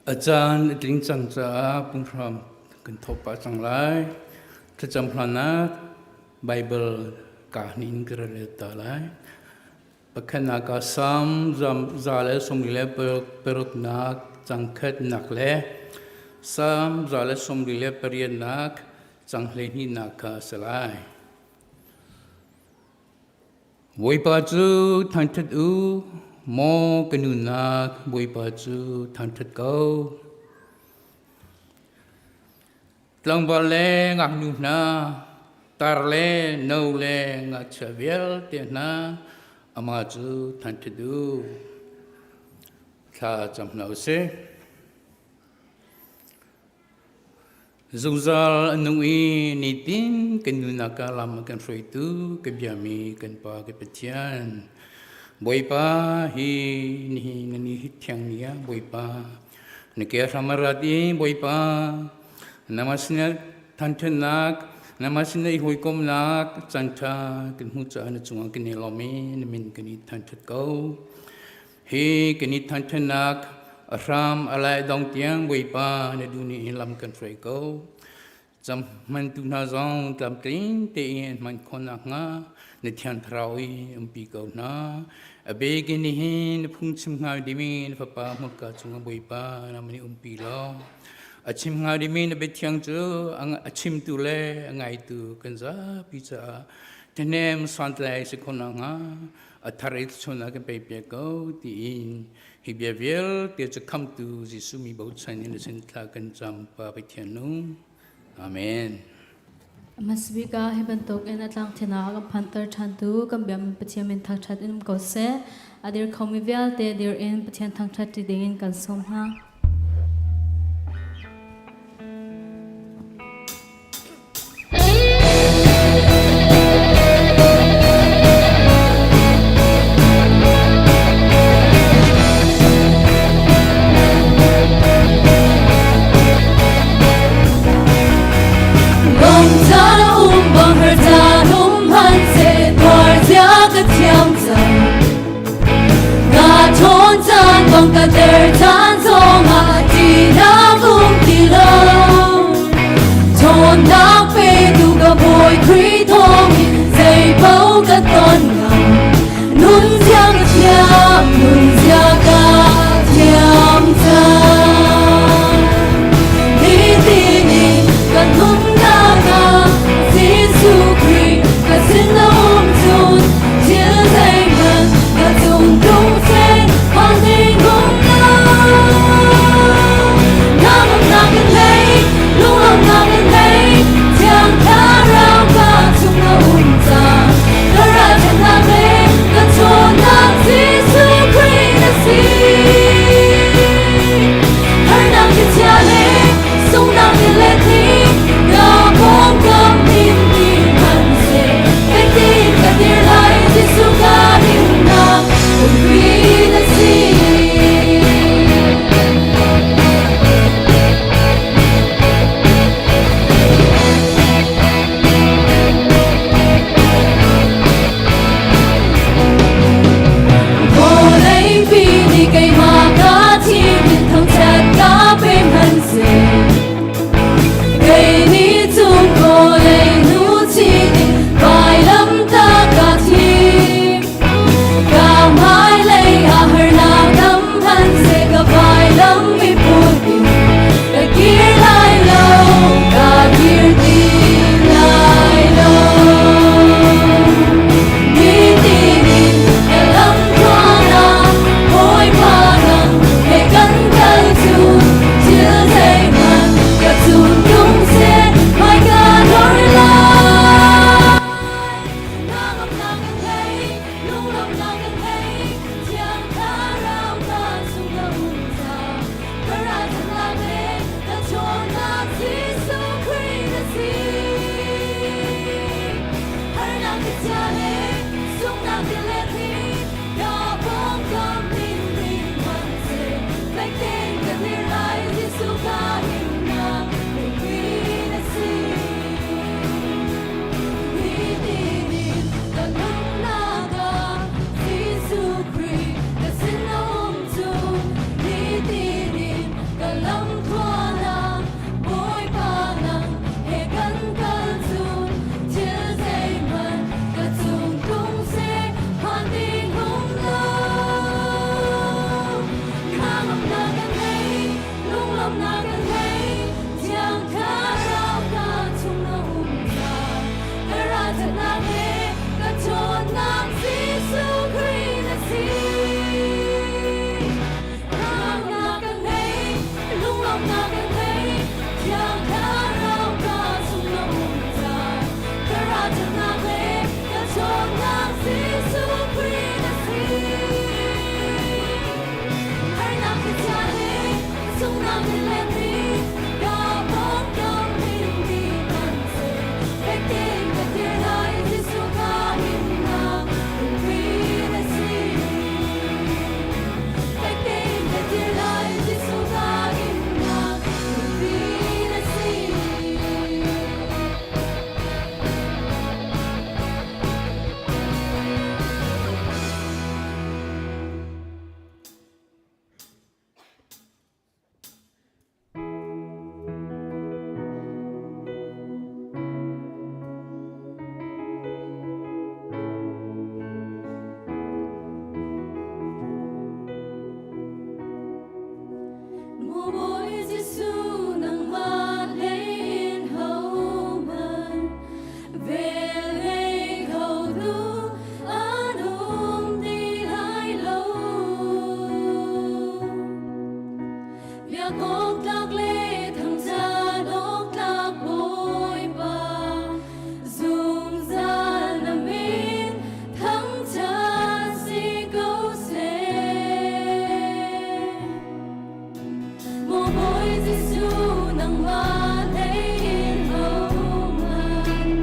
A caan a tling cang caah punghram kan thawk pah cang lai. Thlacam hlan ah Baibal kaa hnih in ka rel ta lai. Pakhatnak ah Salm 146 cangkhatnak le Salm 128 cang 12nak kha a si lai. Bawipa cu thangṭhat u, maw ka nunnak Bawipa cu thangṭhat ko. Tlangval le ngaknu hna, tar le no le ngakchia vialte hna, amah cu thangṭhat u. Thla cam hna u sih. Zungzal a nung i nitin kan nunnak ah lam a kan hruaitu ka biami kan Pa ka Pathian. Bawipa hi nihin na ni hi thiang ni ah Bawipa na ke hram a rat i Bawipa nangmah sinah thangṭhatnak nangmah sinah i hawikomhnak caanṭha kan hmuh caah na cungah kan i lawm i na min kan i thangṭhat ko. Hi kan i thangṭhatnak a hram a lai dong tiang Bawipa na duh nih lam kan hruai ko. Cam hmantu hna zong tlamtling tein hman khawh nakhnga na Thiang Thlarau i umpi ko hna. A bik in nihin na phungchim hnga dimi na fapa hmurka cungah Bawipa nangmah nih umpi law a chim hnga dimi na biathiang cu a chimtu le a ngaitu kan zapi caah ṭhahnem santlai si khawh nakhnga a thar i chun ah kan pe piak ko tiin hi bia vialte cu khamtu Jesuh mi bochan in na sin thla kan cam Pa Pathian nung. Amen. Hmasabik ah hi bantuk in a tlang thinak kan phanter ṭhantu kan biakmi Pathian min thangṭhat in um ko seh. A dir khomi vialte dir in Pathian thangṭhat ṭi dingin kan sawm hna. Bang ka der caan zong. Bawi Jesuh nangmah hlei in hohmanh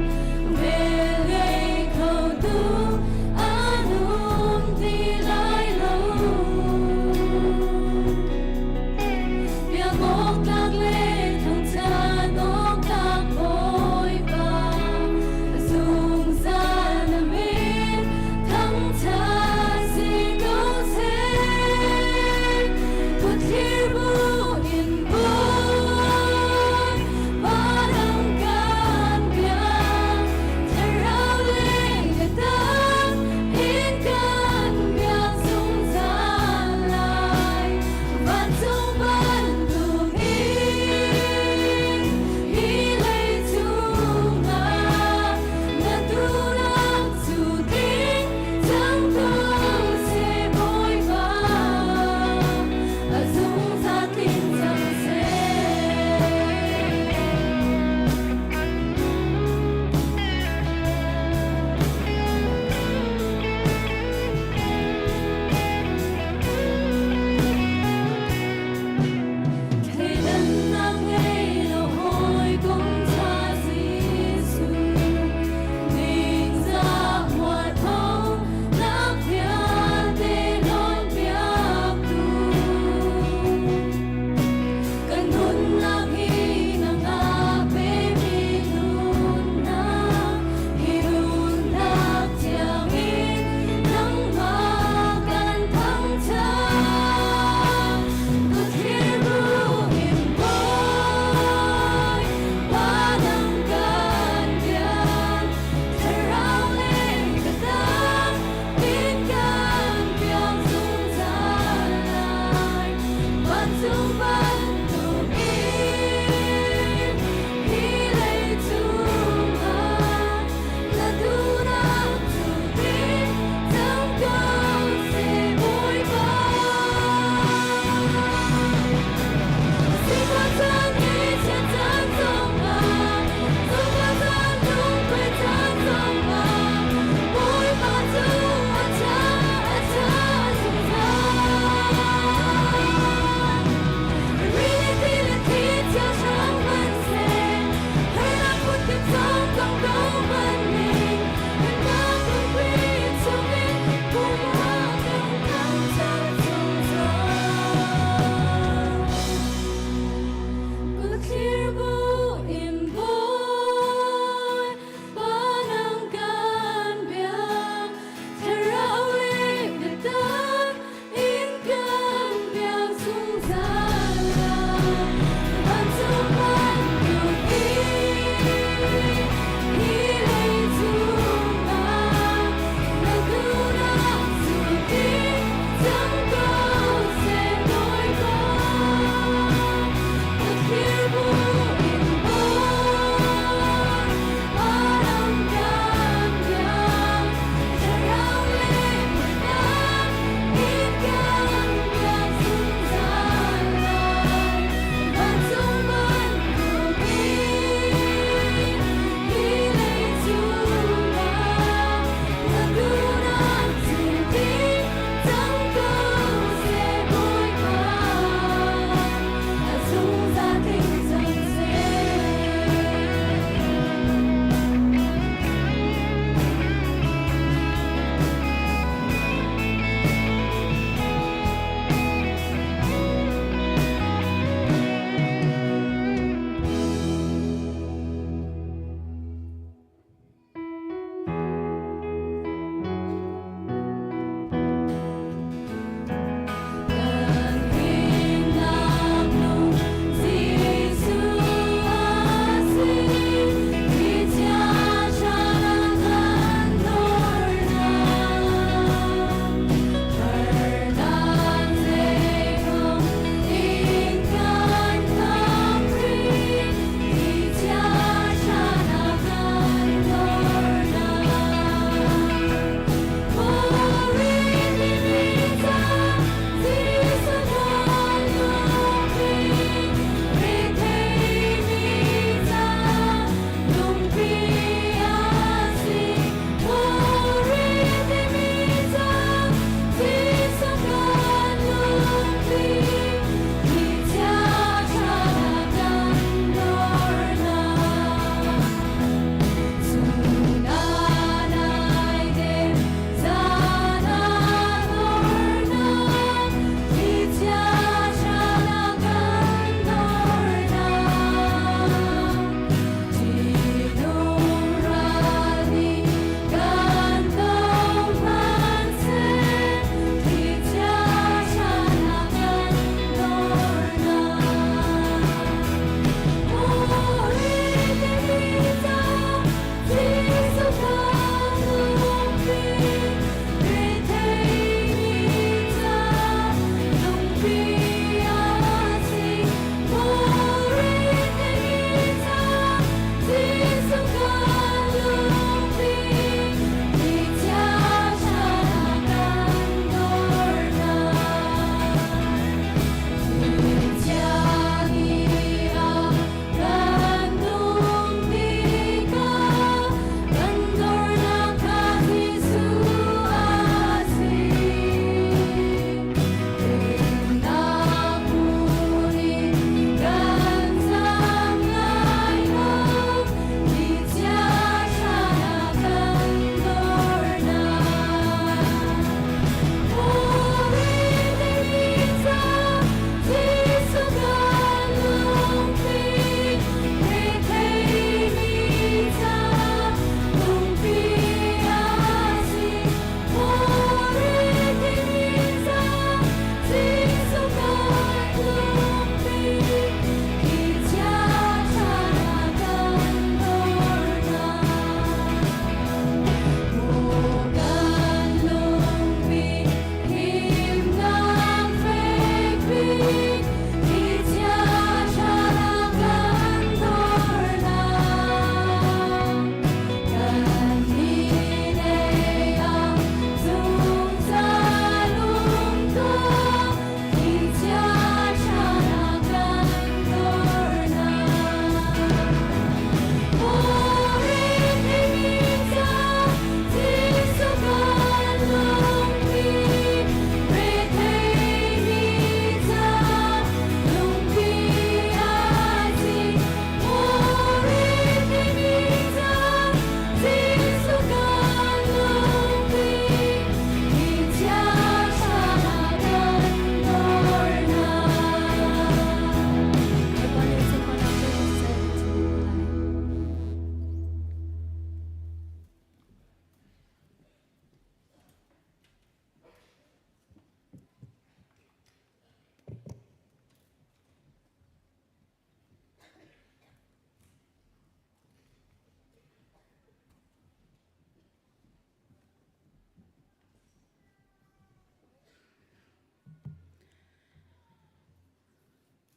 velngei kho tu an um ti lai lo. Biak awk tlak le thangṭhat awk tlak Bawipa, zungzal na min thangṭhat si ko seh. Kut thlir bu in Bawi.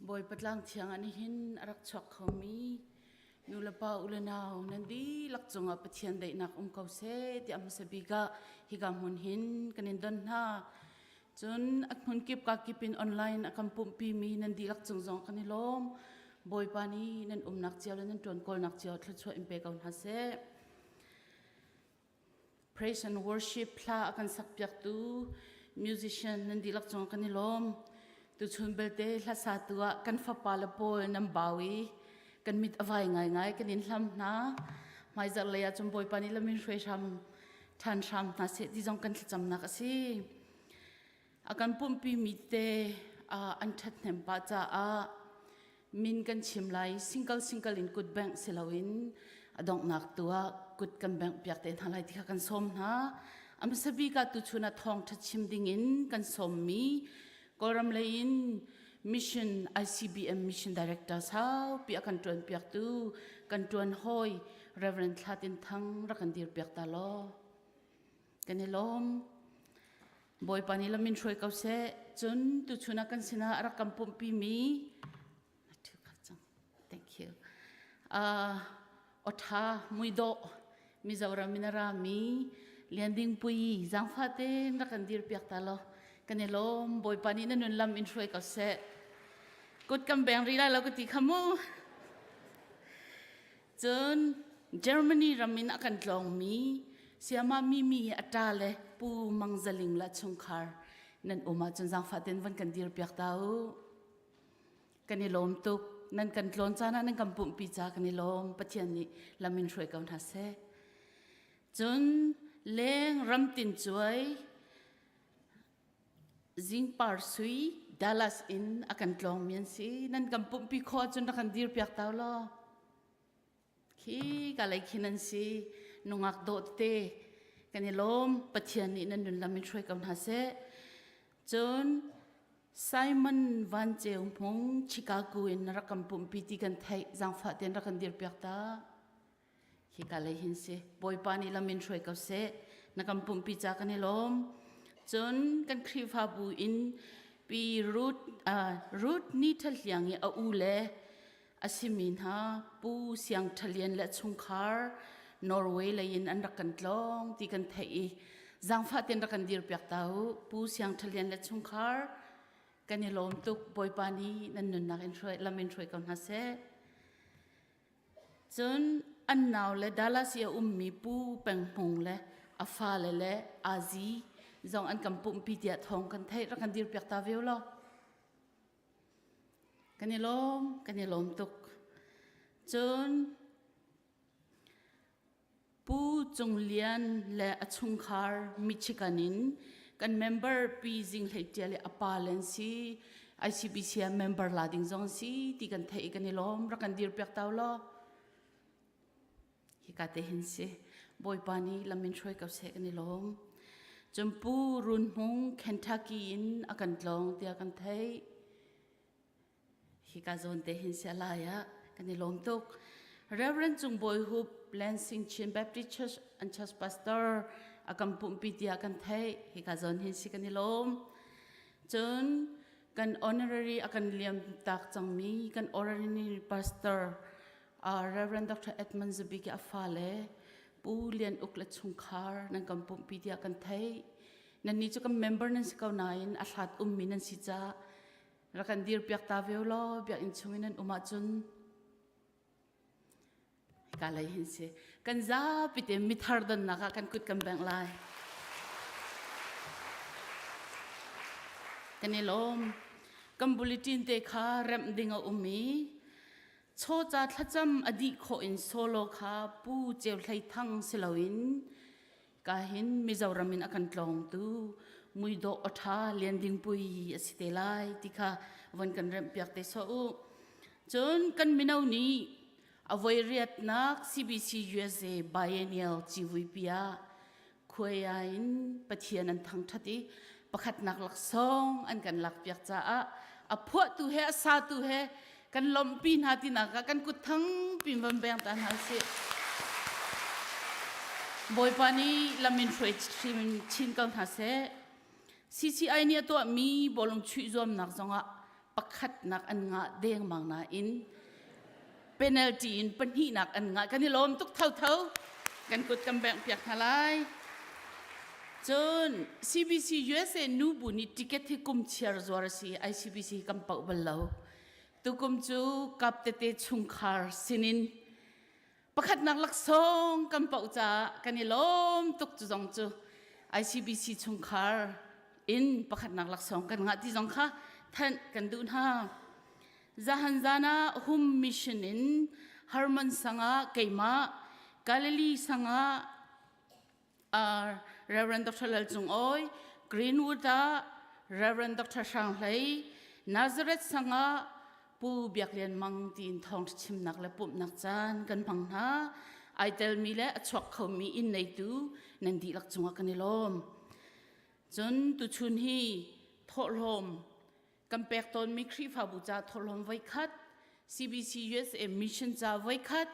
Bawipa tlang thiang ah nihin a rak chuak khomi nulepa ulenau nan dihlak cungah Pathian daihnak um ko seh tiah hmasa bik ah hika hmun hin kan in don hna. Cun a hmun kip ka kip in online a kan pumhpi mi nan dihlak cung zong kan i lawm. Bawipa nih nan umnak cio le nan ṭuan kawlnak cio thluachuah in pe ko hna seh. Praise and worship hla a kan sakpiaktu musician nan dihlak cung kan i lawm. Tuchun belte hlasatu ah kan fapa le pawl nan bau i kan mit a vai ngaingai kan in hlam hna. Hmaizarh lei ah cun Bawipa nih lamin hruai hram ṭhan hram hna seh ti zong kan thlacamnak a si. A kan pumpi mi te an ṭhathnem pah caah min kan chim lai single single in kut bengh si loin a donghnak tu ah kut kan bengh piak te hna lai ti kha kan sawm hna. A hmasa bik ah tuchun ah thawngṭha chim ding in kan sawmmi Kawlram lei in mission ICBM mission director saupi a kan ṭuan piaktu kan ṭuan hawi Reverend Thla Tin Thang rak kan dir piak ta law. Kan i lawm. Bawipa nih lamin hruai ko seh. Cun tuchun ah kan sinah a rak kan pumhpi mi Thank you. Otha muidawh Mizoram in a rami Lian Ding Pui zaangfah tein rak kan dir piak ta law kan i lawm. Bawipa nih na nun lam in hruai ko seh. Kut kan beng rih lai lo ka ti kha mu. Cun Germany ram in a kan tlawngmi Siama Mimi hi a ṭa le Pu Mang Za Ling le a chungkhar nan um ahcun zaangfah tein van kan dirpiak ta u. Kan i lawm tuk. Nan kan tlawn caan ah nan kan pumhpi ca kan i lawm. Pathian nih lam in hruai ko hna seh. Cun leng ramtin cuai Zingpar Sui Dallas in a kan tlawngmi an si. Nan kan pumhpi khawh ahcun rak kan dirpiak ta law. Khi ka lei khin an si. Nungak dawh tete kan i lawm. Pathian nih nan nun lam in hruai ko hna seh. Cun Simon Van Ceu Hmung Chicago in rak kan pumhpi ti kan theih. Zaangfah tein rak kan dirpiak ta. Hika lei hin si. Bawipa nih lam in hruai ko seh. Na kan pumpi ca kan i lawm. Cun kan Khrihfabu in Pi Ruth, Ruth Ni Tha Hliang i a u le a simi hna Pu Siang Tha Lian le chungkhar Norway lei in an rak kan tlawng ti kan theih i zaangfah tein rak kan dirpiak ta u. Pu Siang Tha Lian le chungkhar kan i lawm tuk. Bawipa nih nan nunnak in hruai, lam in hruai ko hna seh. Cun an naule Dallas i a ummi Pu Peng Hmung le a fale le Azi zong an kan pumhpi tiah thawng kan theih. Rak kan dirpiak ta ve law. Kan i lawm, kan i lawm tuk. Cun Pu Cung Lian le a chungkhar Michigan in kan member Pi Zing Hlei Ṭial i a pa le an si. ICBC ah member la ding zong an si ti kan theih i kan i lawm. Rak kan dirpiak ta law. Hika te hin si. Bawipa nih lam in hruai ko seh kan i lawm. Cun Pu Run Hmung Kentucky in a kan tlawng tiah kan theih. Hika zawn te hin sia lai ah kan i lawm tuk. Reverend Cung Bawi Hup, Lansing Chin Baptist Church and Church Pastor a kan pumhpi tiah kan theih. Hika zawn hin si kan i lawm. Cun kan honorary a kan liam tak cangmi kan honorary pastor uh, Reverend Dr. Edmund Zabiki a fale Pu Lian Uk le chungkhar nan kan pumhpi tiah kan theih. Nan nih cu kan member nan si ko nain a hlat ummi nan si caah Rak kan dirpiak ta ve law biakinn chung in nan um ahcun hika lei hin si. Kan zapi te mithar donnak ah kan kut kan bengh lai. Kan i lawm. Kan bulletin te kha remh ding a um i chawca thlacam a dih khawh in solo kha Pu Ceu Hlei Thang si loin Ka hin Mizoram in a kan tlawngtu muidawh awṭha Lian Ding Pui a si te lai ti kha von kan remhpiak te sawh u. Cun kan mino nih a voi riatnak CBC USA Biennial civuipi ah khuaia in Pathian an thangṭhat i pakhatnak laksawng an kan lakpiak caah a phuahtu he a satu he kan lawmhpi hna tinak ah kan kut thangpi van beng ta hna sih. Bawipa nih lam in hruai chin ko hna seh. CCI nih a tuahmi bawlung chuih zuamnak zongah Pakhatnak an ngah dengmang nain penalty in pahnihnak an ngah. Kan i lawm tuk thotho. Kan kut kan bengh piak hna lai. Cun CBC USA nubu nih ticket hi kum chiar zuar a si. ICBC kan poh bal lo. Tukum cu kap tete chungkhar sinin pakhatnak laksawng kan poh caah kan i lawm tuk. Cu zong cu ICBC chungkhar in pakhatnak laksawng kan ngah ti zong kha thanh kan duh hna. Zahan zan ah Hum Mission in Harmon sangah keimah, Galilee sangah Reverend Dr. Lal Cung Awi, Greenwood ah Reverend Dr. Hrang Hlei, Nazareth sangah Pu Biak Lian Mang tiin thawng chimnak le pumhnak caan kan hmang hna. Ai telmi le a chuak khomi inn neitu nan dihlak cungah kan i lawm. Cun tuchun hi thawhlawm kan pek tawnmi Khrihfabu ca thawhlawm voikhat, CBC USA mission ca voikhat,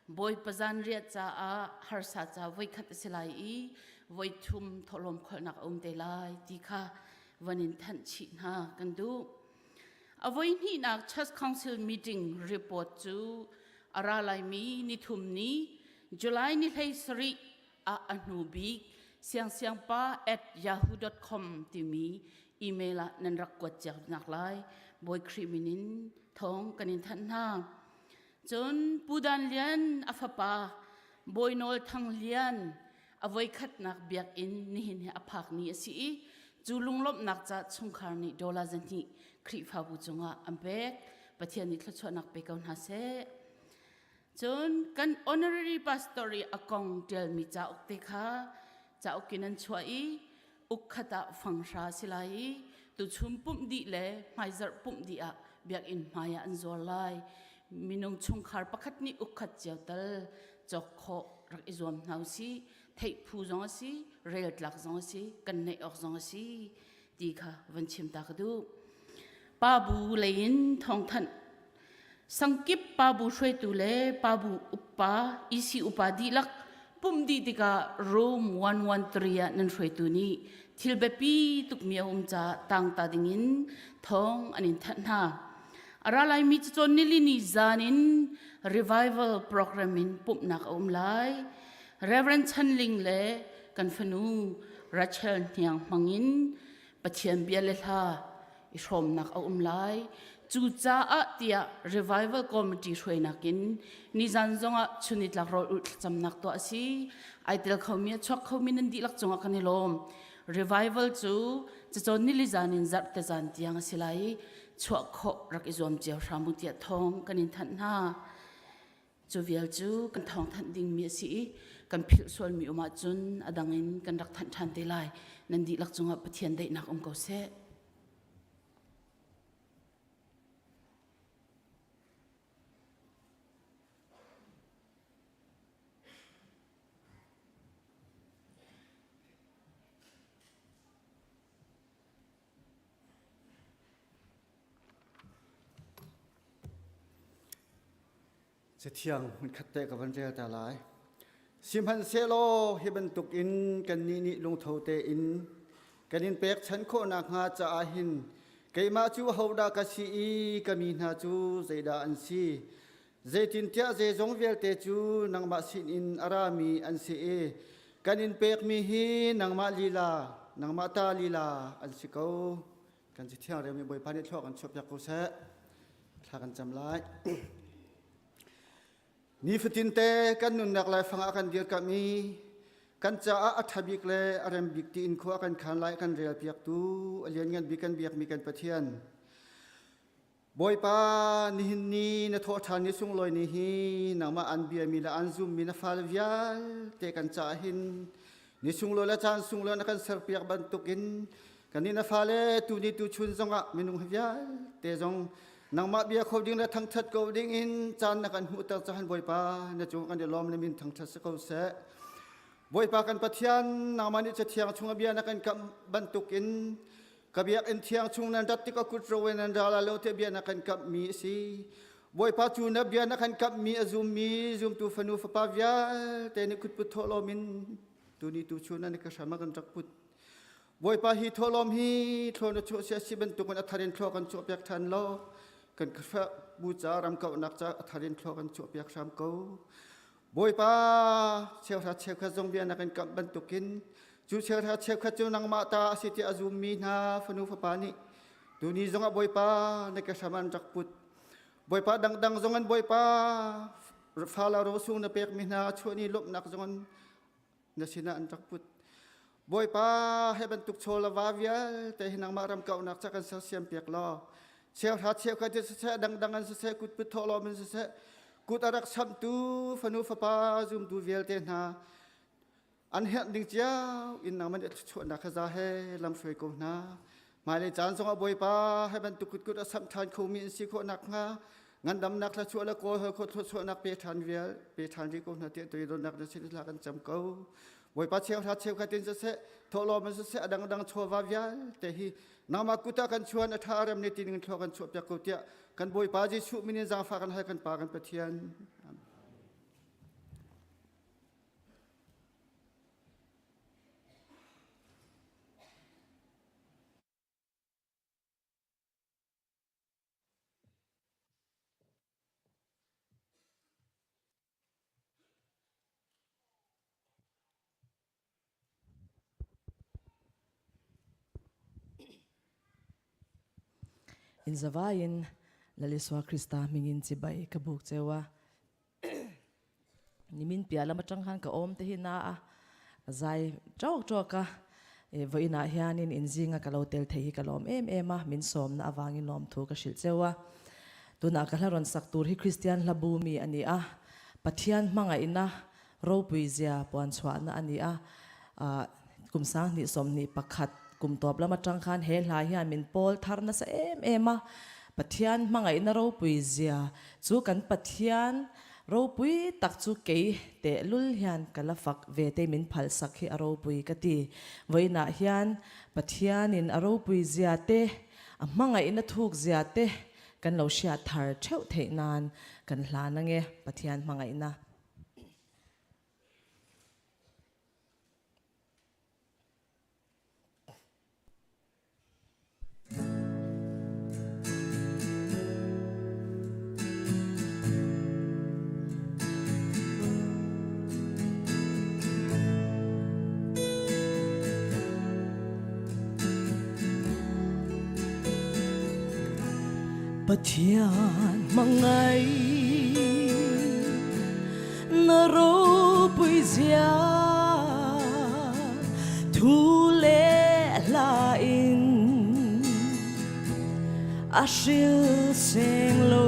Bawipa zanriah caah harsa ca voikhat a si lai i voithum thawhlawm kholhnak a um te lai ti kha van in thanh chih hna kan duh. A voihnihnak Church Council meeting report cu a ra laimi nithum ni July ni 17 ah a hnu bik siangsiangpa at yahoo.com timi email ah nan rak kuat nak lai Bawi Khrih min in thawng kan in thanh hna. Cun Pu Dan Lian a fapa Bawi Nawl Thang Lian a voikhatnak biakinn nihin hi a phak ni a si i cu lunglawmhnak ca chungkhar nih dollar 200 Khrihfabu cungah an pek. Pathian nih thluachuahnak pe ko hna seh. Cun kan honorary pastor i a kong ṭialmi cauk te kha cauk in an chuah i ukkhat ah fanghra si lai i tuchun pumh dih le hmaizarh pumh dih ah biakinn hmai ah an zuar lai. Minung chungkhar pakhat nih ukkhat cio tal cawk khawh rak i zuam hna usih. Theih phu zong a si, rel tlak zong a si, kan neih awk zong a si ti kha van chim ta ka duh. Pa bu lei in thawngthanh Sangkip pabu hruaitu le pabu upa EC upa dihlak pumh dih tikah Rome 113 ah nan hruaitu nih thil biapi tukmi a um caah tangta dingin thawng an in thanh hna. A ra laimi cacawn nilini zan in revival program in pumhnak a um lai. Reverend Chan Ling le kan fanu Rachel Hniang hmangin Pathian bia le hla i hrawmnak a um lai. Cucaah tiah Revival Committee hruainak in nizan zongah chunitlak rawl ulh thlacamnak tuah a si. Ai tel khomi a chuak khomi nan dihlak cungah kan i lawm. Revival cu cacawn nili zan in zarhte zan tiang a si lai i chuah khawh rak i zuam cio hram u tiah thawng kan in thanh hna. Cu vial cu kan thawngthanh dingmi a si i kan philh sualmi um ahcun a dang in kan rak thanh ṭhan te lai. Nan dihlak cungah Pathian daihnak um ko seh. Cathiang hmunkhat te ka van rel ta lai. Sihmanhsehlaw hi bantuk in kannih nih lungtho tein kan in pekchanh khawh nakhnga caah hin keimah cu ahodah ka si i ka mi hna cu zeidah an si? Zeitintiah zeizong vialte cu nangmah sinin a rami an si i kan in pekmi hi nangmah lila, nangmah ta lila an si ko. Kan Cathiang relmi Bawipa nih thluak kan chuahpiak ko seh. Thla kan cam lai. Nifatin te kan nunnak laifang ah kan dirkamh i kan caah a ṭha bik le a rem bik tiin khua kan khan lai kan relpiaktu a lianngan bik kan biakmi kan Pathian. Bawipa, nihin ni na thawhṭhan ni sunglawi ni hi nangmah an biami le an zummi na fale vialte kan caah hin ni sunglawi le caan sunglawi na kan serpiak bantukin kannih na fale tuni tuchun zongah minung vialte zong nangmah bia kho ding le thangṭhat ko ding in caan na kan hmuhter cahan Bawipa na cung kan i lawm le min thangṭhat si ko seh. Bawipa kan Pathian, nangmah nih Cathiang chung a bia na kan kamh bantukin ka biakinn thiang chung nan rat tikah kut ro in nan ra lai lo tiah bia na kan kamhmi a si. Bawipa cu na bia na kan kamhmi a zummi zumtu fanu fapa vialte nih kutput thawhlawm in tuni tu chun nan ka hram ah kan rak put. Bawipa hi thawhlawm hi thlaw na chuah sia si bantukin a thar in thlaw kan chuah piak ṭhan law kan bu ca ram kauhnak ca a thar in thlaw kan chuah piak hram ko. Bawipa cheuhra cheukhat zong bia na kan kamh bantukin cu cheuhra cheukhat cu nangmah ta a si tiah a zummi hna fanu fapa nih tuni zongah Bawipa na ke hram an rak put. Bawipa dangdang zong an Bawipa fala rosung na pekmi hna chuahni lawmhnak zong an na sinah an rak put. Bawipa he bantuk chaw le va vialte hi nangmah ram kauhnak ca kan sersiam piak law cheuhra cheukhat in siseh dangdang an siseh kutput thawhlawm in siseh kut a rak samtu fanu fapa zumtu vialte hna an herh ding cio in nangmah nih thluachuahnak kha za he lamhruai ko hna hmailei caan zongah Bawipa he bantuk kutkut a samh ṭhan khomi in si khawh nakhnga ngandamnak thluachuah le kawl hoi khawh thluachuahnak pe ṭhan vial pe ṭhan rih ko hna tiah toidornak na sin hla kan cam ko Bawipa cheuhra cheukhat in siseh thawhlawm in siseh a dangdang chawva vialte hi nangmah kut ah kan chuan a ṭha rem ne ti ning thlua kan chuah piak ko tiah kan Bawipa Jesuh min in zaangfah kan hal kan Pa kan Pathian. Amen. In zavain Lalisua Krista mingin chibai ka buk chewa. Nimin pia lama tang khan ka om te hi na a zai chok chok a e voina hianin in zinga ka lo tel thei hi ka lom em em a min som na awangin lom thu ka hril chewa. Tuna ka hla ron sak tur hi Christian hla bu mi ani a Pathian hmangaihna ropui zia puan chhuahna ani a kum sang hnih 21 kum tawp lam atang khan he hla hian min pawl thar nasa em em a Pathian hmangaihna ropui zia chu kan Pathian ropui tak chu kei te lul hian ka la fak ve te min phal sak hi a ropui ka ti voina hian Pathianin a ropui zia te a hmangaihna thuk zia te kan lo hriat thar theuh theih nan kan hlan ange Pathian hmangaihna. Pathian hmangai na ropui zia thu le hla in a hril seng lo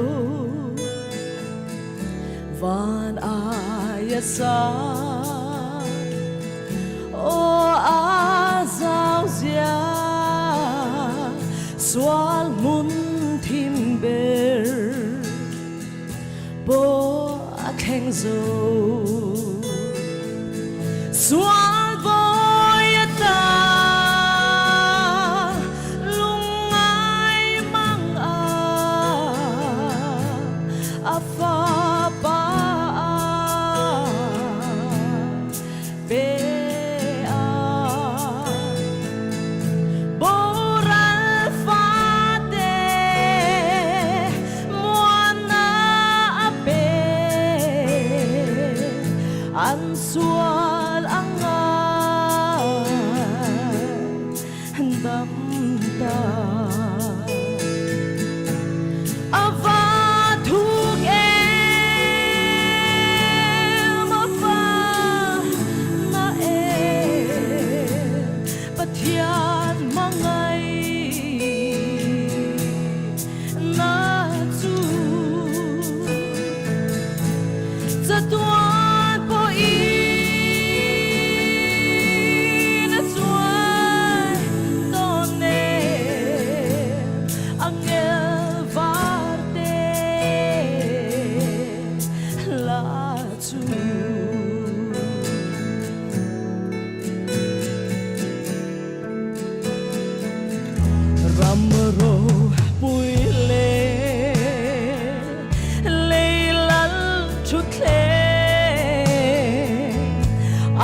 van ai a sa o a zau zia sual mun thim ber po a thleng zo sual voi a ta lungngai mang a a fa pa pe a boral fate muana a pe an sual anga dam ta ava thuk em ava na em Pathian mangai na chu chatuan po in a chuai ton e angel varte la chu. Ram ro pui le leilal thuthle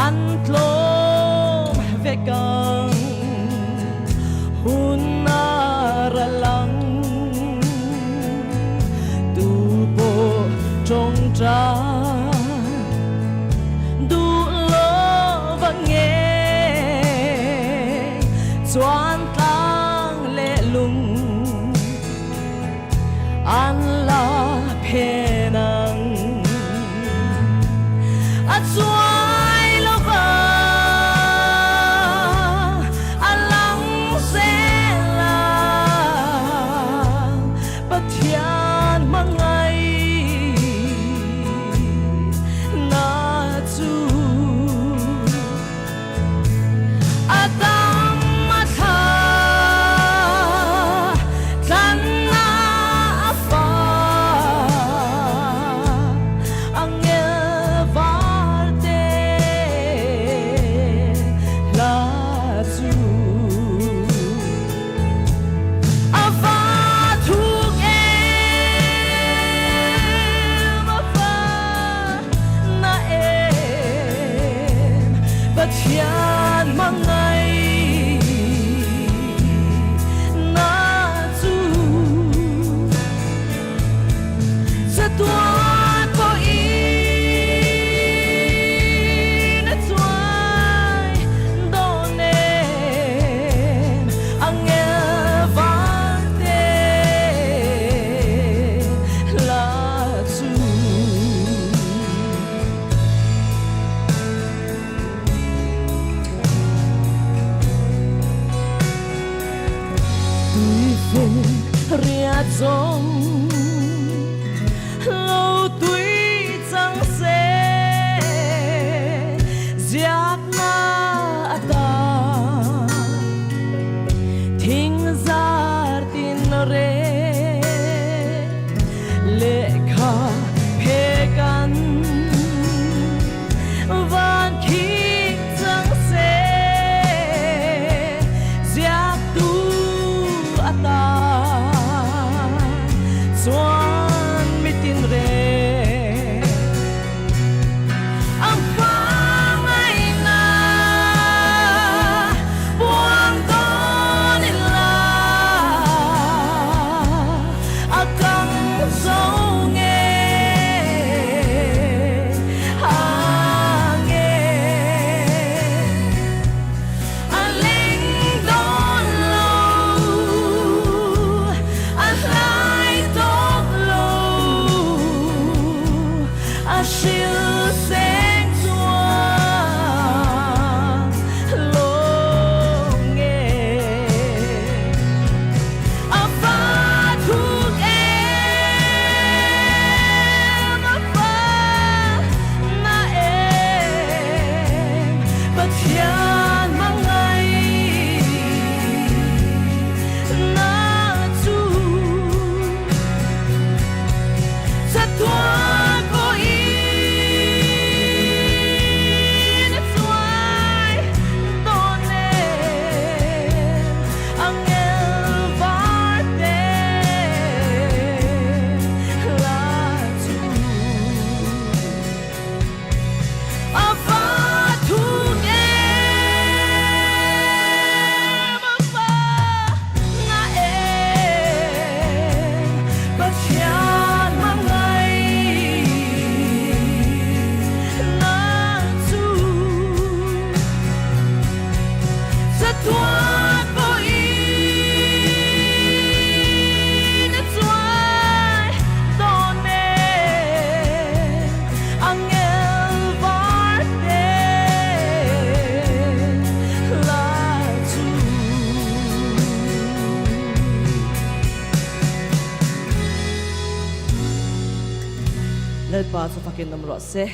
an tlawm ve kang. Tang duh lo va nge chuan tlang le lung an la phenang a chuai lo va a lang zela Pathian mangai na chu Adam a thla tlan na a fa angel varte la chu A va thuk em a va na em Pathian mangai na chu Chatuan po in a chuai dawn em angel vante la chu. Tuifinriat zong lo tui cang seh ziakna a ta thingzar tin re lehkha phe kan van khik cang seh ziaktu a ta chuan mitin re ang pangaina buang dawn ila a kang zo nge ange a ling dawn lo a hlai tok lo a hril seng chuang lo nge a va thuk em a va na em Pathian mangai na chu Chatuan po in a chuai dawn em angel varte la chu. A va thuk em a va na em Pathian mangai na chu Chatuan po in a chuai dawn em angel varte la chu. Lalpa chu fakin um rawh seh.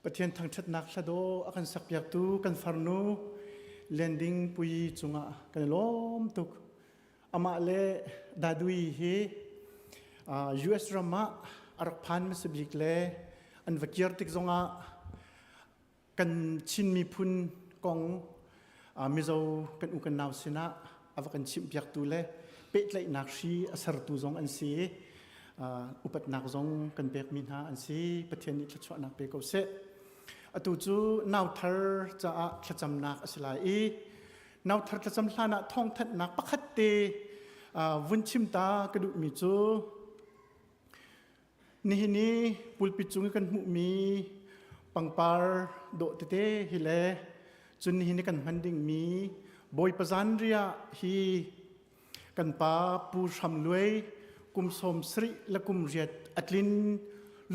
Pathian thangṭhatnak hladaw a kan sakpiaktu kan farnu Landing Pui cungah kan i lawm tuk. Amah le Dadui hi US ram ah a rak phan hmasa bik le an va kir tik zongah kan Chin miphun kong Mizo kan u kan nau sinah a va kan chimhpiaktu le Pehtlaihnak hri a sertu zong an si. Upatnak zong kan pekmi hna an si. Pathian nih thluachuahnak pe ko seh. Atu cu nauthar caah thlacamnak a si lai i nauthar thlacam hlan ah thawngthanhnak pakhat te vun chim ta ka duhmi cu Nihin i pulpit cung i kan hmuhmi pangpar dawh tete hi le cun nihin i kan hman dingmi Bawipa zanriah hi kan pa Pu Hram Luai kum 70 le kum riat a tlin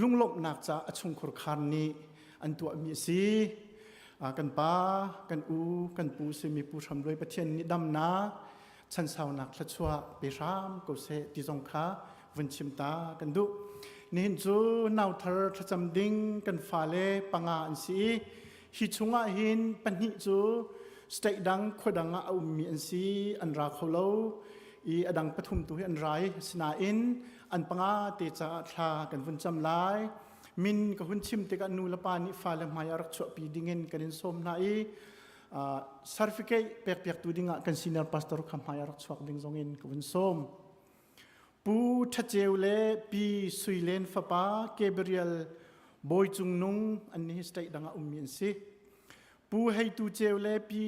lunglawmhnak ca a chungkhur khar nih an tuahmi a si. Kan pa, kan u, kan pu simi Pu Hram Luai Pathian nih damnak chansaunak thluachuah pe hram ko seh ti zong kha vun chim ta kan duh. Nihin cu nauthar thlacam ding kan fale panga an si i hi chungah hin pahnih cu state dang khua dang ah a ummi an si an ra kho lo i a dang pathum tu hi an rai sinain an panga te caah thla kan vun cam lai min ka hun chim tikah nu le pa nih fale hmai ah rak chuahpi dingin kan in sawm hna i certificate pekpiaktu dingah kan senior pastor kha hmai ah rak chuak ding zongin ka vun sawm. Pu Ṭhaceu le Pi Suilen fapa Gabriel Bawi Cung Nung an ni state dang ah ummi an si. Pu Heitu Ceu le Pi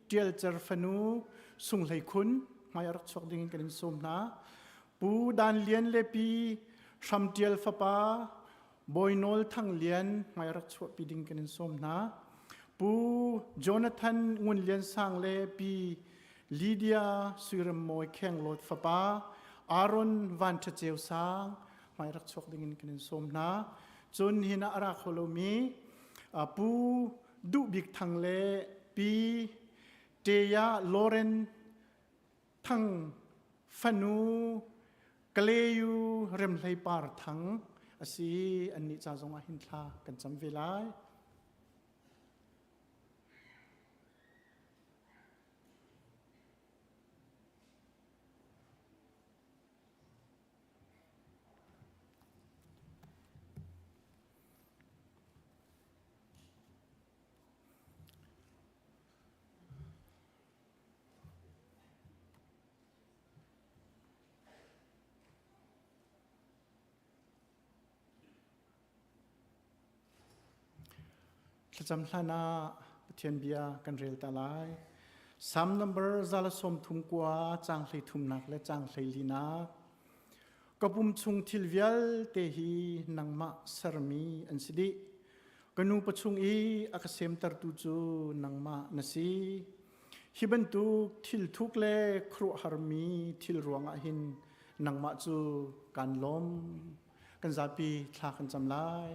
Ṭial Cer fanu Sung Hlei Khun hmai ah rak chuak ding in kan in sawm hna. Pu Dan Lian le Pi Hram Ṭial fapa Bawi Nawl Thang Lian hmai rak chuahpi ding kan in sawm hna. Pu Jonathan Ngun Lian Sang le Pi Lydia Suirem Mawi Khenglawt fapa Aaron Van Ṭha Ceu Sang hmai rak chuak ding in kan in sawm hna. Cun hin ah a ra kho lomi Pu Duh Bik Thang le Pi Teya Lauren Thang fanu Kaleyu Remhlei Par Thang a si annih ca zongah hin thla kan cam ve lai. Thlacam hlan ah Pathian bia kan rel ta lai. Psalm number 139 caang hlei thumnak le caang hlei linak. Ka pum chung thil vialte hi nangmah sermi an si dih. Ka nu pachung i a ka semtertu cu nangmah na si. Hi bantuk thil thuk le khuaruahharmi thil ruangah hin nangmah cu kaan lawm. Kan zapi thla kan cam lai.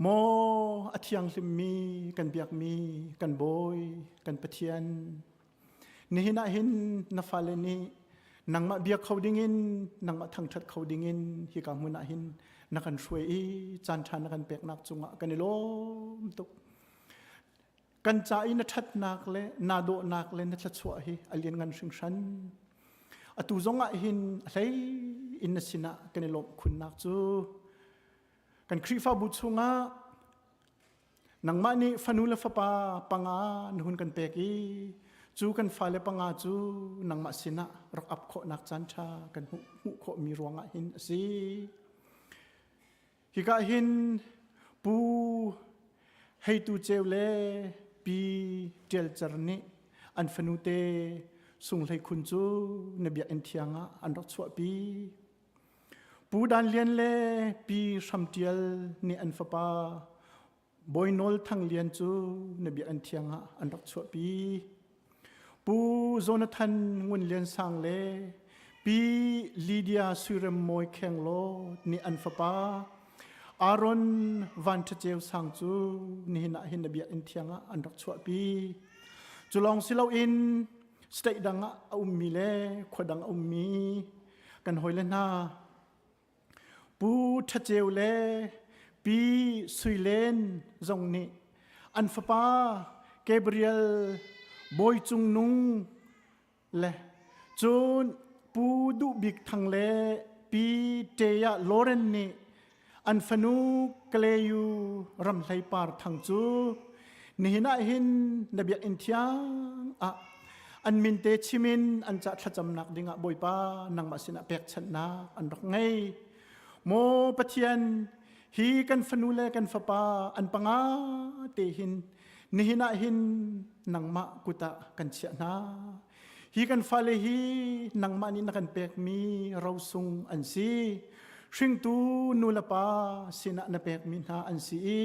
Maw a thianghlimmi kan biakmi kan Bawi kan Pathian nihin ah hin na fale nih nangmah biak kho dingin nangmah thangṭhat kho dingin hika hmun ah hin na kan hruai i caanṭha na kan peknak cungah kan i lawm tuk. Kan ca i na ṭhatnak le naa dawhnak le na thluachuah hi a lianngan hringhran. Atu zong ah hin a hlei in na sinah kan i lawmh khunnak cu kan Khrihfabu chungah nangmah nih fanu le fapa panga na hun kan pek i cu kan fale panga cu nangmah sinah rak ap khawhnak caan ṭha kan hmuh khawhmi ruangah hin a si. Hika hin Pu Heitu Ceu le Pi Ṭial Cer nih an fanute Sung Hlei Khun cu na biakinn thiang ah an rak chuahpi. Pu Dan Lian le Pi Hram Ṭial nih an fapa Bawi Nawl Thang Lian cu na biakinn thiang ah an rak chuahpi. Pu Jonathan Ngun Lian Sang le Pi Lydia Suirem Mawi Khenglaw nih an fapa Aaron Van Ṭha Ceu Sang cu nihin ah hin na biakinn thiang ah an rak chuahpi. Cu lawng si loin state dang ah a ummi le khua dang a ummi kan hawile hna Pu Ṭha Ceu le Pi Sui Len zong nih an fapa Gabriel Bawi Cung Nung le cun Pu Duh Bik Thang le Pi Ṭeya Lauren nih an fanu Kaleyu Ramhlei Par Thang cu nihin ah hin na biakinn thiang ah. An min te chimin an ca thlacamnak dingah Bawipa nangmah sinah pekchanhnak an rak ngei. Maw Pathian, hi kan fanu le kan fapa an panga te hin nihin ah hin nangmah kut ah kan chiah hna. Hi kan fale hi nangmah nih na kan pekmi rosung an si. Hringtu nu le pa sinah na pekmi hna an si i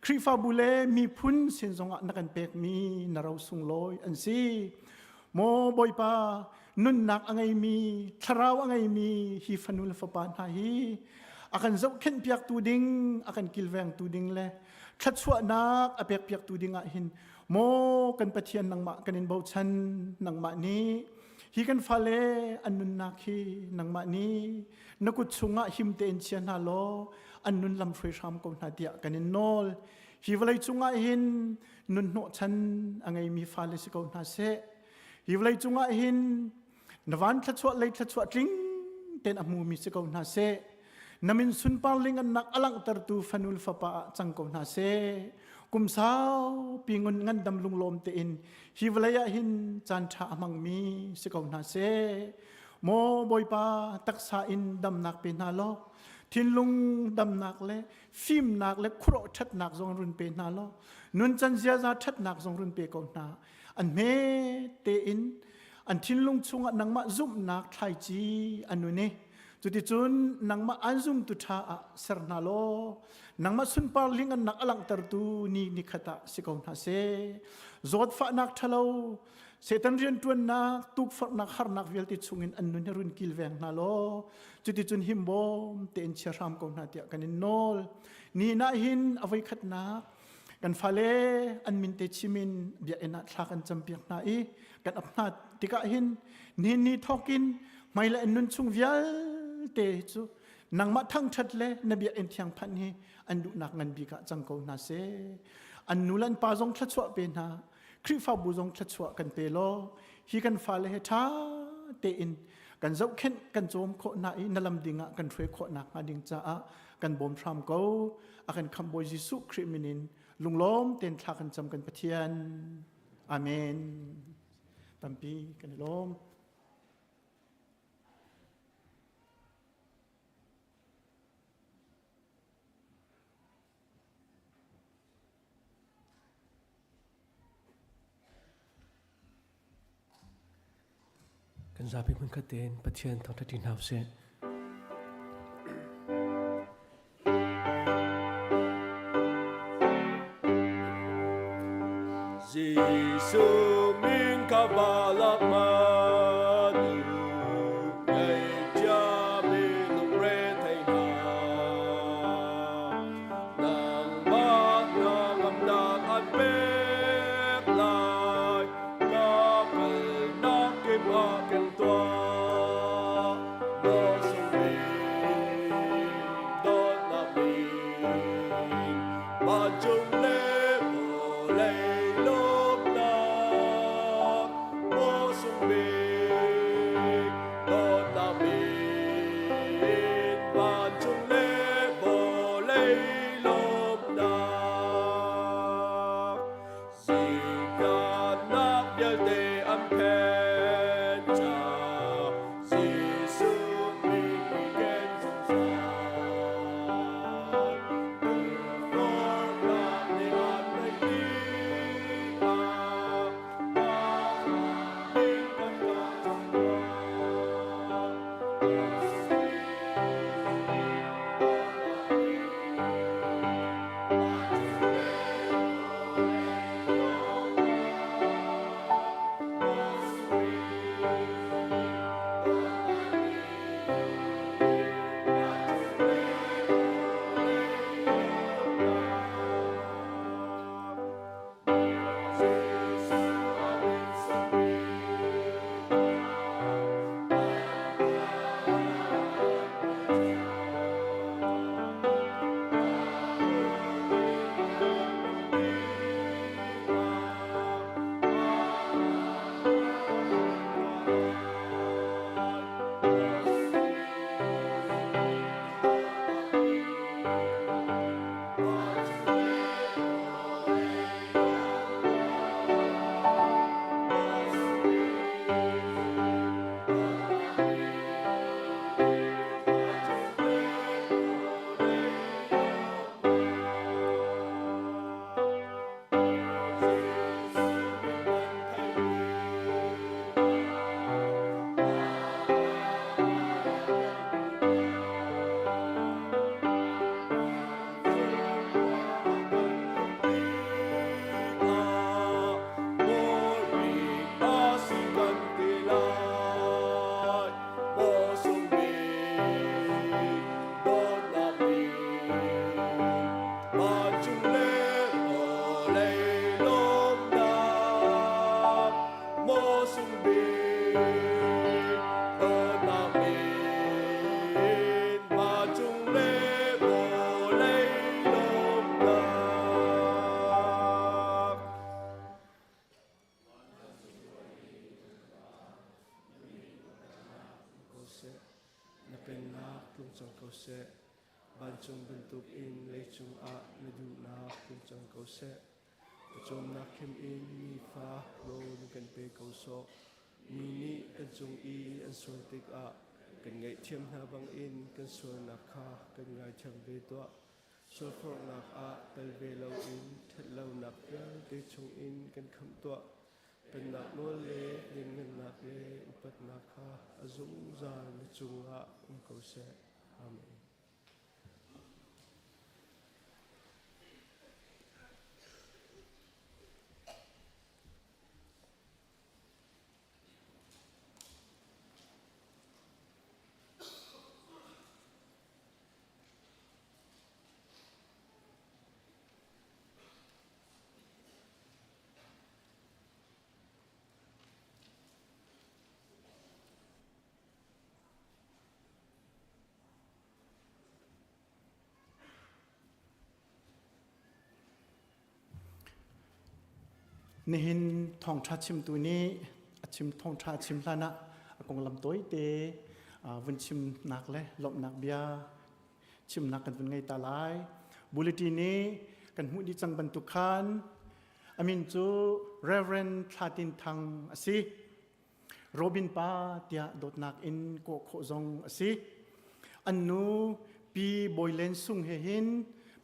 Khrihfabu le miphun sin zongah na kan pekmi na ro sunglawi an si. Maw Bawipa, nunnak a ngeimi, thlarau a ngeimi hi fanu le fapa hna hi a kan zohkhenh piaktu ding, a kan kilvengtu ding le thluachuahnak a pek piaktu ding ah hin maw kan Pathian nangmah kan in bochan, nangmah nih hi kan fale an nunnak hi nangmah nih na kut chungah him tein chia hna law an nun lam hruai hram ko hna tiah kan in nawl. Hi vawlei cungah hin nun hnawhchan a ngeimi fale si ko hna seh. Hi vawlei cungah hin na van thluachuah lei thluachuah tling tein a hmumi si ko hna seh. Na min sunpar lingannak a langhtertu fanul fapa ah cang ko hna seh. Kum saupi ngun ngandam lunglawm tein hi vawlei ah hin caan ṭha a hmangmi si ko hna seh. Maw Bawipa taksa in damnak pe hna law thinlung damnak le fimnak le khuaruah ṭhatnak zong run pe hna law nuncan ziaza ṭhatnak zong run pe ko hna. An hme tein an thinlung chungah nangmah zumhnak thlaici an nun i cuticun nangmah an zumtu ṭha ah ser hna law nangmah sunpar lingannak a langhtertu ni nikhat ah si ko hna seh. Zawtfahnak ṭhalo Satan rianṭuannak, tukforhnak, harnak vialte chungin an nun hi run kilveng hna law cuticun himbawm tein chia hram ko hna tiah kan in nawl. Ni nah hin a voikhatnak kan fale an min te chimin biakinn ah thla kan campiak hna i kan ap hna tikah hin nihin ni thawkin hmailei an nun chung vialte cu nangmah thangṭhat le na biakinn thiang phanh hi an duhnak ngan bik ah cang ko hna seh. An nu le an pa zong thluachuah pe hna. Khrihfabu zong thluachuah kan pe law hi kan fale he ṭha tein kan zohkhenh kan cawm khawh hna i na lam ding ah kan hruai khawh nakhnga ding caah kan bawm hram ko. A kan khamh Bawi Jesuh Khrih min in lunglawm tein thla kan cam kan Pathian. Amen. Tampi kan i lawm. Kan zapi hmunkhat tein Pathian thangṭhat ṭi hna usih. Jesuh min ka balak manu ngaihchia mi lungre thei hna Nangmah hnangamnak an pek lai, ka kalnak kip ah keng tuah. Maw sungmi dawtnak min, vancung le vawlei lawmhnak. tlung cang ko seh. Vancung bantukin leicung ah na duhnak tlung cang ko seh. Pawcawmnak khim in nifa rawl kan pe ko sawh. Mi nih kan cung i an sual tikah kan ngaihthiam hna bangin kan sualnak kha kan ngaithiam ve tuah. Sualforhnak ah tel ve loin ṭhatlonak vialte chungin kan khamh tuah. Pennak nawl le lianngannak le upatnak kha a zungzal na cungah um ko seh. Amen. Nihin thawngṭha chimtu nih a chim thawngṭha a chim hlan ah a konglam tawite vun chimnak le lawmhnak bia chimnak kan vun ngei ta lai. Bulletin nih kan hmuh dih cang bantuk khan a min cu Reverend Thla Tin Thang a si. Robin pa tiah dawtnak in kawh khawh zong a si. An nu Pi Bawi Len Sung he hin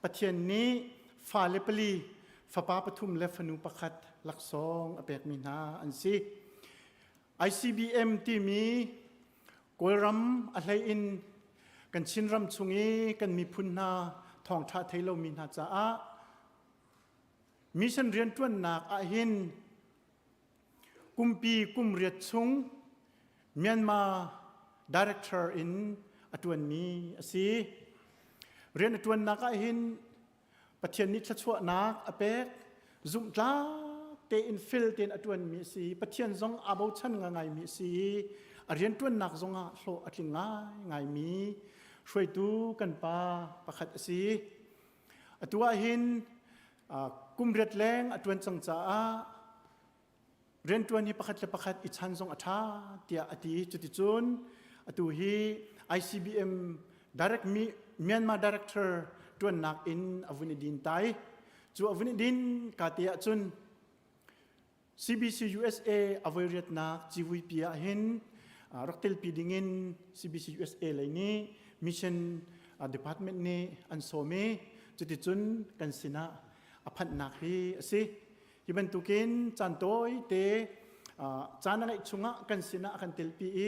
Pathian nih fale pali, fapa pathum le fanu pakhat laksawng a pekmi hna an si. ICBM timi Kawlram a hlei in kan Chinram chung i kan miphun hna thawngṭha thei lomi hna caah mission rianṭuannak ahhin Kumpi kum riat chung Myanmar director in a ṭuanmi a si. Rian a ṭuannak ah hin Pathian nih thluachuahnak a pek, zumhtlak tein fel tein a ṭuanmi a si. Pathian zong aa bochan ngaingaimi a si i a rianṭuannak zongah hlawh a tling ngaingaimi hruaitu kan pa pakhat a si. Atu ah hin kum riat leng a ṭuan cang caah rianṭuan hi pakhat le pakhat i chan zong a ṭha tiah a ti. Cuticun atu hi ICBM direct Myanmar director ṭuannak in a vun i din tai. Cu a vun i din ka te ahcun CBC USA a voi riatnak civuipi ah hin rak telpi dingin CBC USA lei nih mission department nih an sawm i cuticun kan sinah a phanhnak hi a si. Hi bantukin caan tawi te caan a ngeih chungah kan sinah a kan telpi i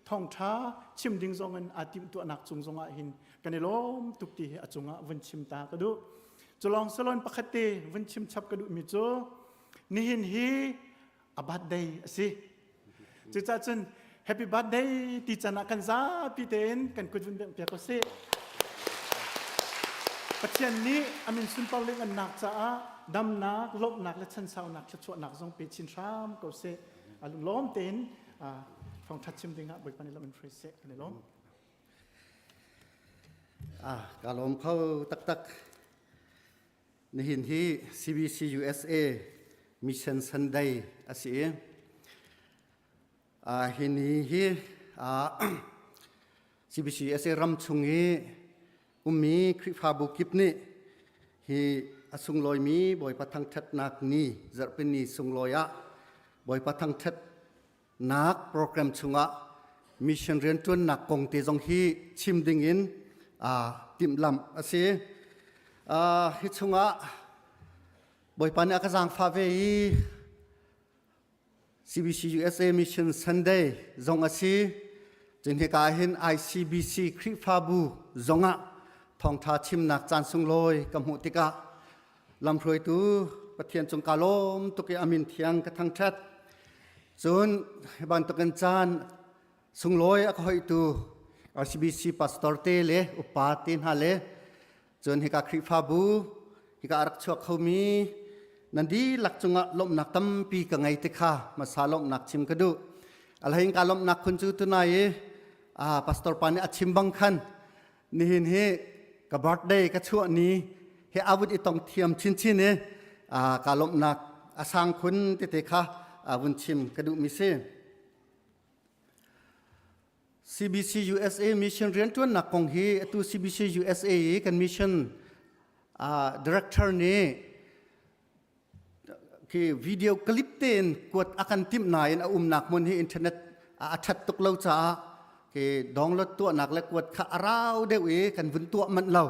thawngṭha chim ding zong in aa timhtuahnak cung zongah hin kan i lawm tuk ti hi a cungah vun chim ta ka duh. Culawng salon pakhat te vun chim chap ka duhmi cu nihin hi a birthday a si. Cucaah cun happy birthday ti can ah kan zapi tein kan kut vun bengh piak usih. Pathian nih a min sunpar lengannak caah damnak, lawmhnak le chansaunak thluachuahnak zong pe chin hram ko seh. A lawm tein thawngṭha chim dingah Bawipa nih lam in hruai seh. Kan i lawm. Ah, ka lawm kho taktak. Nihin hi CBC USA Mission Sunday a si i hi ni hi CBC USA ram chung i ummi Khrihfabu kip nih hi a sunglawimi Bawipa thangṭhatnak ni zarhpini sunglawi ah Bawipa thangṭhatnak program chungah mission rianṭuannak kong te zong hi chim dingin timhlamh a si. Hi chungah Bawipa nih a ka zaangfah ve i CBC USA Mission Sunday zong a si. Cun hika hin ICBC Khrihfabu zongah thawngṭha chimnak caan sunglawi ka hmuh tikah lamhruaitu Pathian cung ka lawm tuk i a min thiang ka thangṭhat. Cun hi bantukin caan sunglawi a ka hoihtu RCBC pastor te le upa te hna le cun hika Khrihfabu hika a rak chuak khomi nan dihlak cungah lawmhnak tampi ka ngei ti kha hmasa lawmhnak chim ka duh. Alhain ka lawmhnak khun cu tunai i pastor pa nih a chim bang khan nihin hi ka birthday ka chuah ni he avut i tong thiam chinchin i ka lawmhnak a sang khun tete kha vun chim ka duhmi si. CBC USA mission rianṭuannak kong hi atu CBC USA i kan mission director nih khi video clip tein kuat a kan timh nain a umnak hmun hi internet a ṭhat tuk lo caah khi download tuahnak le kuat kha a rau deuh i kan vun tuah manh lo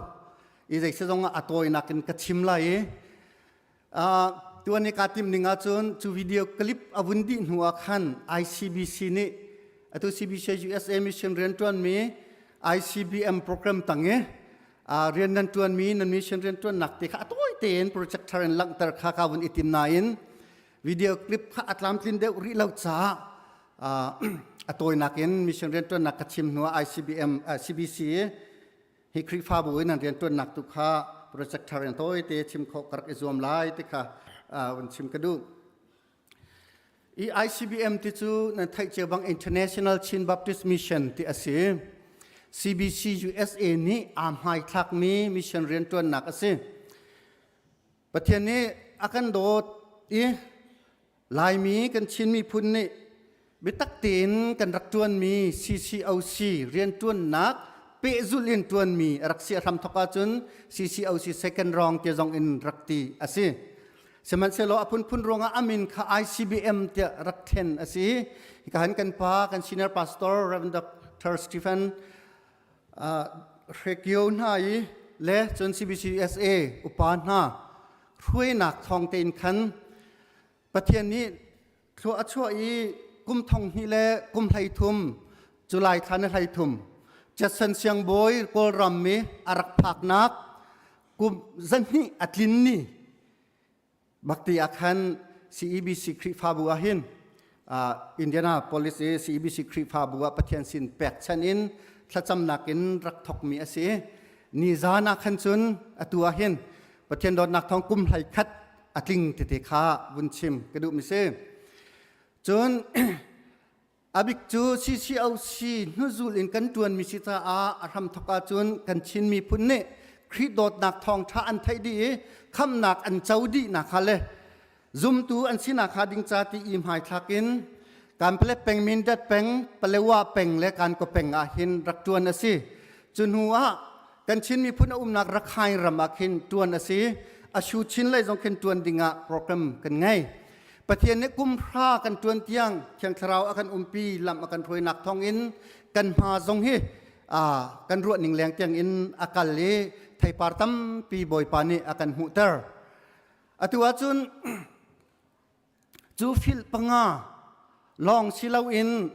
i zei zong ah a tawinak in ka chim lai i Tuan i kaa timh ning ahcun cu video clip a vun dih hnu ah khan ICBC nih atu CBC USA mission rianṭuanmi ICBM program tang i rian nan ṭuanmi nan mission rianṭuannak te kha a tawi tein projector in langhter kha ka vun i tim nain video clip kha a tlamtlin deuh rih lo caah a tawinak in mission rianṭuannak ka chim hnu ah ICBM CBC Hi Khrihfabu in an rianṭuannak tu kha projector in tawite chim khawh ka rak i zuam lai ti kha vun chim ka duh. I ICBM ti cu nan theih cio bang International Chin Baptist Mission ti a si. CBC USA nih aa hmaithlakmi mission rianṭuannak a si. Pathian nih a kan dawt i Laimi kan Chin miphun nih biatak tein kan rak ṭuanmi CCOC rianṭuannak pehzulh in ṭuanmi a rak si a hramthawk ahcun CCOC second round ti zong in rak ti a si. Sihmanhsehlaw a phunphun ruangah a min kha ICBM tiah rak thlen a si. Hika han kan pa kan senior pastor Reverend Dr. Stephen Hrekio hna i le cun CBCUSA upa hna hruainak thawng tein khan Pathian nih thlua a chuah i kum thong hnih le kum 13 July thla ni 13 Jetson Siangbawi Kawlram mi a rak phaknak kum zahnih a tlin ni Bakti ah khan CEBC Khrihfabu ah hin Indianapolis i CEBC Khrihfabu ah Pathian sin pekchanh in thlacamnak in rak thawkmi a si. Nizan ah khan cun atu ah hin Pathian dawtnak thawng kum hlei khat a tling tete kha vun chim ka duhmi si. Cun abik cu CCOC hnuzul in kan ṭuanmi si caah a hramthawk ahcun kan Chin miphun nih Khrih dawtnak thawngṭha an theih dih i khamhnak an co dihnak kha le zumtu an sinak kha ding ca ti i hmaithlak in Kanpalet peng Mindat peng Palewa peng le Kankaw peng ah hin rak ṭuan a si. Cu hnu ah kan Chin miphun a umnak Rakhine ram ah khin ṭuan a si. Ashu Chin lei zong khin ṭuan ding ah program kan ngei. Pathian nih kum hra kan ṭuan tiang Thiang Thlarau a kan umpi lam a kan hruainak thawngin kan hma zong hi kan ruah ning leng tiang in a kal i theipar tampi Bawipa nih a kan hmuhter. Atu ahcun cu fil panga lawng si loin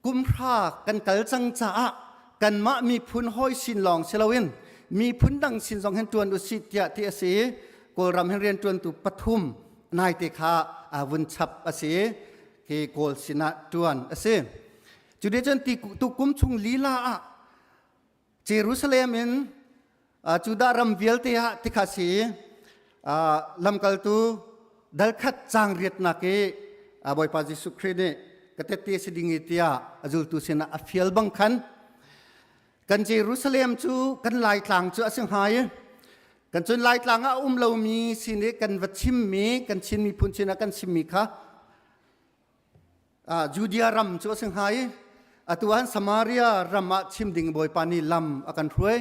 kum hra kan kal cang caah kanmah miphun hawi sin lawng si loin miphun dang sin zong hin ṭuan usih tiah ti a si i Kawlram hin rianṭuantu pathum naite kha vun chap a si i khi Kawl sinah ṭuan a si. Cu cun tukum chung lila ah Jerusalem in Judah ram vialte ah tikha si lamkaltu dalkhat caang riatnak i Bawipa Jesuh Khrih nih ka tette si ding i tiah a zultu sinah a fial bang khan kan Jerusalem cu kan Laitlang cu a si hnga i kan cun Laitlang ah a um lomi sin i kan va chimmi kan Chin miphun sinah kan chimmi kha Judea ram cu a si hnga i atu ah Samaria ram ah chim ding Bawipa nih lam a kan hruai.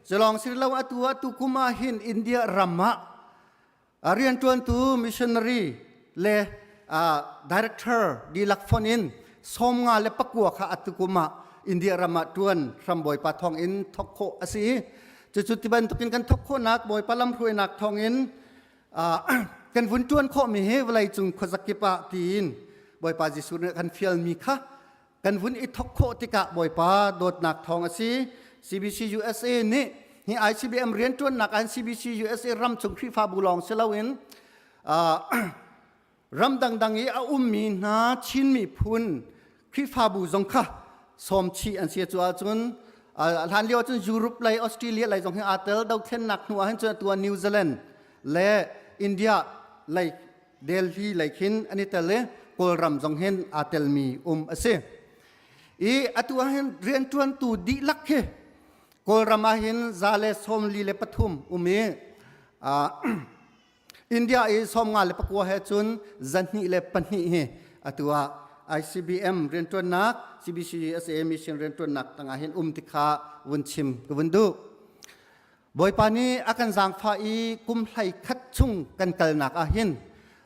Culawng si lo atu ah tukum ah hin India ram ah rianṭuantu missionary le director dihlak fonh in 59 kha atukum ah India ram ah ṭuan hram Bawipa thawng in thawk khawh a si i cucu ti bantukin kan thawk khawhnak Bawipa lamhruainak thawng in kan vun ṭuan khawhmi hi vawleicung khuazakip ah tiin Bawipa Jesuh nih kan fialmi kha kan vun i thawk khawh tikah Bawipa dawtnak thawng a si. CBC USA nih hi ICBM rianṭuannak ah CBC USA ramchung Khrihfabu lawng si loin ram dangdang i a ummi hna Chin miphun Khrihfabu zong kha sawm chih an si cu ahcun hlan lio ahcun Europe lei Australia lei zong hi aa tel dothlennak hnu ah hin cun atu ah New Zealand le India lei Delhi lei khin an i tel i Kawlram zong hin aa telmi um a si i atu ah hin rianṭuantu dihlak khi Kawlram ah hin 143 um i India i 54 he cun 202 hi atu ah. ICBM riantuannak CBCUSA mission riantuannak tangah hin um ti kha vun chim ka vun duh. Bawipa nih a kan zaangfah i kum hlei khat chung kan kalnak ah hin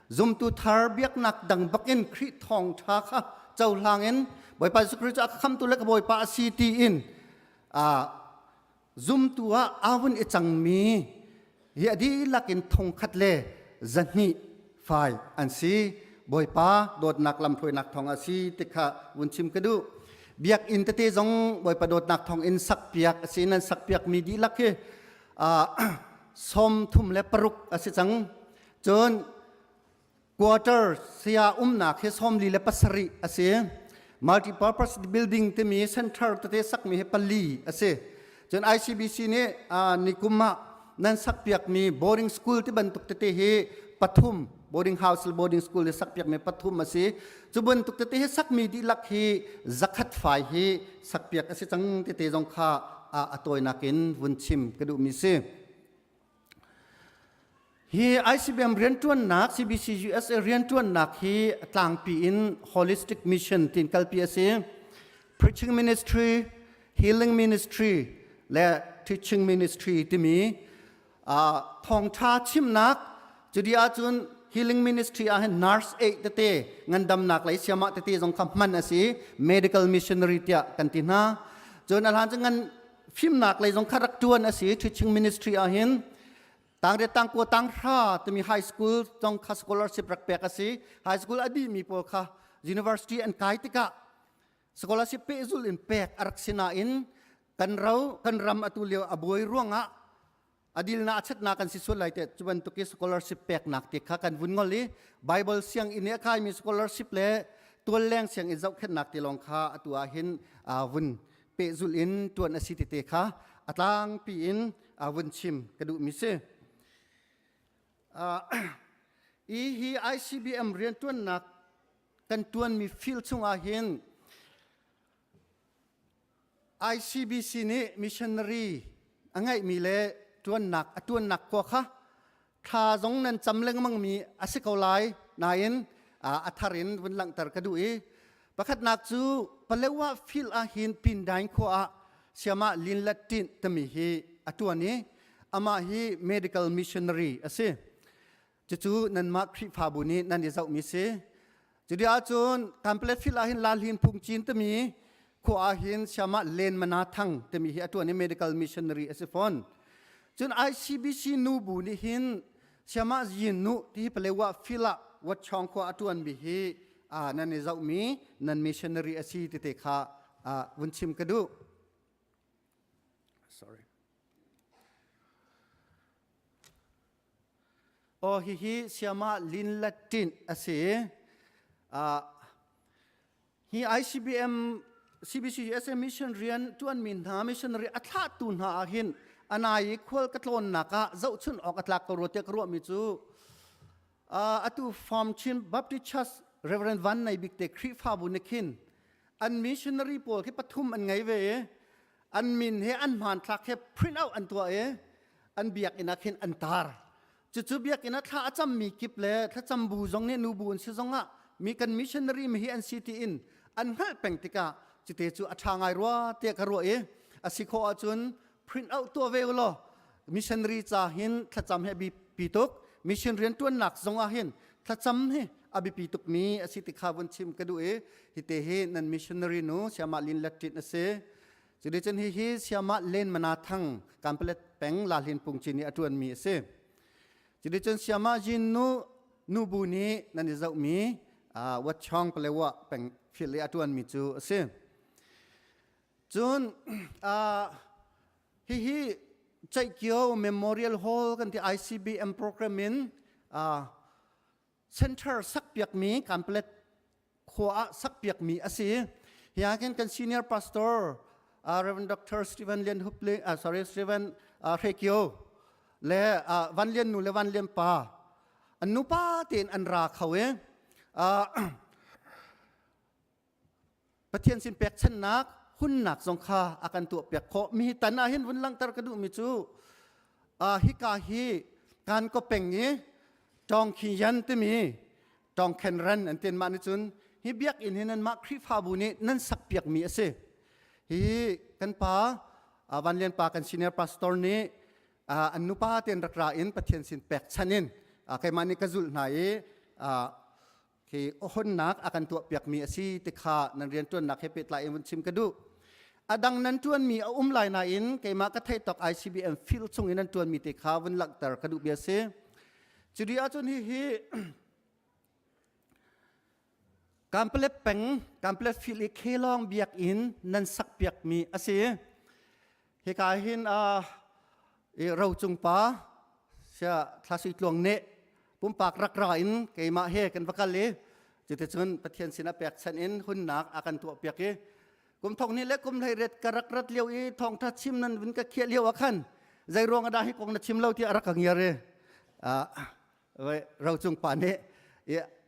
zumtu thar biaknak dang bakin Khrih thawngṭha kha cohlang in Bawipa Jesuh Khrih cu a ka khamtu le ka Bawipa a si tiin zumtu ah aa vun i cangmi hi a dihlak in thongkhat le 200 fai an si. Bawipa dawtnak lamhruainak thawng a si ti kha vun chim ka duh. Biakinn tete zong Bawipa dawtnak thawng in sakpiak a si. Nan sakpiak mi dihlak hi 36 a si cang. Cun quarter saya umnak hi 47 a si. Multipurpose building timi center tete sakmi hi pali a si. Cun ICBC nih nikum ah nan sakpiakmi boarding school ti bantuk tete hi pathum, boarding house le boarding school hi sakpiakmi pathum a si. Cu bantuk tete hi sakmi dihlak hi 100 fai hi sakpiak a si cang tete zong kha a tawinak in vun chim ka duhmi si. Hi ICBM rianṭuannak, CBC USA rianṭuannak hi tlangpi in holistic mission tiin kalpi a si. Preaching ministry, healing ministry le teaching ministry timi thawngṭha chimnak. Cuti ahcun healing ministry ah hin nurse aid tete, ngandamnak lei siamah tete zong kha hman a si, medical missionary tiah kan ti hna. Cun a hlan cu ngan fimnak lei zong kha rak ṭuan a si. Teaching ministry ah hin tangriat, tangkua, tanghra timi high school zong kha scholarship rak pek a si. High school a dihmi pawl kha university an kai tikah scholarship pehzul in pek a rak si nain kan ro kan ram atu lio a buai ruangah a dilna a chatna kan si sual lai te cu bantuk i scholarship peknak te kha kan vun ngol i Bible sianginn i a kaimi scholarship le tualleng sianginn zohkhenhnak te lawng kha atu ah hin vun pehzulh in tuan a si tete kha a tlangpi in vun chim ka duhmi si. I hi ICBM riantuannak kan tuanmi field chungah hin ICBC nih missionary a ngeihmi le tuannak a tuannak khua kha thla zong nan cam lengmang mi a si ko lai nain a thar in vun langhter ka duh i pakhatnak cu Palewa field ah hin Pindain khua ah siama Lin Latin timi hi a tuan i amah hi medical missionary a si. Cucu nanmah Khrihfabu nih nan i zohmi si. Cuti ahcun Kanpalet field ah hin Lalhin Phungcin timi khua ah hin siama Len Mana Thang timi hi a tuan i medical missionary a si fawn. Cun ICBC nubu nih hin siama Yin Nu ti hi Palewa field ah Watchawng khua a tuanmi hi nan i zohmi nan missionary a si tete kha vun chim ka duh. Sorry. Aw hihi siamah Lin Latin a si. Hi ICBM CBC USA mission rian tuanmi hna missionary a thlahtu hna ah hin anai i khual ka tlawnnak ah zohchun awk a tlak ko rua tiah ka ruahmi cu atu Farm Chin Baptist Church Reverend Van Nei Bik te Khrihfabu nih khin an missionary pawl khi pathum an ngei ve i an min he an hmanthlak he print out an tuah i an biakinn ah khin an tar. Cucu biakinn ah thla a cammi kip le thlacam bu zong nih nu bu an si zongah mi kan missionary mi hi an si tiin an hngalh peng tikah cite cu a ṭha ngai rua tiah ka ruah i a si khawh ahcun print out tuah ve u law missionary ca hin thlacam hi a biapi tuk. Mission rian ṭuannak zong ah hin thlacam hi a biapi tukmi a si ti kha vun chim ka duh i hite hi nan missionary nu Siamah Lin Latin a si. Cuticun hihi Siamah Len Mana Thang Kanpalet peng Lahlin Pungci nih a ṭuanmi a si. Cuticun Siamah Jin nu nubu nih nan i zohmi Watchong Palewa peng fil i a ṭuanmi cu a si. Cun hihi Ceihkio Memorial Hall kan ti ICBM program in center sakpiakmi Kanpalet khua ah sakpiakmi a si. Hi ah khin kan senior pastor Reverend Dr. Stephen Lian Hup le sorry Stephen Hrekio le Van Lian nu le Van Lian pa an nupa tein an ra kho i Pathian sin pekchanhnak hunnak zong kha a kan tuah piak khawh. Mi tan ah hin vun langhter ka duhmi cu hika hi kan ko peng i Tawng Khin Yan timi Tawng Khen Ran an tin mah nih cun. Hi biakinn hi nanmah Khrihfabu nih nan sakpiakmi a si. Hi kan pa Van Lian pa kan senior pastor nih an nupa tein rak ra in Pathian sin pekchan in keimah nih ka zulh hna i khi ohonnak a kan tuahpiakmi a si ti kha nan rianṭuannak he pehtlai in vun chim ka duh. A dang nan ṭuanmi a um lai nain keimah ka theih tawk ICBM field chung in nan ṭuanmi te kha vun langhter ka duh bia si. Cuti ahcun hihi Kanpalet peng, Kanpalet field i Khelawng biakinn nan sakpiakmi a si. Hika hin uh, i rocung pa sia thlasui tluang nih pumpak rak ra in keimah he kan va kal i cuticun Pathian sinah pekchanh in hunnak a kan tuahpiak i kum thong ni le kum hlei ret ka rak rat lio i thawngtha chim nan vun ka khiah lio ah khan zei ruang ah dah hi kong na chim lo tiah a rak ka ngiar i rocung pa nih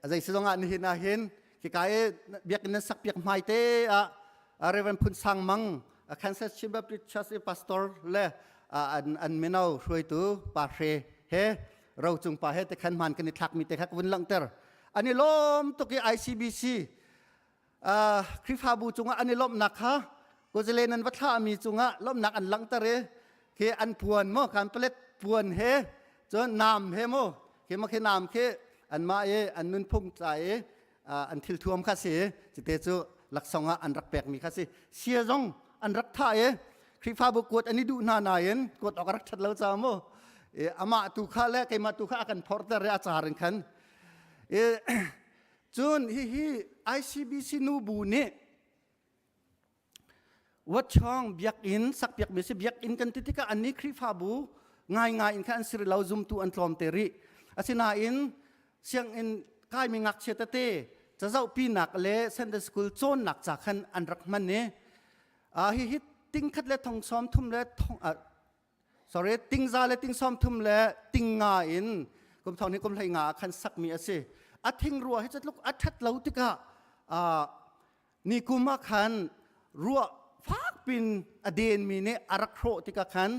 zei si zong ah nihin ah hin khika i biakinn nan sak piak hmai te ah Reverend Phun Sang Mang Kansas Chin Baptist Church i pastor le an an mino hruaitu pa hre he rocung pa he te khan hman kan i thlak mi te kha ka vun langhter an i lawm tuk i ICBC Khrihfabu cungah an i lawmhnak kha kuzale nan va thlahmi cungah lawmhnak an langhter i khi an puan maw kan palet puan he cun naam he maw khi ma khi naam khi anmah i an nunphung ca i an thil thuam kha si cite cu laksawng ah an rak pekmi kha si sia zong an rak thah i Khrihfabu kuat an i duh hna nain kuat awk a rak ṭhat lo ca mu amah tu kha le keimah tu kha a kan phorter i a car in khan Cun hihi ICBC nubu nih Watchong biakinn sakpiakmi si biakinn kan ti tikah annih Khrihfabu ngaingai in khan an si rih lo zumtu an tlawm te rih. Asinain sianginn kaimi ngakchia tete cazohpinak le Sunday school cawnnak ca khan an rak hman i hihi ting khat le thong sawm thum le thong sorry tingza le ting sawm thum le ting nga in kum thong ni kum hlei nga ah khan sakmi a si a thing rua hi catluk a that lo tikah ni kum ah khan ruah fak pin a den mi nih a rak hrawh tikah khan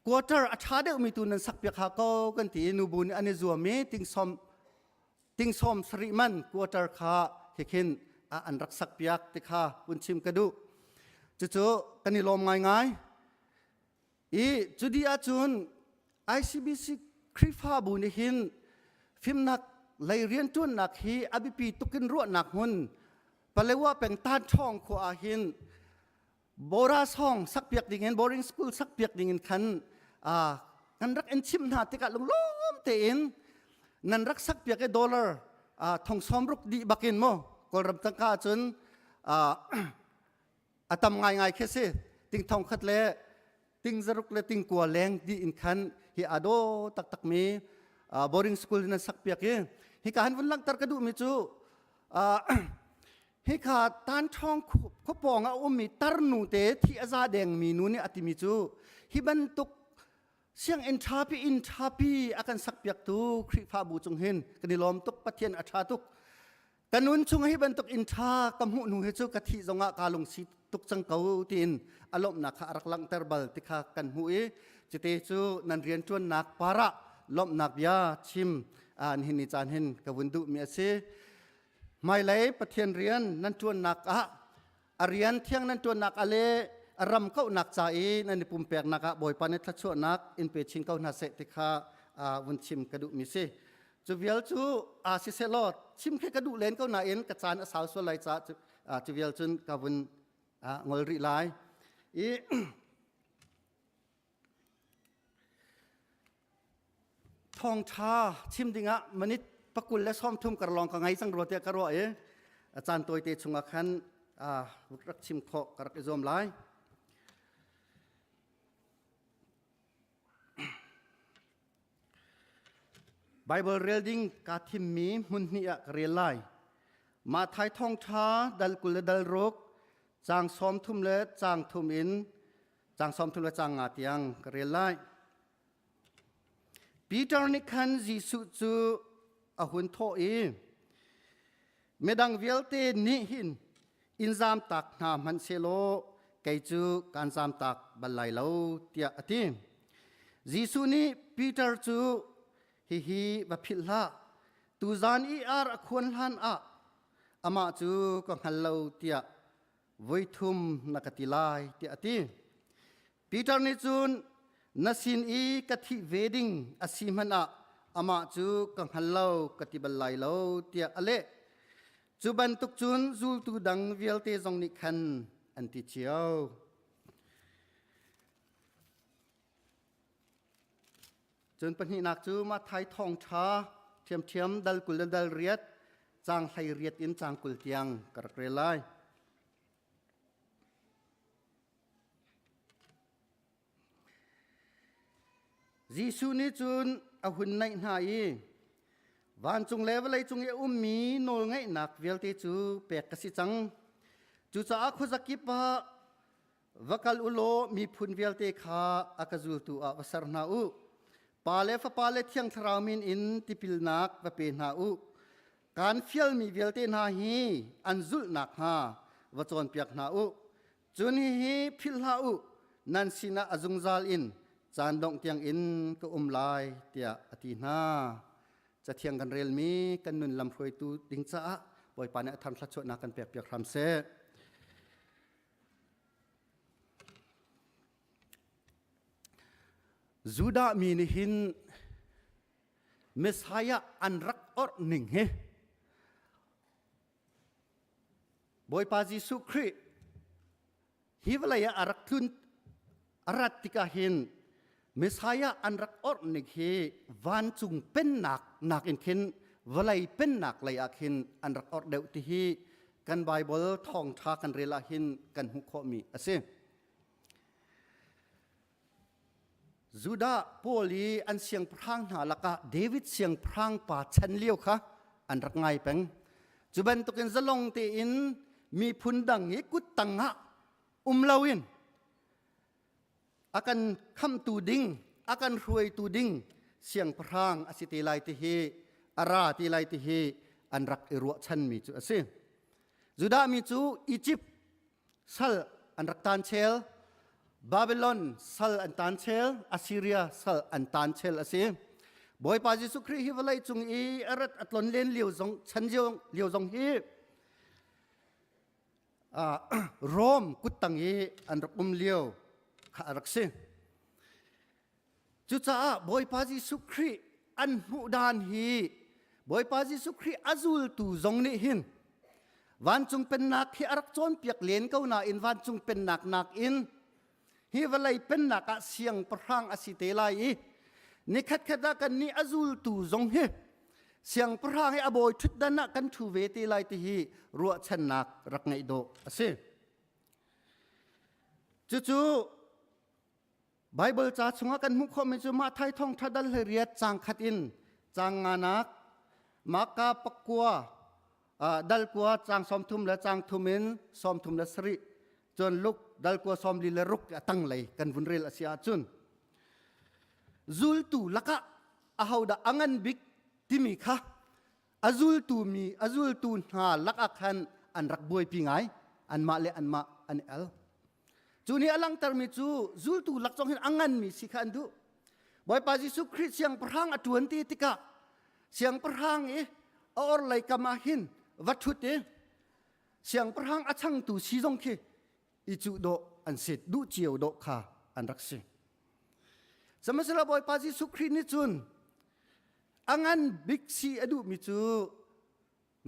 quarter a tha deuh mi tu nan sak piak ha ko kan ti i nubu nih an i zuam i ting som ting som sarih man quarter kha hikhin an rak sak piak ti kha vun chim ka duh cucu kan i lawm ngaingai i cudi ahcun ICBC Khrihfabu nih hin fimnak lei rianṭuannak hi a biapi tukin ruahnak hmun Palewa peng Tan Ṭhawng khua ah hin Bora song sakpiak dingin boarding school sakpiak dingin khan kan rak in chimh hna tikah lunglawm tein nan rak sakpiak i dollar thong sawm ruk dih bakin mu Kawlram tangka ahcun a tam ngaingai khi si ting thong khat le ting zaruk le ting kua leng dih in khan hi ado taktak mi boarding school nan sakpiak i hika han vun langhter ka duh mi cu Hika tanṭhawng khuapawng ah a ummi tarnu te thi a za dengmi nu nih a timi cu hi bantuk sianginn ṭhapi inn ṭhapi a kan sakpiaktu Khrihfabu cung hin kan i lawm tuk Pathian a ṭha tuk ka nun chung hi bantuk inn ṭha ka hmuh hnu hi cu ka thih zongah kaa lungsi tuk cang ko tiin a lawmhnak kha a rak langhter bal ti kha kan hmuh i cite cu nan rianṭuannak parah lawmhnak bia chim nihin ni caan hin ka vun duhmi a si. Hmailei Pathian rian nan ṭuannak ah a rian thiang nan ṭuannak ah le a ram kauhnak ca i nan i pumpeknak ah Bawipa nih thluachuahnak in pe chin ko hna seh ti kha vun chim ka duhmi si. Cu vial cu siseh law chim khi ka duh len ko nain ka caan a sau sual lai caah cu vial cun ka vun ngol rih lai. I Thawngṭha chim dingah minute pakul le sawmthum kar lawng ka ngei cang rua tiah ka ruah i a caan tawite chungah khan rak chim khawh ka rak i zuam lai. Bible rel ding kaa thimmi hmun hnih ah ka rel lai. Matthai thawngṭha dal 20 le dal ruk, caang 30 le caang thum in Caang 30 le caang nga tiang ka rel lai. Peter nih khan Jesuh cu a hun thawh i midang vialte nih hin in zamtak hna hmanh sehlaw kei cu kaan zamtak bal lai lo tiah a ti. Jesuh nih Peter cu hihi va philh hlah tuzan i ar a khuan hlan ah. amah cu ka hngal lo tiah voithum na ka ti lai tiah a ti. Peter nih cun na sin i ka thih ve ding a si hmanh ah amah cu ka hngal lo ka ti bal lai lo tiah a leh. Cu bantuk cun zultu dang vialte zong nih khan an ti cio. Cun pahnihnak cu Matthai thawngṭha ṭhiamṭhiam dal 20 le dal riat caang 18 in caang 20 tiang ka rak rel lai. Jesuh nih cun a hun naih hna i vancung le vawleicung i a ummi nawlngeihnak vialte cu pek ka si cang. Cucaah khuazakip ah Va kal u law miphun vialte kha a ka zultu ah va ser hna u. Pa le Fapa le Thiang Thlarau min in tipilnak va pe hna u. Kaan fialmi vialte hna hi an zulh nakhnga va cawnpiak hna u. Cun hihi philh hlah u, nan sinah a zungzal in caan dongh tiangin ka um lai, tiah a ti hna. Cathiang kan relmi kan nun lamhruaitu ding caah Bawipa nih a thar thluachuahnak kan pekpiak hram seh. Judah mi nih hin Messiah an rak orh ning hi Bawipa Jesuh Khrih hi vawlei ah a rak tlun a rat tikah hin Messiah an rak orh ning hi vancung pennak nakin khin vawlei pennak lei ah khin an rak orh deuh ti hi kan Baibal thawngṭha kan rel ah hin kan hmuh khawhmi a si. Judah pawl i an siangpahrang hna lakah David siangpahrang pa chan lio kha an rak ngai peng. Cu bantukin zalong tein miphun dang i kut tangah um loin a kan khamtu ding, a kan hruaitu ding siangpahrang a si te lai ti hi a ra ti lai ti hi an rak i ruahchanmi cu a si. Judah mi cu Egypt sal an rak tan chel, Babylon sal an tan chel, Assyria sal an tan chel a si. Bawipa Jesuh Khrih hi vawlei cung i a rat a tlon len lio zong chan lio zong hi Rome kuttang i an rak um lio kha a rak si. Cucaah Bawipa Jesuh Khrih an hmuh dan hi Bawipa Jesuh Khrih a zultu zong nih hin vancung pennak hi a rak cawnpiak len ko nain vancung pennak nakin hi vawlei pennak ah siangpahrang a si te lai i nikhatkhat ah kannih a zultu zong hi siangpahrang hi a bawi ṭhutdan ah kan ṭhu ve te lai ti hi ruahchannak rak ngeih dawh a si. Cucu Bible ca chungah kan hmuh khawhmi cu Matthai thawngṭha dal 18 caang khat in caang nganak Marka pakua dal kua caang 30 le caang thum in 37 cun Luke dal kua 46 a tanglei kan vun rel a si ahcun zultu lakah ahodah a ngan bik timi kha a zultu mi a zultu hna lakah khan an rak buaipi ngai anmah le anmah an el cu nih a langhtermi cu zultu lak zong hin a nganmi si kha an duh Bawipa Jesuh Khrih siangpahrang a ṭuan ti tikah siangpahrang i a orhlei kam ah hin va ṭhut i siangpahrang a changtu si zong khi i cuh dawh an si duh cio dawh kha an rak si sihmanhsehlaw Bawipa Jesuh Khrih nih cun a ngan bik si a duhmi cu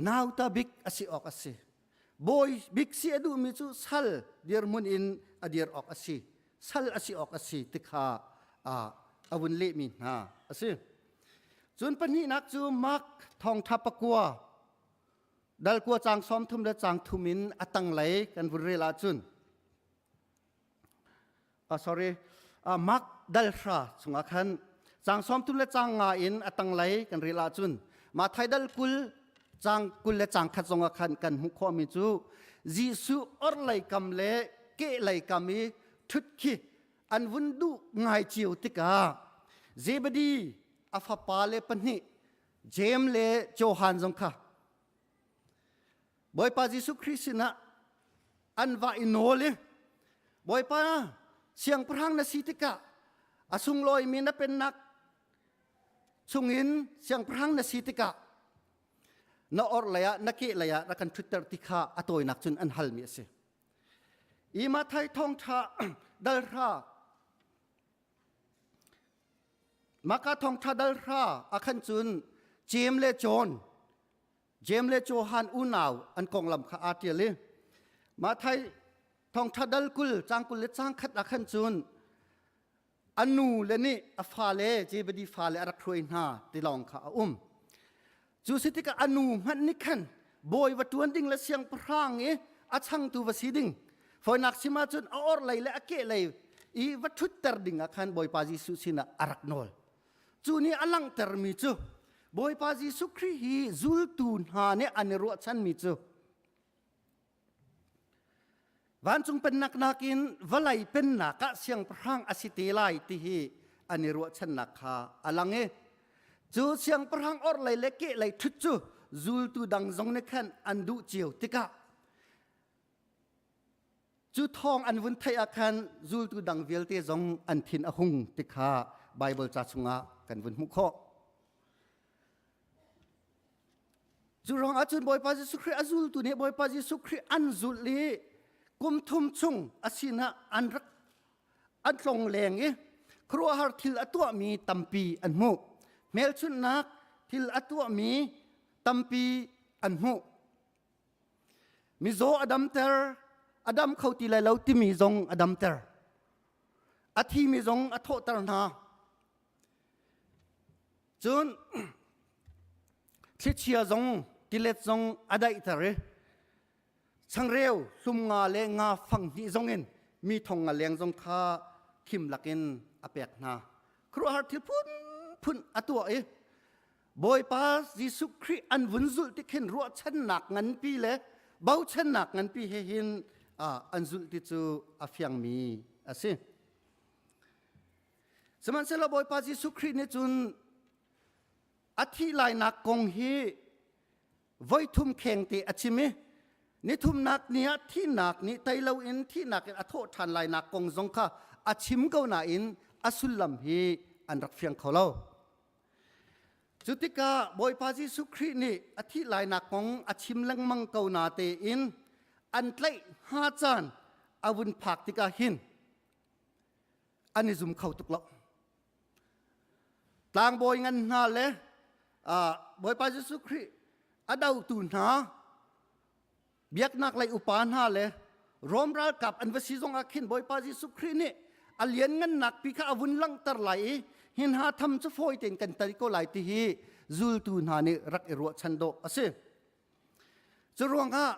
nauta bik a si awk a si bawi bik si a duhmi cu sal dirhmun in a dir awk a si sal a si awk a si ti kha a vun lehmi hna a si cun pahnihnak cu Mark thawngṭha pakua dal kua caang 30 le caang thum in a tanglei kan vun rel ahcun sorry Mark dal hra chungah khan caang 30 le caang nga in a tanglei kan rel ahcun Matthai dal 20 caang 20 le caang khat zongah khan kan hmuh khawhmi cu Jesuh orhlei kam le kehlei kam i ṭhut khi an vun duh ngai cio tikah Zebedi a fapa le pahnih Jeim le Johan zong kha Bawipa Jesuh Khrih sinah an va i nawl i Bawipa siangpahrang na si tikah a sunglawimi na pennak chungin siangpahrang na si tikah. Na or lei ah na ke lei ah rak kan ṭhutter ti kha a tawinak cun an halmi a si. I Mathai thawngṭha dal hra Maka thawngṭha dal hra ah khan cun Jeim le John Jeim le Johan unau an konglam kha aa ṭial i Mathai thawngṭha dal 20 caang 20 le caang khat ah khan cun a nu le nih a fale Zebedi fale a rak hruai hna ti lawng kha a um. Cu si tikah a nu hmanh nih khan bawi va ṭuan ding le siangpahrang i a changtu va si ding fawinak sim ahcun a orhlei le a kehlei i va ṭhutter ding ah khan Bawipa Jesuh sinah a rak nawl. Cu nih a langhtermi cu Bawipa Jesuh Khrih hi zultu hna nih an i ruahchanmi cu Vancung pennak nakin vawlei pennak ah siangpahrang a si te lai ti hi an i ruahchannak kha a lang i cu siangpahrang orhlei le kehlei ṭhut cu zultu dang zong nih khan an duh cio tikah cu thawng an vun theih ah khan zultu dang vialte zong an thin a hung ti kha Baibal ca chungah kan vun hmuh khawh. Cu ruang ahcun Bawipa Jesuh Khrih a zultu nih Bawipa Jesuh Khrih an zulh i kum thum chung a sinah an rak an tlong leng i khuaruahhar thil a tuahmi tampi an hmuh. Hmelchunhnak thil a tuahmi tampi an hmuh. Mizaw a damter, a dam kho ti lai lo timi zong a damter. A thimi zong a thawhter hna. Cun thlichia zong tilet zong a daihter i changreu hlum nga le nga fang hnih zong in mi thong nga leng zong kha khim lakin a pek hna. Khuaruahhar thil phunphun a tuah i Bawipa Jesuh Khrih an vun zulh ti khin ruahchannak nganpi le bochannak nganpi he hin an zulh ti cu a fiangmi a si. Sihmanhsehlaw Bawipa Jesuh Khrih nih cun a thih lainak kong hi voithum khengte a chim i nithumnak ni ah thihnak nih tei loin thihnak in a thawh ṭhan lainak kong zong kha a chim ko nain a sullam hi an rak fiang kho lo. Cu tikah Bawipa Jesuh Khrih nih a thih lainak kong a chim lengmang ko na tein an tlaih hnga caan a vun phak tikah hin an i zum kho tuk lo. Tlangbawi ngan hna le Bawipa Jesuh Khrih a dotu hna biaknak lei upa hna le Rom ralkap an va si zong ah khin Bawipa Jesuh Khrih nih a lianngannak pi kha a vun langhter lai i hi hna tham cu fawi tein kan tei ko lai ti hi zultu hna nih rak i ruahchan dawh a si. Cu ruangah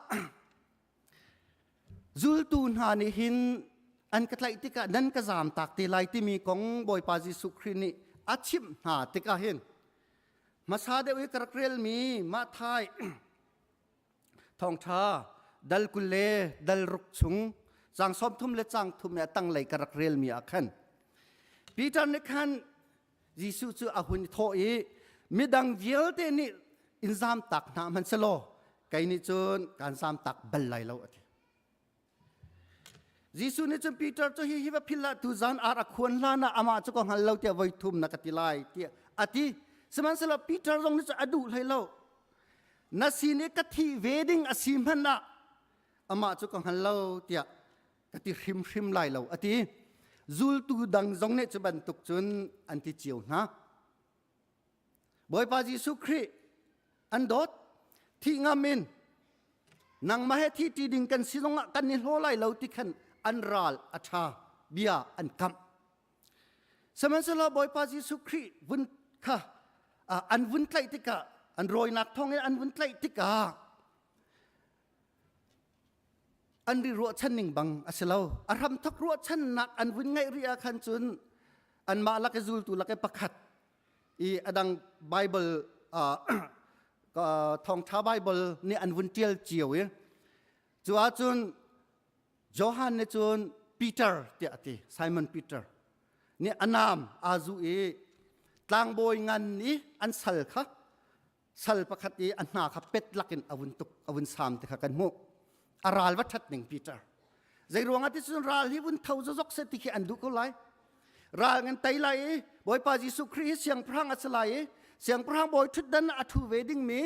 Zultu hna nih hin an ka tlaih tikah nan ka zaamtak te lai timi kong Bawipa Jesuh Khrih nih a chimh hna tikah hin hmasa deuh i ka rak relmi Matthai thawngṭha dal 20 le dal ruk chung caang 30 le caang thum le a tanglei ka rak relmi ah khan Peter nih khan Jesuh cu a hun thawh i midang vialte nih in zamtak hna hmanhselaw kei nih cun kaan zamtak bal lai lo a ti. Jesuh nih cun Peter cu hi hi va phil hlah tu zan ar a khuan hlan ah amah cu ka hngal lo tiah voi thum na ka ti lai tiah a ti. Sihmanhsehlaw Peter zong nih cun a duh hlei lo. Na sin i ka thih ve ding a si hmanh ah amah cu ka hngal lo tiah ka ti hrimhrim lai lo a ti. Zultu dang zong nih cu bantuk cun an ti cio hna. Bawipa Jesuh Khrih an dawt thih ngam in nangmah he thi ṭi ding kan si zongah kan i hlaw lai lo ti khan an ral a ṭha bia an kamh. Sihmanhsehlaw Bawipa Jesuh Khrih vun kha an vun tlaih tikah an rawinak thawngin an vun tlaih tikah an ri ruahchan ning bang a si lo a hramthok ruahchannak an vun ngaih rih ah khan cun anmah lak i zultu lak i pakhat i adang Bible thawngtha Bible nih an vun tial cio i cu ahcun Johan nih cun Peter tiah a ti Simon Peter nih a naam aa zu i tlangbawi ngan i an sal kha sal pakhat i a hna kha pet lakin a vun tuk a vun sam ti kha kan hmuh a ral va that ning Peter zei ruangah ti cun ral hi vun tho zozok se ti khi an duh ko lai ral ngan tei lai i Bawipa Jesuh Khrih hi siangpahrang a si lai i siangpahrang bawi thutdan a thu ve ding mi.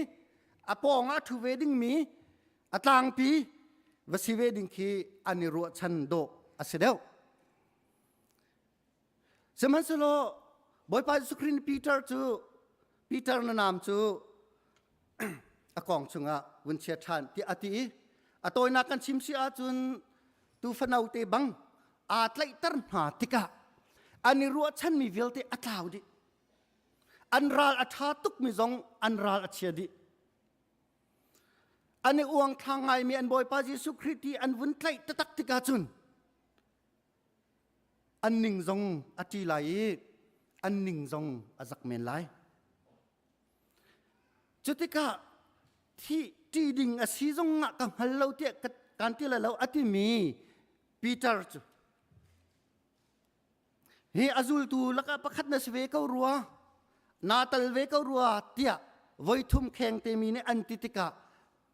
A pawng ah ṭhu ve dingmi a tlangpi va si ve ding khi an i ruahchan dawh a si deuh. Sihmanhsehlaw Bawipa Jesuh Khrih nih Peter cu Peter na naam cu a kong chungah vun chia ṭhan tiah a ti i a tawinak kan chim si ahcun tuufano te bang aa tlaihter hna tikah an i ruahchanmi vialte a tlau dih. An ral a ṭha tukmi zong an ral a chia dih. An i uangthlang ngaimi an Bawipa Jesuh Khrih ti an vun tlaih taktak tikah cun an ning zong a ṭi lai i an ning zong a zak men lai. Cutikah thi ṭi ding a si zong ah ka hngal lo tiah kan ti lai lo a timi Peter cu hi a zultu lakah pakhat na si ve ko rua naa tal ve ko rua tiah voithum kheng te mi nih an ti tikah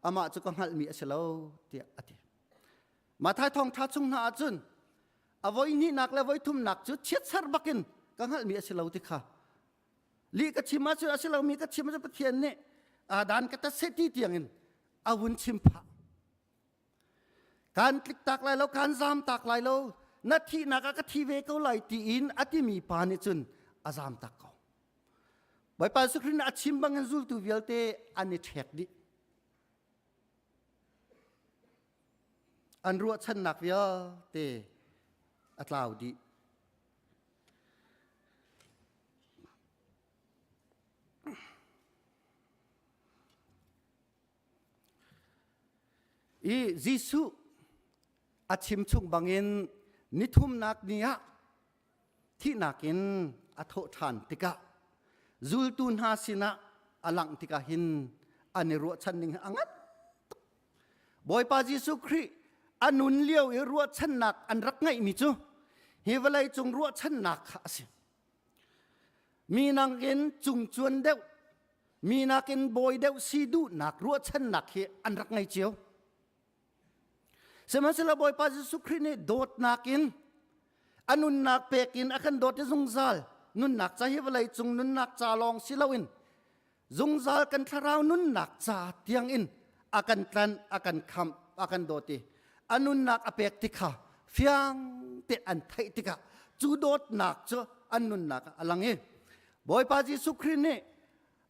amah cu ka hngalhmi a si lo tiah a ti. Mathai thawngṭha chung hna ahcun a voi hnihnak le voi thumnak cu chiatser bakin ka hngalhmi a si lo ti kha lih ka chim ahcun a si lomi ka chim ahcun Pathian nih dan ka tat seh ti tiangin a vun chim phah. Kan tlik tak lai lo, kan zam tak lai lo, na thihnak ah ka thi ve ko lai tiin a timi pa nih cun a zam tak ko. Bawipa Jesuh Khrih nih a chim bangin zultu vialte an i ṭhek dih. An ruahchannak vialte a tlau dih. I Jesuh a chim chung bangin nithumnak ni ah thihnak in a thawh ṭhan tikah zultu hna sinah a langh tikah hin an i ruahchan ning a ngan tuk. Bawipa Jesuh Khrih a nun lio i ruahchannak an rak ngeihmi cu hi vawlei cung ruahchannak kha a si. Mi nakin cungcuan deuh, mi nakin bawi deuh si duhnak ruahchannak hi an rak ngei cio. Sihmanhsehlaw Bawipa Jesuh Khrih nih dawtnak in a nunnak pek in a kan dawt i zungzal nunnak ca hi vawlei cung nunnak ca lawng si loin zungzal kan thlarau nunnak ca tiang in a kan tlanh, a kan khamh, a kan dawt i a nunnak a pek ti kha fiang te an theih tikah cu dawtnak cu an nunnak ah a lang i Bawipa Jesuh Khrih nih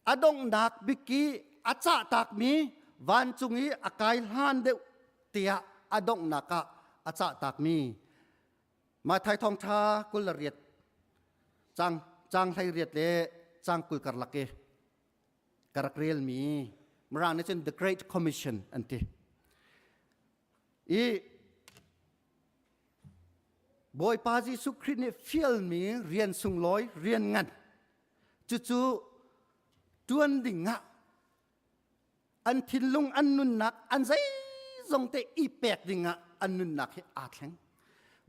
a donghnak bik i a cahtakmi vancung i a kai hlan deuh tiah a donghnak ah a cahtakmi Mathai thawngṭha 28 cang cang 18 le cang 20 karlak i ka rak relmi Mirang nih cun The Great Commission an ti. I Bawipa Jesuh Khrih nih fialmi rian sunglawi rian ngan cucu ṭuan ding ah an thinlung an nunnak an zeizong te i pek ding ah an nunnak hi aa thleng.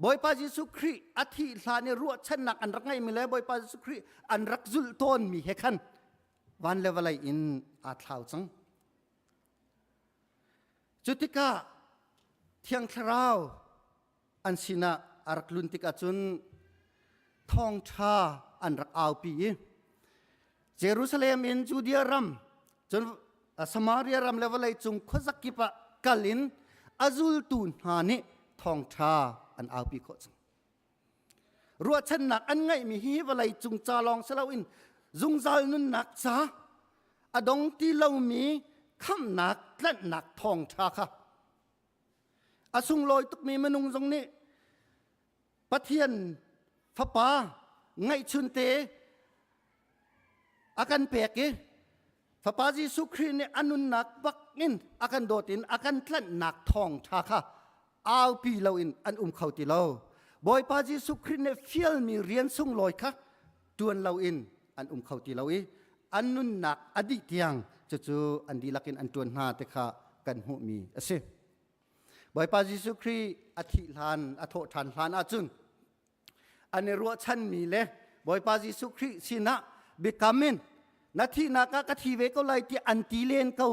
Bawipa Jesuh Khrih a thih hlan i ruahchannak an rak ngeihmi le Bawipa Jesuh Khrih an rak zulh tawnmi he khan van le vawlei in aa thlau cang. Cu tikah Thiang Thlarau an sinah a rak lun tikah cun thawngṭha an rak aupi i Jerusalem in Judea ram cun Samaria ram le vawlei cung khuazakip ah kal in a zultu hna nih thawngṭha an aupi khawh cang. Ruahchannak an ngeihmi hi vawlei cung ca lawng si loin zungzal nunnak ca a dong ti lomi khamhnak tlanhnak thawngṭha kha a sunglawi tukmi minung zong nih Pathian Fapa ngeihchunte a kan pek i Fapa Jesuh Khrih nih a nunnak bak in a kan dawt in a kan tlanhnak thawngṭha kha aupi loin an um kho ti lo. Bawipa Jesuh Khrih nih fialmi rian sunglawi kha ṭuan loin an um kho ti lo i an nunnak a dih tiang cucu an dihlak in an ṭuan hna ti kha kan hmuhmi a si. Bawipa Jesuh Khrih a thih hlan, a thawh ṭhan hlan ahcun an i ruahchanmi le Bawipa Jesuh Khrih sinah biakam in na thihnak ah ka thi ve ko lai ti an ti len ko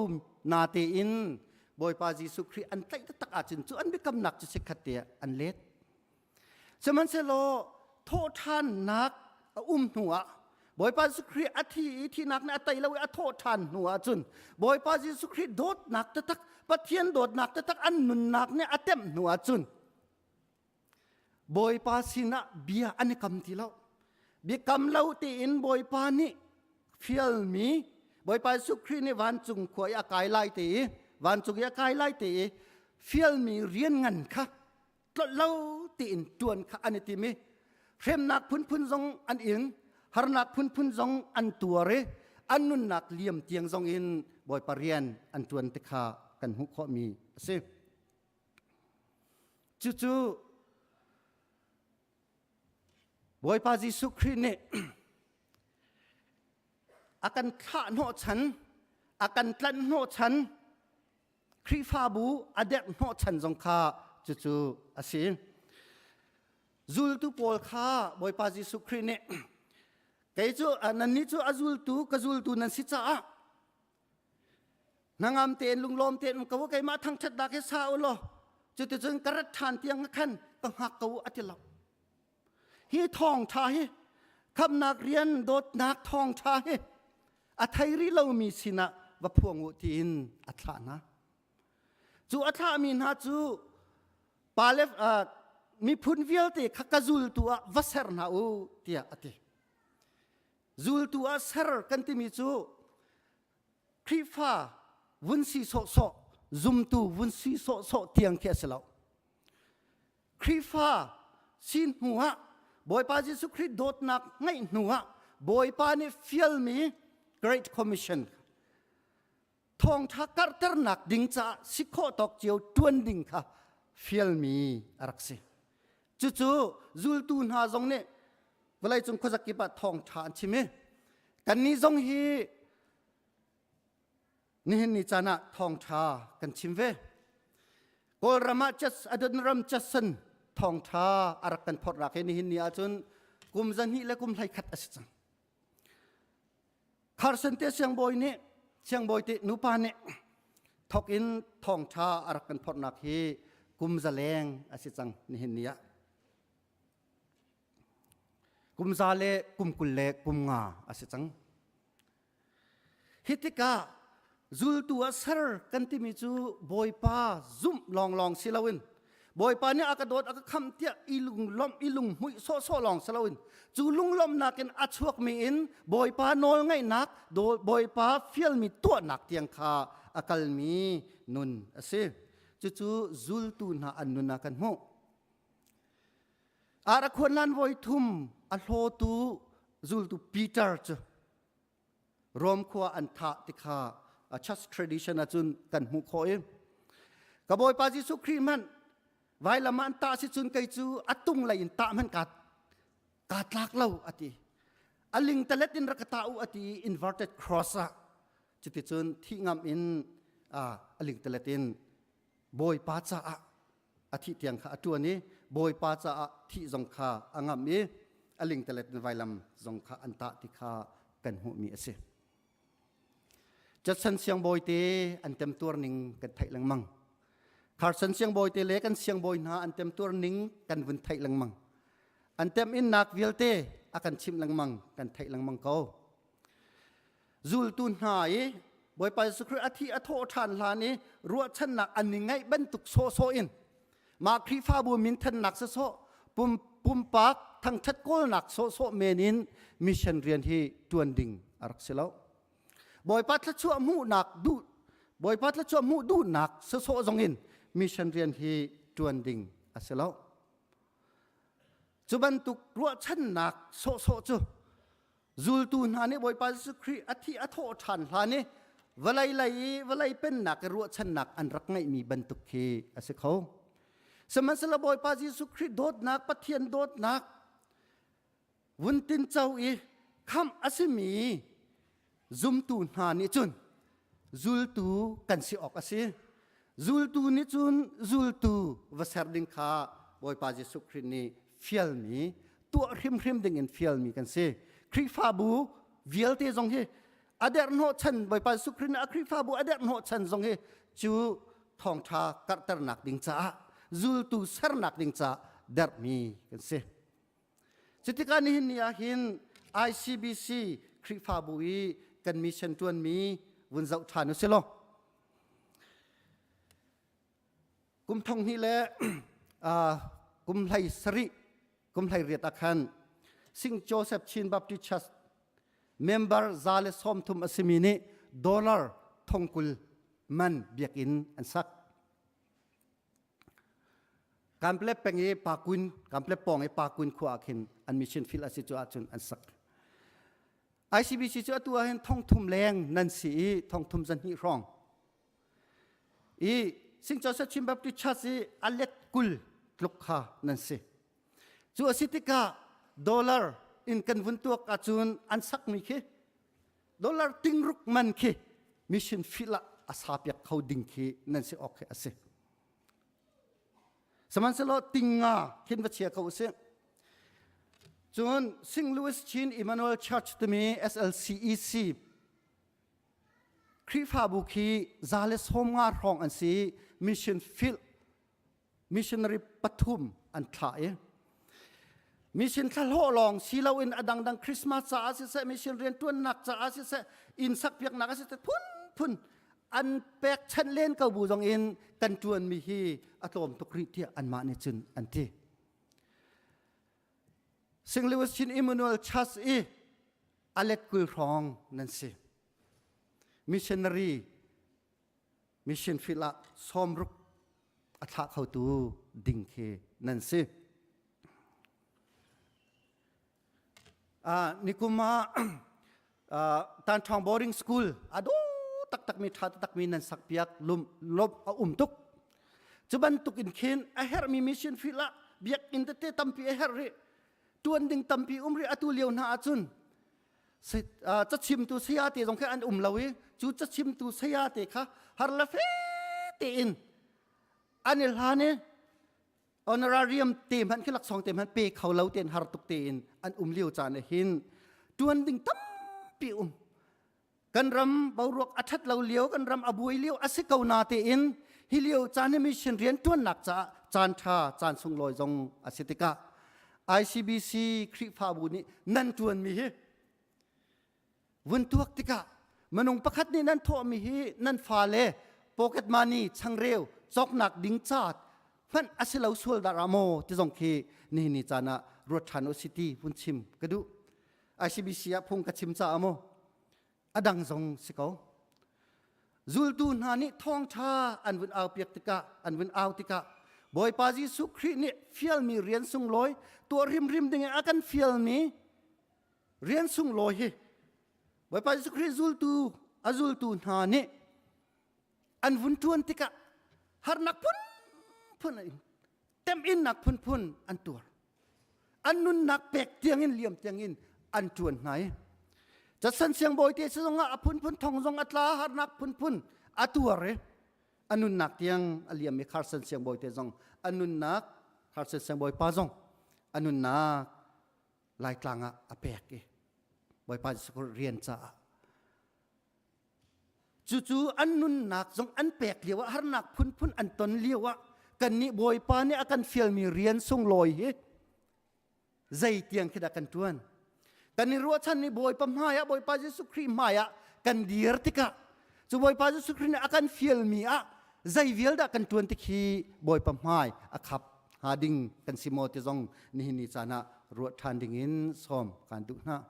na tein Bawipa Jesuh Khrih an tlaih taktak ahcun cu an biakamnak cu chikkhat te ah an let. Sihmanhsehlaw thawhṭhannak a um hnuah. Bawipa Jesuh Khrih a thi i thihnak nih a tei lo i a thawh ṭhan hnu ahcun Bawipa Jesuh Khrih dawtnak taktak Pathian dawtnak taktak an nunnak nih a temh hnu ahcun Bawipa sinah bia an i kam ti lo. Biakam lo tiin Bawipa nih fialmi Bawipa Jesuh Khrih nih vancung khua i a kai lai te i vancung i a kai lai te i fialmi rian ngan kha tlolh lo tiin ṭuan kha an i tim i hremnak phunphun zong an ing harnak phunphun zong an tuar i an nunnak liam tiang zong in Bawipa rian an ṭuan ti kha kan hmuh khawhmi a si. Cucu Bawipa Jesuh Khrih nih a kan thlah hnawhchan, a kan tlanh hnawhchan, Khrihfabu a derh hnawhchan zong kha cucu a si. Zultu pawl kha Bawipa Jesuh Khrih nih kei cu nannih cu a zultu ka zultu nan si caah Hnangam tein lunglawm tein um ko keimah thangṭhatnak hi sa u law cuticun ka rat ṭhan tiang khan ka hngak ko a ti lo. Hi thawngṭha hi khamnak rian dawtnak thawngṭha hi a thei rih lomi sinah va phuang u tiin a thlah hna. Cu a thlahmi hna cu pale miphun vialte kha ka zultu ah va ser hna u tiah a ti. Zultu ah ser kan timi cu Khrihfa vun si sawhsawh, zumtu vun si sawhsawh tiang khi a si lo. Khrihfa si hnu ah Bawipa Jesuh Khrih dawtnak ngeih hnu ah Bawipa nih fialmi Great Commission thawngṭha karhternak ding caah si khawh tawk cio ṭuan ding kha fialmi a rak si. Cucu zultu hna zong nih vawleicung khuazakip ah thawngṭha an chim i kannih zong hi nihin ni caan ah thawngṭha kan chim ve. Kawlram ah Adonram Jackson thawngṭha a rak kan phorh rak hi nihin ni ahcun kum zahnih le kum 11 a si cang. Carson te siangbawi nih siangbawi te nupa nih thok in thawngṭha a rak kan phorhnak hi kum zaleng a si cang nihin ni ah. Kum za le kum 20 le kum nga a si cang. Hi tikah zultu ah ser kan timi cu Bawipa zumh lawnglawng si loin Bawipa nih a ka dawt a ka khamh tiah i lunglawmh i lunghmuih sawhsawh lawng si loin cu lunglawmhnak in a chuakmi in Bawipa nawlngaihnak Bawipa fialmi tuahnak tiang kha a kalmi nun a si. Cucu zultu hna an nun ah kan hmuh. Ar a khuan lan voi thum a hlawtu zultu Peter cu Rom khua an thah ti kha a church tradition ahcun kan hmuh khawh i ka Bawipa Jesuh Khrih hmanh vailam ah an tah si cun kei cu a tung lei in tah hmanh kaa tlak lo a ti. A lingtalet in rak ka tah u a ti i inverted cross ah cuticun thih ngam in a lingtalet in Bawipa caah a thih tiang kha a ṭuan i Bawipa caah thih zong kha a ngamh i a lingtalet in vailam zong kha an tah ti kha kan hmuhmi a si. Judson siangbawi te an temtuar ning kan theih lengmang. Carson siangbawi te le kan siangbawi hna an temtuar ning kan vun theih lengmang. An temhinnak vialte a kan chimh lengmang kan theih lengmang ko. Zultu hna i Bawipa Jesuh Khrih a thi a thawh ṭhan hlan i ruahchannak an i ngaih bantuk sawhsawh in mah Khrihfabu minthannak sawsawh pum pumpak thangṭhat kawlnak sawhsawh men in mission rian hi ṭuan ding a rak si lo. Bawipa thluachuah hmuhnak duh Bawipa thluachuah hmuh duhnak sawsawh zong in mission rian hi ṭuan ding a si lo. Cu bantuk ruahchannak sawhsawh cu Zultu hna nih Bawipa Jesuh Khrih a thih a thawh ṭhan hlan i vawlei lei i vawlei pennak i ruahchannak an rak ngeihmi bantuk khi a si kho. Sihmanhsehlaw Bawipa Jesuh Khrih dawtnak, Pathian dawtnak vun tinco i khamh a simi zumtu hna nih cun zultu kan si awk a si. Zultu nih cun zultu va ser ding kha Bawipa Jesuh Khrih nih fialmi tuah hrimhrim ding in fialmi kan si. Khrihfabu vialte zong hi a derhnawh chan Bawipa Jesuh Khrih nih a Khrihfabu a derhnawh chan zong hi cu thawngṭha karhternak ding caah zultu sernak ding caah derhmi kan si. Cutikah nihin ni ah hin ICBC Khrihfabu i kan mission ṭuanmi vun zoh ṭhan u si law. Kum thong hnih le kum hlei sarih kum hlei riat ah khan St. Joseph Chin Baptist Church member 130 a simi nih dollar thongkul man biakinn an sak. Kamplep peng i Pakuin Kamplep pawng i Pakuin khua ah khin an mission field a si cu ahcun an sak. ICBC cu atu ah hin thongthum leng nan si i thongthum zahnih hrawng. I St. Joseph Chin Baptist Church i a let 20 tluk kha nan si. Cu a si tikah dollar in kan vun tuak ahcun an sakmi khi dollar tingruk man khi mission field ah a sa piak kho ding khi nan si awk khi a si. Sihmanhsehlaw tinga khin va chia ko usih. Cun St. Louis Chin Emmanuel Church timi SLCEC Khrihfabu khi 150 hrawng an si mission field missionary pathum an thlah i mission thlahlawh lawng si loin a dangdang Christmas caah siseh mission rianṭuannak caah siseh inn sakpiaknak ah siseh phunphun an pekchanh len ko bu zong in kan ṭuanmi hi a tlawm tuk rih tiah anmah nih cun an ti. St. Louis Chin Emmanuel Church i alet 20 hrawng nan si. Missionary mission field ah 60 a thlah khotu ding khi nan si. Nikum ah Tanṭhawng boarding school a dawh taktakmi ṭha taktakmi nan sakpiak lum lawmh a um tuk. Cu bantuk in khin a herhmi mission field ah biakinn tete tampi a herh rih. Ṭuan ding tampi um rih atu lio hna ahcun cachimtu saya te zong khi an um lo i cu cachimtu saya te kha har le fe tein an i hlan i honorarium te hmanh khi laksawng te hmanh pe kho lo tein har tuk tein an um lio caan ah hin tuan ding tampi um kan ram boruak a that lo lio kan ram a buai lio a si ko na tein hi lio caan hi mission rian tuannak caah caan tha caan sunglawi zong a si tikah ICBC Khrihfabu nih nan tuanmi hi vun tuak tikah minung pakhat nih nan thawhmi hi nan fale pocket money changreu cawknak ding ca hmanh a si lo sual dah maw ti zong khi nihin ni caan ah ruat ṭhan u si ti vun chim ka duh ICBC ah phung ka chim caah maw a dang zong si ko zultu hna nih thawngṭha an vun au piak tikah an vun au tikah Bawipa Jesuh Khrih nih fialmi rian sunglawi tuah rimrim ding in a kan fialmi rian sunglawi hi Bawipa Jesuh Khrih zultu a zultu hna nih an vun ṭuan tikah harnak phunphun an temhinnak phunphun an tuar an nunnak pek tiangin liam tiangin an ṭuan hna i casan siangbawi te zongah a phunphun thong zong a tla harnak phunphun a tuar i a nunnak tiang a liam i Carson siangbawi te zong a nunnak Carson siangbawi pa zong a nunnak Laitlang ah a pek i Bawipa Jesuh Khrih rian caah cucu an nunnak zong an pek lio ah harnak phunphun an ton lio ah kannih Bawipa nih a kan fialmi rian sunglawi hi zei tiang khi dah kan ṭuan kan i ruahchan i Bawipa hmai ah Bawipa Jesuh Khrih hmai ah kan dir tikah cu Bawipa Jesuh Khrih nih a kan fialmi ah zei vial dah kan ṭuan tik hi Bawipa hmai a khap hnga ding kan si maw ti zong nihin ni caan ah ruat ṭhan ding in sawm kan duh hna.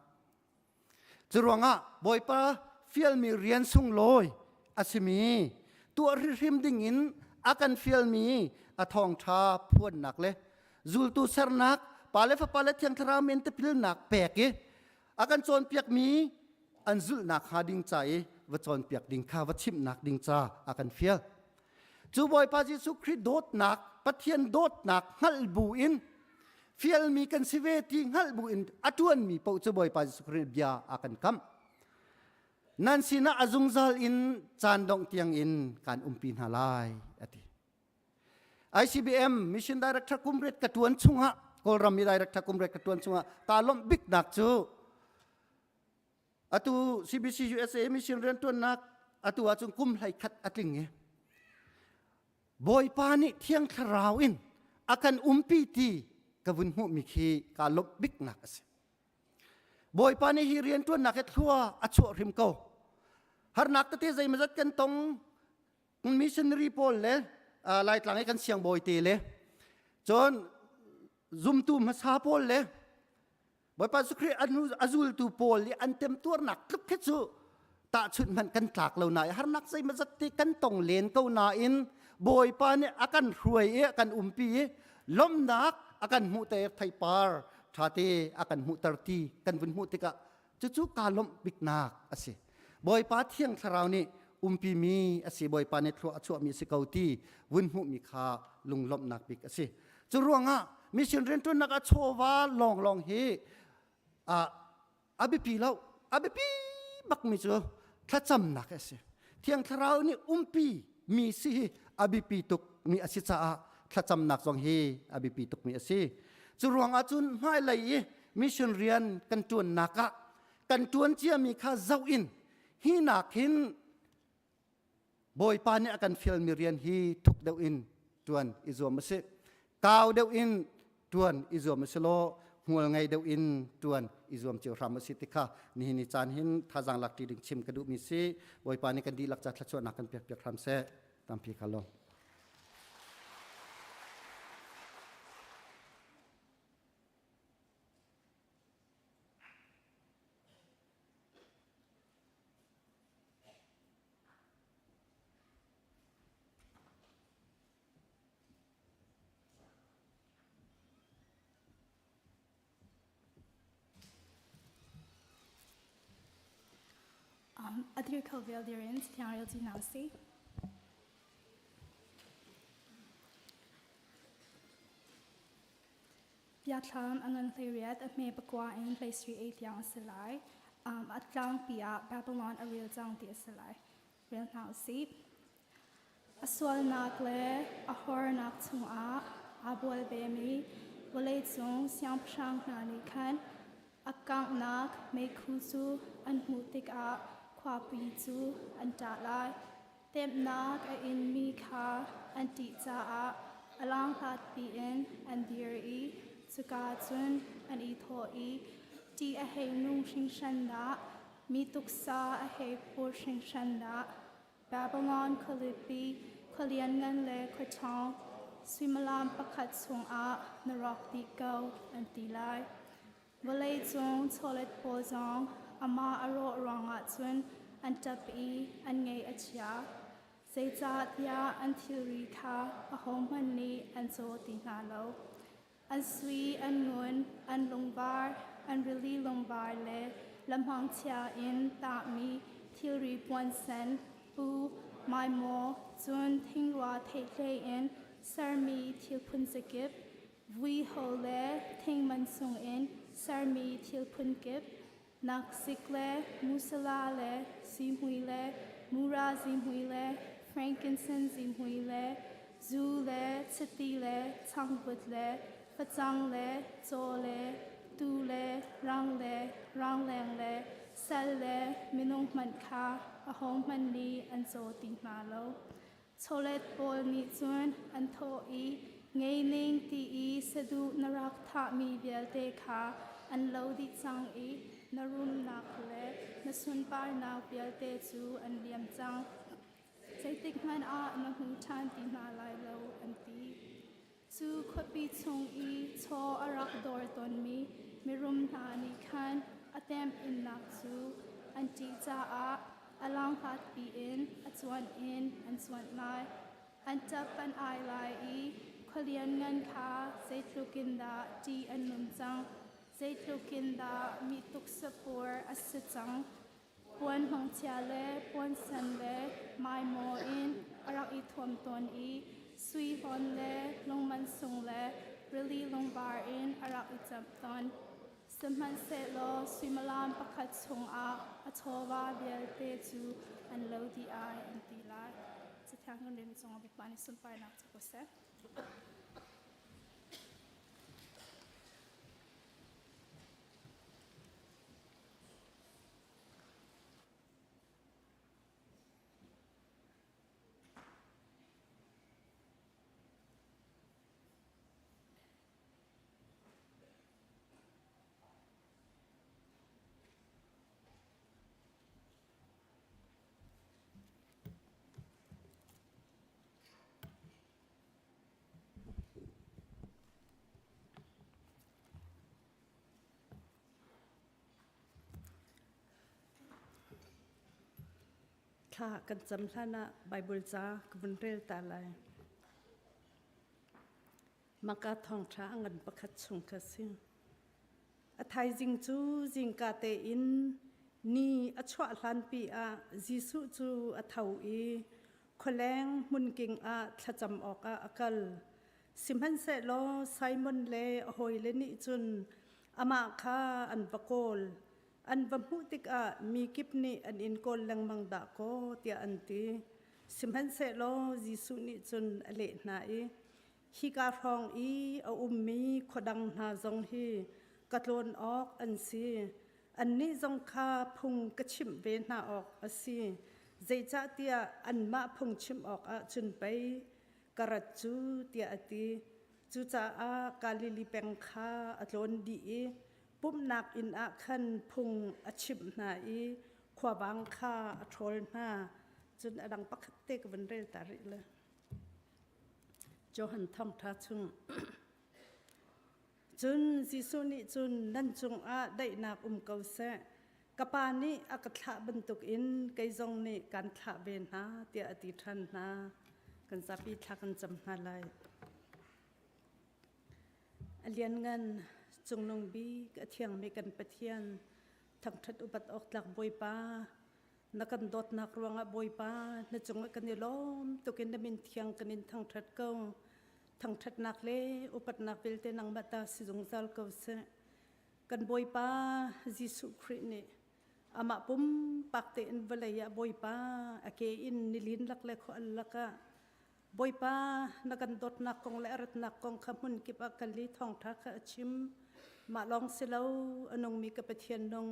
Cu ruangah Bawipa fialmi rian sunglawi a simi tuah hrihrim ding in a kan fialmi a thawngṭha phuannak le zultu sernak Pa le Fapa le Thiang Thlarau min tipilnak pek i a kan cawnpiakmi an zulhnak hnga ding ca i va cawnpiak ding kha va chimhnak ding ca a kan fial. Cu Bawipa Jesuh Khrih dawtnak, Pathian dawtnak hngalh bu in fialmi kan si ve ti hngalh bu in a ṭuanmi paoh cu Bawipa Jesuh Khrih bia a kan kamh. Nan sinah a zungzal in caan dongh tiang in kaan umpi hna lai, a ti. ICBM Mission Director kumret ka ṭuan chungah Kawlram i Director kumret ka ṭuan chungah kaa lawmh biknak cu Atu CBC USA mission riantuannak atu ahcun kum 11 a tling i Bawipa nih Thiang Thlarau in a kan umpi ti ka vun hmuhmi khi kaa lawmh biknak a si. Bawipa nih hi rianṭuannak hi thlua a chuah hrim ko. Harnak tete zeimazat kan tong missionary pawl le Laitlang i kan siangbawi te le cun zumtu hmasa pawl le Bawipa Jesuh Khrih a zultu pawl i an temtuarnak tluk khi cu tahchunh hmanh kan tlak lo nain harnak zeimazat te kan tong len ko nain Bawipa nih a kan hruai i a kan umpi i lawmhnak a kan hmuhter theipar ṭhate a kan hmuhter ti kan vun hmuh tikah cucu kaa lawmh biknak a si. Bawipa Thiang Thlarau nih umpi mi a si Bawipa nih thlua a chuahmi a si ko ti vun hmuhmi kha lunglawmhnak bik a si. Cu ruangah mission rianṭuannak ah chawva lawnglawng hi a biapi lo. A biapi bakmi cu thlacamnak a si. Thiang Thlarau nih umpi mi si hi a biapi tuk mi a si caah thlacamnak zong hi a biapi tuk mi a si. Cu ruangah cun hmailei i mission rian kan ṭuannak ah kan ṭuan ciami kha zoh in hi nak hin Bawipa nih a kan fialmi rian hi thuk deuh in ṭuan i zuam a si. Kau deuh in ṭuan i zuam a si law hmual ngei deuh in ṭuan i zuam cio hram a si ti kha nihin ni caan hin thazaang lak ṭi ding chim ka duhmi si. Bawipa nih kan dihlak ca thluachuahnak kan pek piak hram seh. Tampi kha lawm. A dir kho vial dir in thiang rel ti hna usih. Biathlam a ngan 18 a hme pakua in 18 tiang a si lai. A tlangpi ah Babylon a ril cang ti a si lai. Rel hna usih. A sualnak le a hornak chungah aa bual vemi vawleicung siangpahrang hna nih khan a kanghnak meikhu cu an hmuh tikah khuapi cu an ṭah lai. Temhnak a inmi kha an ṭih caah a lang hlat piin an dir i cuka cun an i thawh i ṭih a hei nung hringhran dah, mi tuksa a hei phur hringhran dah. Babylon khualipi, khua lianngan le khua ṭhawng, suimilam pakhat chungah na rawk dih ko, an ti lai. Vawleicung chawlet pawl zong amah a rawh ruangah cun an ṭap i an ngaih a chia. Zeicahtiah an thilri kha ahohmanh nih an caw ti hna lo. An sui, an ngun, an lungvar, an rili lungvar le lamhmangchia in tahmi thilri puansen, pu, maimaw, cun thingrua theihtlei in sermi thil phunzakip, Vuiho le thingman chungin sermi thil phunkip, nakzik le musala le zihmui le mura zihmui le frankincense zihmui le zu le chiti le changvut le facang le caw le tuu le rang le rangleng le sal le minung hmanh kha ahohmanh nih an caw ti hna lo. Chawlet pawl nih cun an thawh i ngei ning ti i saduh na rak thahmi vialte kha an lo dih cang i na rumnak le na sunparnak vialte cu an liam cang. Zeitikhmanh ah na hmu ṭhan ti hna lai lo, an ti. Cu khuapi chung i chaw a rak dawr tawnmi mirum hna nih khan a temhinnak cu an ṭih caah a langhlat piin a cuanh in an cuanh lai. An ṭap an ai lai i khua lianngan kha zeitluk in dah ṭih an nun cang, zeitluk in dah mi tuksapur a si cang. Puan hmangchia le puansen le maimaw in a rak i thuam tawn i sui hlawn le lungman sung le rili lungvar in a rak i camh tawn. Sihmanhsehlaw suimilam pakhat chungah a chawva vialte cu an lo dih ai, an ti lai. Cathiang kan rel cungah Bawipa nih sunparnak cu ko seh. Thla kan cam hlan ah Bible ca ka vun rel ta lai. Maka thawngṭha a ngan pakhat chung kha si. A thaizing cu zingka tein ni a chuah hlanpi ah Jesuh cu a tho i khualeng hmunking ah thlacam awkah a kal. Sihmanhsehlaw Simon le a hawile nih cun amah kha an va kawl. An va hmuh tikah mi kip nih an in kawl lengmang dah kaw tiah an ti. Sihmanhsehlaw Jesuh nih cun a leh hna i, Hika hrawng i a ummi khuadang hna zong hi ka tlawn awk an si. Annih zong kha phung ka chimh ve hna awk a si. Zeicahtiah anmah phung chimh awkah cun pei ka rat cu tiah a ti. Cucaah Galilee peng kha a tlawn dih i pumhnak inn ah khan phung a chimh hna i khuavang kha a ṭhawl hna. Cun a dang pakhat te ka vun rel ta rih le. Johan thawngṭha chung. Cun Jesuh nih cun nan cungah daihnak um ko seh. Ka pa nih a ka thlah bantukin kei zong nih kan thlah ve hna tiah a ti ṭhan hna. Kan zapi thla kan cam hna lai. A lianngan cungnung bik a thiangmi kan Pathian thangṭhat upat awk tlak Bawipa na kan dawtnak ruangah Bawipa na cungah kan i lawm tukin na min thiang kan in thangṭhat ko. Thangṭhatnak le upatnak vialte nangmah ta si zungzal ko seh. Kan Bawipa Jesuh Khrih nih amah pumpak tein vawlei ah Bawipa a ke in nilin lak le khua al lakah Bawipa na kan dawtnak kong le a ratnak kong kha hmun kip ah kal i thawngṭha kha a chim. Mah lawng si lo a nungmi ka Pathian nung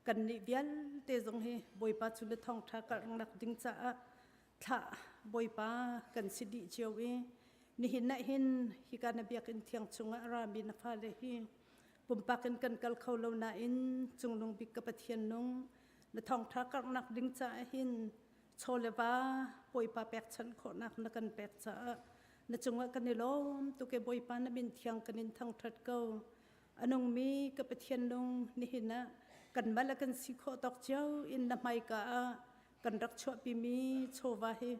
kannih vialte zong hi Bawipa cu na thawngṭha karhnak ding caah thlah Bawipa kan si dih cio i nihin ah hin hika na biakinn thiang chungah a rami na fale hi pumpak in kan kal kho lo nain cungnung bik ka Pathian nung na thawngṭha karhnak ding caah hin chaw le va Bawipa pekchanh khawhnak na kan pek caah na cungah kan i lawm tuk e Bawipa na min thiang kan in thangṭhat ko. A nungmi ka Pathian nung nihin ah kanmah le kan si khawh tawk cio in na hmaika ah kan rak chuahpimi chawva hi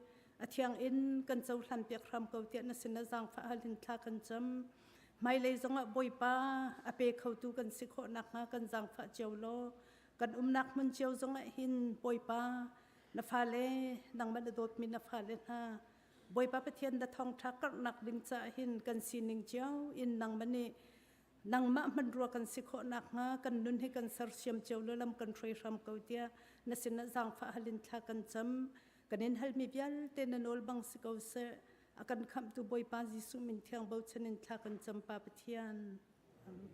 a thiang in kan cohlan piak hram ko tiah na sin ah zaangfah hal in thla kan cam. Hmailei zongah Bawipa a pe khotu kan si khawh nakhnga kan zaangfah cio law kan umnak hmun cio zongah hin Bawipa na fale nangmah na dawtmi na fale hna Bawipa Pathian na thawngṭha karhnak ding caah hin kan sining cio in nangmah nih nangmah hmanrua kan si khawh nakhnga kan nun hi kan sersiam cio lo lam kan hruai hram ko tiah na sinah zaangfah halin thla kan cam kan in halmi vialte na nawl bang si ko seh a kan khamhtu Bawipa Jesuh min thiang bochan in thla kan cam Pa Pathian. Amen.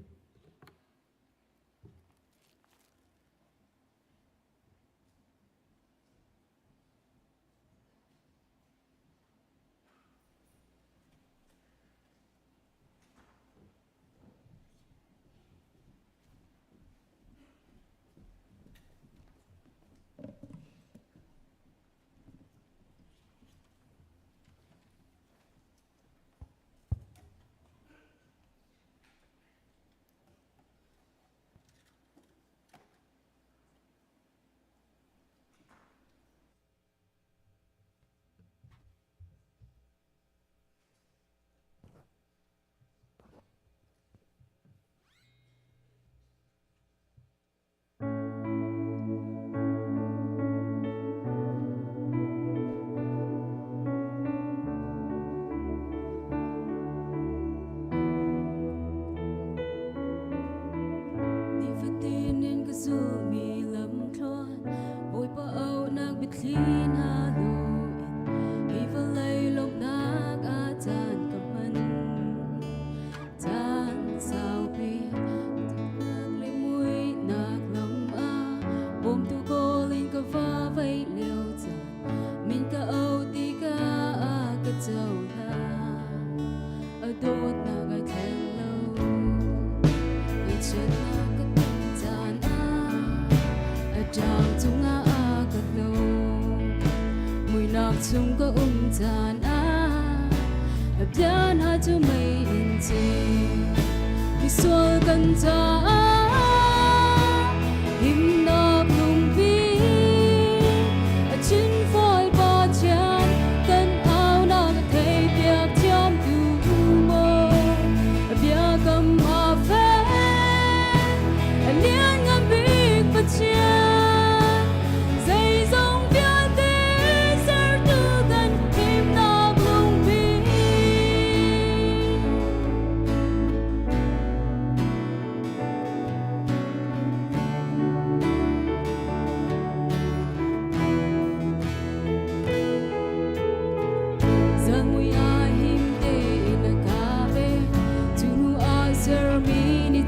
Nifatin in ka zulmi lamthluan Bawipa auhnak biathli hna lu in hi vawlei lawmhnak ah caan ka hman. Caan saupi nak le muihnak lam ah bawmtu kawl in ka va vei lio caan min ka auh tikah ka cohlan. A dawtnak ai thleng lo. Ngaihchiatnak ka ton caan ah a ṭang cungah a ka hlo. Muihnak chung ka um caan ah a bia hna cu mei in ceu. Misual kan caah himnak lungpi a chin.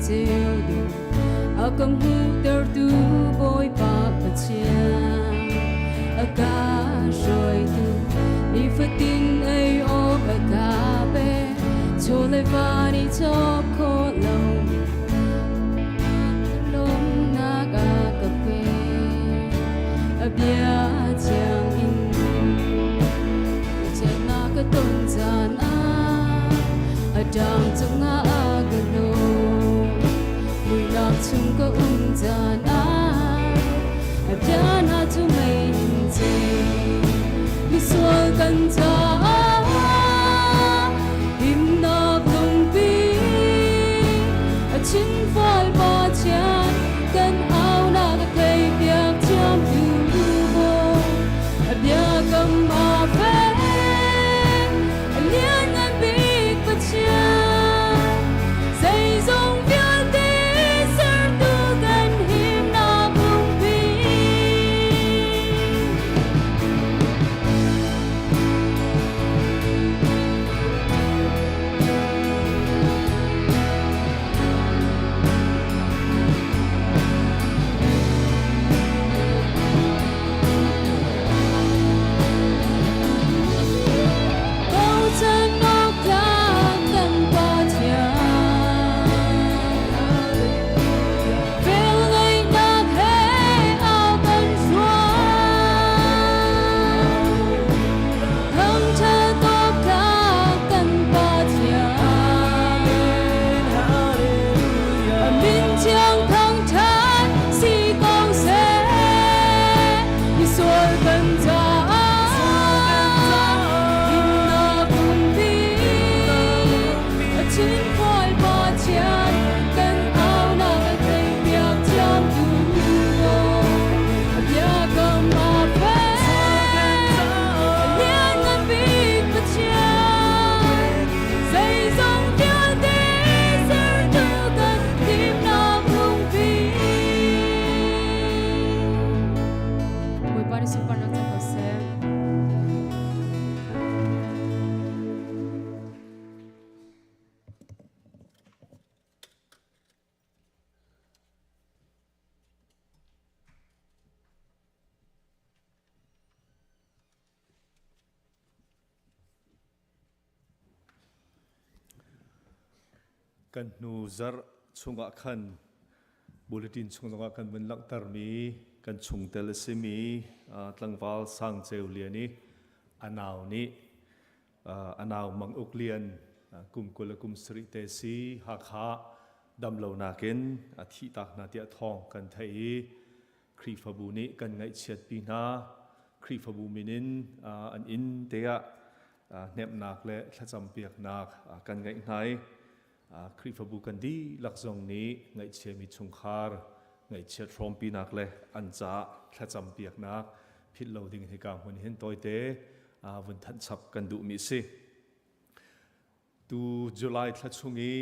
ceu dawh a ka hmuhtertu Bawipa Pathian a ka hruaitu nifatin ei awk a ka pe chaw le va nih cawk khawh lomi lawmnak a ka pe a bia thiang in Chiatnak ka ton caan ah a ṭang cungah a ka hlawm. Muihnak chung ka um caan ah a bia hna cu mei in ceu. Misual kan caah himnak lungpi a chinfal Pathian kan aunak a theihpiak thiamtu Bawi. A biakam a fek, a lianngan bik Pathian. Zeizong vialte sertu kan himnak lungpi. Bochan awk tlak kan Pathian. Velngeihnak he a kan hruai. Thangṭhat awk tlak kan Pathian. A min thiang thangṭhat si ko seh. Misual kan caah himnak umpi a chinfual Pathian kan aunak a theihpiak thiamtu A biakam a fek a lianngan bik Pathian zeizong vialte sertu kan himnak lungpi. Bawipa nih sunparnak cang ko seh. Kan hnu zarh chungah khan bulletin chung zongah kan vun langhtermi kan chungtel a simi tlangval Sang Ceu Lian i a nau nih a nau Mang Uk Lian kum 20 le kum 70 te si Hakha damlonak in a thihtak hna tiah thawng kan theih i Khrihfabu nih kan ngaihchiatpi hna. Khrihfabu min in an inn te ah hnemhnak le thlacampiaknak kan ngeih hna i Khrihfabu kan dihlak zong nih ngaihchiami chungkhar ngaihchiat hrawmpinak le an caah thlacampiaknak philh lo ding hika hmun hin tawite vun thanhchap kan duhmi a si. Tu July thla chung i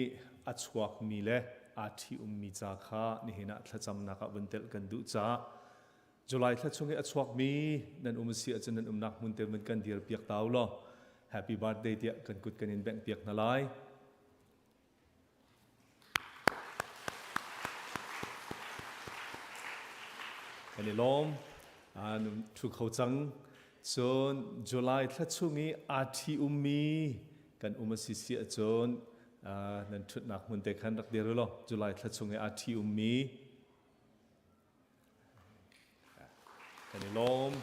a chuakmi le aa ṭhi-ummi ca kha nihin ah thlacamnak ah vun telh kan duh caah July thla chung i a chuakmi nan um a si ahcun nan umnak hmun te vun kan dir piak ta u law Happy birthday tiah kan kut kan in bengh piak hna lai. Kan i lawm. An ṭhu kho cang. Cun July thla chung i aa ṭhi-ummi kan um a si si ahcun nan ṭhutnak hmun te khan rak dir u law July thla chung i aa ṭhi-ummi Kan i lawm.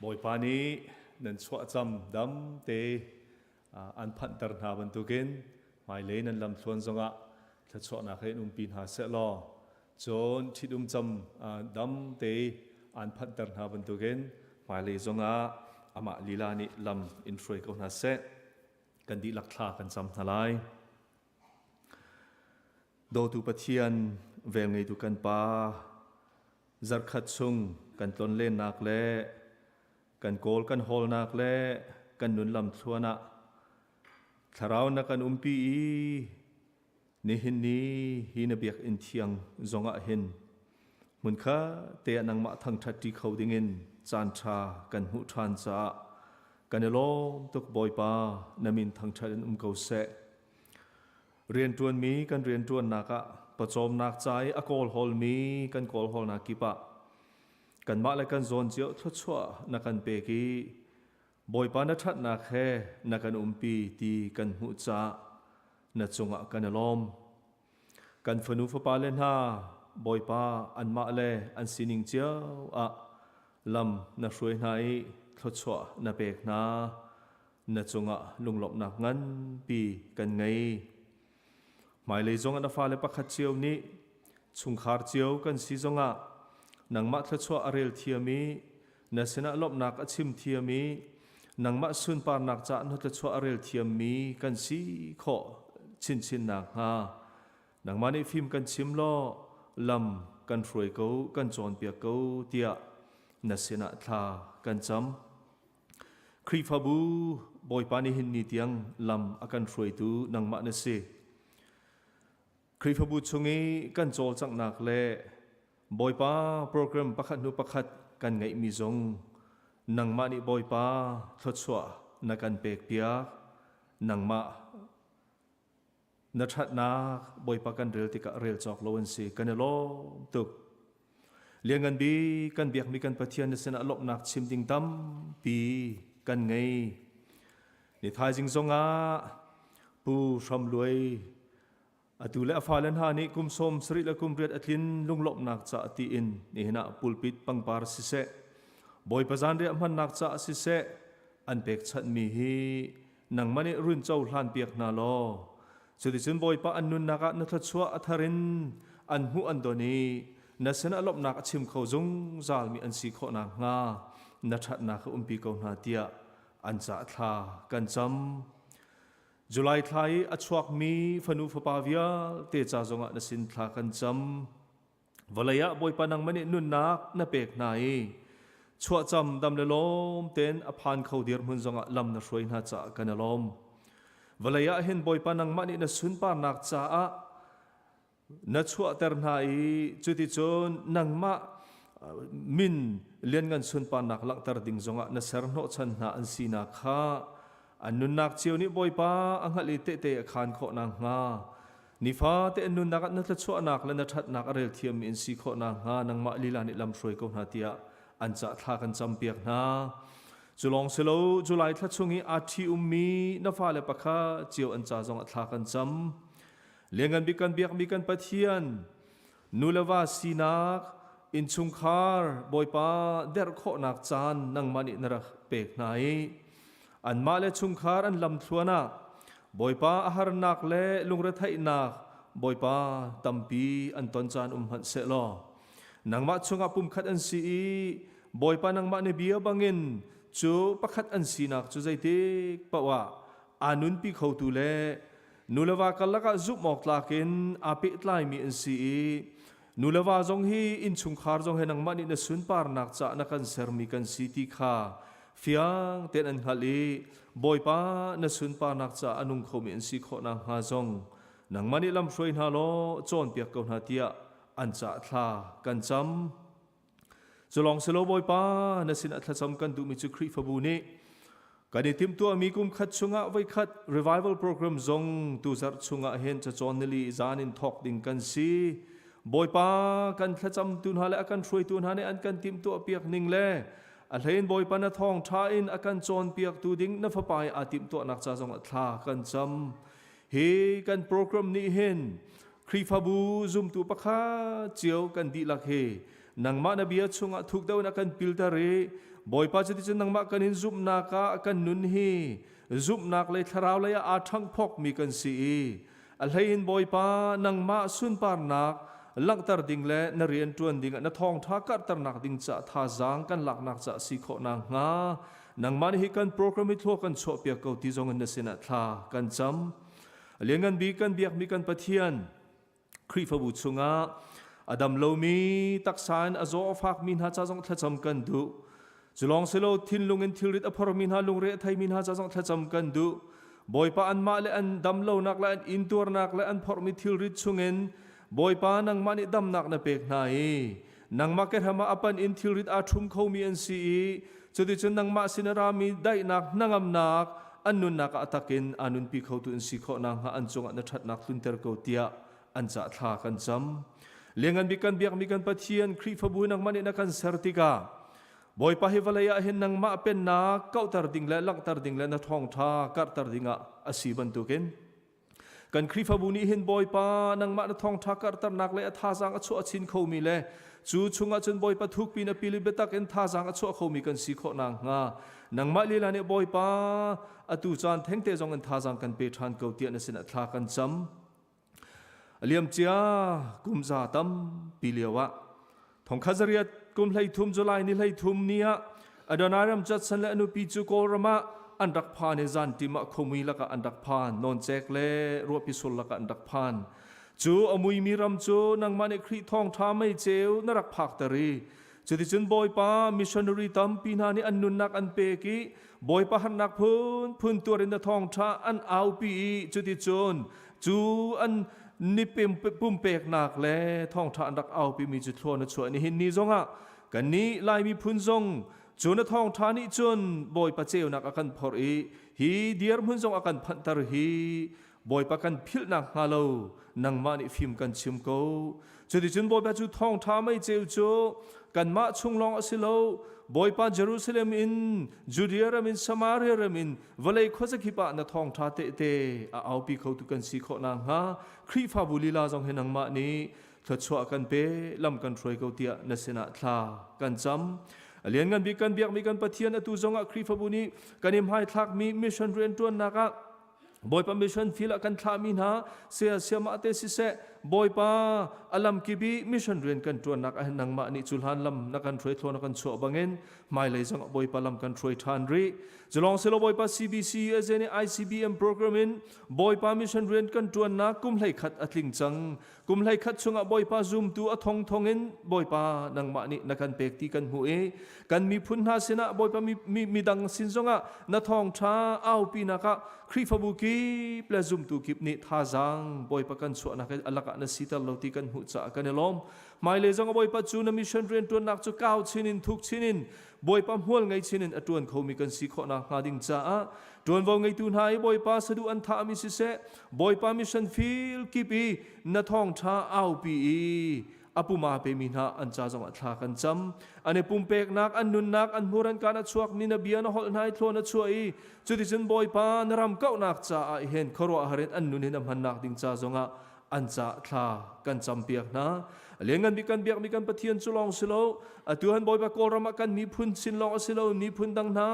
Bawipa nih nan chuahcam dam te an phanhter hna bantukin hmailei nan lamthluan zongah thluachuahnak he in umpi hna seh law cun ṭhitum cam dam te an phanhter hna bantukin hmailei zongah amah lila nih lam in hruai ko hna seh. Kan dihlak thla kan cam hna lai. Dawtu Pathian, velngeitu kan Pa, zarkhat chung kan tlonlennak le kan kawl kan hawlnak le kan nun lamthluan ah thlarau na kan umpi i nihin ni hi na biakinn thiang zongah hin hmunkhat te ah nangmah thangṭhat ṭi kho dingin caan ṭha kan hmuh ṭhan caah. Kan i lawm tuk Bawipa, na min thangṭhat in um ko seh. Rianṭuanmi kan rianṭuannak ah pawcawmnak ca i a kawlhawlmi kan kawlhawlnak kip ah kanmah le kan zawn cio thluachuah na kan pek i Bawipa na ṭhatnak he na kan umpi ti kan hmuh caah na cungah kan i lawm. Kan fanu fapale hna Bawipa anmah le an sining cio ah lam na hruai hna i thluachuah na pek hna. Na cungah lunglawmhnak nganpi kan ngei. Hmailei zongah na fale pakhat cio nih chungkhar cio kan si zongah nangmah thluachuah a rel thiam i na sinah lawmhnak a chim thiam i nangmah sunparnak caah na thluachuah a rel thiammi kan si khawh chinchin nakhnga nangmah nih fim kan chim law lam kan hruai ko kan cawnpiak ko tiah na sinah thla kan cam. Khrihfabu Bawipa nih hin ni tiang lam a kan hruaitu nangmah na si. Khrihfabu chung i kan cawlcanghnak le Bawipa program pakhat hnu pakhat kan ngeihmi zong nangmah nih Bawipa thluachuah na kan pekpiak. Nangmah na ṭhatnak Bawipa kan rel tikah rel cawk lo an si. Kan i lawm tuk. Lianngan bik kan biakmi kan Pathian na sinah lawmhnak chim ding tampi kan ngei. Ni thaizing zongah Pu Hram Luai atu le a fale hna nih kum 70 le kum riat a tlin lunglawmhnak ca tiin nihin ah pulpit pangpar siseh Bawipa zanriah hmannak ca siseh an pekchanhmi hi nangmah nih run cohlan piak hna law cuticun Bawipa an nunnak ah na thluachuah a thar in an hmuh an don i na sinah lawmhnak a chim kho zungzalmi an si khawh nakhnga na ṭhatnak ka umpi ko hna tiah an cah thla kan cam. July thla i a chuakmi fanu fapa vialte ca zongah na sin thla kan cam. Vawlei ah Bawipa nangmah nih nunnak na pek hna i chuahcam dam le lawm tein a phan kho dirhmun zongah lam na hruai hna caah kan i lawm. Vawlei ah hin Bawipa nangmah nih na sunparnak caah na chuahter hna i cuticun nangmah min lianngan sunparnak langhter ding zongah na ser hnawhchan hna an sinak kha an nunnak cio nih Bawipa a hngalh i tehte a khaan khawh nakhnga Nifate an nunnak ah na thluachuahnak le na ṭhatnak a rel thiammi in si khawh nakhnga nangmah lila nih lam hruai ko hna tiah an cah thla kan campiak hna. Cu lawng si lo, July thla chung i aa ṭhi ummi na fale pakhat cio an ca zong ah thla kan cam. Lianngan bik kan biakmi kan Pathian, nu le va sinak, innchungkhar, Bawipa derh khawhnak caan nangmah nih na rak pek hna i Anmah le chungkhar an lamthluan ah Bawipa a harnak le lungretheihnak Bawipa tampi an ton caan um hmanh sehlaw nangmah chungah pumkhat an si i Bawipa nangmah na bia bangin cu pakhat an sinak cu zeitik paoh ah aa nunpi khotu le nu le va karlak ah zumh awk tlak in aa pehtlaimi an si i nu le va zong hi innchungkhar zong he nangmah nih na sunparnak cah na kan sermi kan si ti kha fiang tein an hngalh i Bawipa na sunparnak caah a nung khomi an si khawh nakhnga zong nangmah nih lamhruai hna law cawnpiak ko hna tiah an cah thla kan cam. Culawng si lo Bawipa na sinah thlacam kan duhmi cu Khrihfabu nih kan i timhtuahmi kum khat chungah voikhat revival program zong tuzarh chungah hin cacawn nili zan in thawk ding kan si. Bawipa kan thlacamtu hna le a kan hruaitu hna nih an kan timhtuah piak ning le a hlein Bawipa na thawngṭha in a kan cawnpiaktu ding na fapa i aa timhtuahnak ca zongah thla kan cam. Hi kan program nih hin Khrihfabu zumtu pakhat cio kan dihlak hi nangmah na bia chungah thuk deuh in a kan pilter i Bawipa cuticun nangmah kan in zumhnak ah kan nun hi zumhnak lei thlarau lei ah aa ṭhangphawkmi kan si i A hleiin Bawipa nangmah sunparnak langhter ding le na rian ṭuan ding ah na thawngṭha karhternak ding ca thazaang kan laknak ca si khawh nakhnga nangmah nih hi kan program hi thlua kan chuahpiak ko ti zong in na sinah thla kan cam. A lianngan bik kan biakmi kan Pathian Khrihfabu chungah a dam lomi taksa in a zaw a fakmi hna ca zong thlacam kan duh. Culawng silo thinlung in thilrit a phormi hna lungre a theimi hna ca zong thlacam kan duh. Bawipa anmah le an damlonak le an intuarnak le an phorhmi thilrit chungin Bawipa nangmah nih damnak na pek hna i nangmah kehram ah a pan in thilrit aa ṭhum khomi an si i Cuticun nangmah sin a rami daihnak hnangamnak an nunnak ah a takin aa nunpi khotu in si khawh nakhnga an cungah na ṭhatnak tlunter ko tiah an cah thla kan cam. Lianngan bik kan biakmi kan Pathian Khrihfabu nangmah nih na kan ser tikah Bawipa hi vawlei ah hin nangmah pennak kauhter ding le langhter ding le na ṭhawngṭha karhter dingah a si bantukin kan Khrihfabu nih hin Bawipa nangmah na thawngṭha karhternak le a thazaang a chuah chin khomi le cu chungah cun Bawipa thukpi na pili biatak in thazaang a chuah khomi kan si khawh nakhnga nangmah lila nih Bawipa atu caan thengte zong in thazaang kan pe ṭhan ko tiah na sinah thla kan cam. A liamcia kum za tampi lio ah thongkhat zariat kum 13 July ni 13 ni ah Adoniram Judson le a nupi cu Kawlram ah an rak phan i zantim ah khuamui lakah an rak phan nawncek le ruahpi sul lakah an rak phan cu a muimi ram cu nangmah nih Khrih thawngṭha mei ceu na rak phakter i Cuticun Bawipa missionary tampi hna nih an nunnak an pek i Bawipa harnak phunphun tuar in na thawngṭha an aupi i cuticun cu an ni pumpeknak le thawngṭha an rak aupimi cu thlua na chuah. Nihin ni zongah kannih Lai miphun zong cu na thawngṭha nih cun Bawipa ceunak a kan phorh i hi dirhmun zong a kan phanhter hi Bawipa kan philh nakhnga lo nangmah nih fim kan chim ko. Cuticun Bawipa cu thawngṭha mei ceu cu kanmah chung lawng a si lo. Bawipa Jerusalem in Judea ram in Samaria ram in vawlei khuazakip ah na thawngṭha tehte a aupi khotu kan si khawh nakhnga Khrihfabu lila zong hi nangmah nih thluachuah kan pe lam kan hruai ko tiah na sinah thla kan cam. A lianngan bik kan biakmi kan Pathian atu zongah Khrihfabu nih kan i hmaithlakmi mission rianṭuannak ah Bawipa mission field ah kan thlahmi hna saya siamah te siseh Bawipa a lamkip i mission rian kan ṭuannak ah hin nangmah nih cu hlan lam na kan hruai thlawn na kan chuah bangin hmailei zong ah Bawipa lam kan hruai ṭhan rih. Culawng silo Bawipa CBC USA nih ICBM program in Bawipa mission rian kan ṭuannak kum 11 a tling cang. Kum 11 chungah Bawipa zumtu a thongthong in Bawipa nangmah nih na kan pek ti kan hmuh i kan miphun hna sinah Bawipa mi, mi, midang sin zongah na thawngṭha aupinak ah Khrihfabu kip le zumtu kip nih thazaang Bawipa kan chuahnak i a lakah na siter lo ti kan hmuh caah kan i lawm. Hmailei zong Bawipa cu na mission rianṭuannak cu kau chin in thuk chin in Bawipa hmual ngei chin in a ṭuan khomi kan si khawh nakhnga ding caah ṭuanvo ngeitu hna i Bawipa saduh an thahmi siseh Bawipa mission field kip i na thawngṭha aupi i a puma pemi hna an ca zongah thla kan cam an i pumpeknak an nunnak an hmur an kaan a chuakmi na bia na holh hna i thlawn a chuah i cuticun Bawipa na ram kauhnak caah hin khuaruahhar in an nun hin a hmannak ding ca zongah an ca thla kan campiak hna lianngan bik kan biakmi kan Pathian cu lawng si lo atu han Bawipa Kawlram ah kan miphun sin lawng a si lo miphun dang hna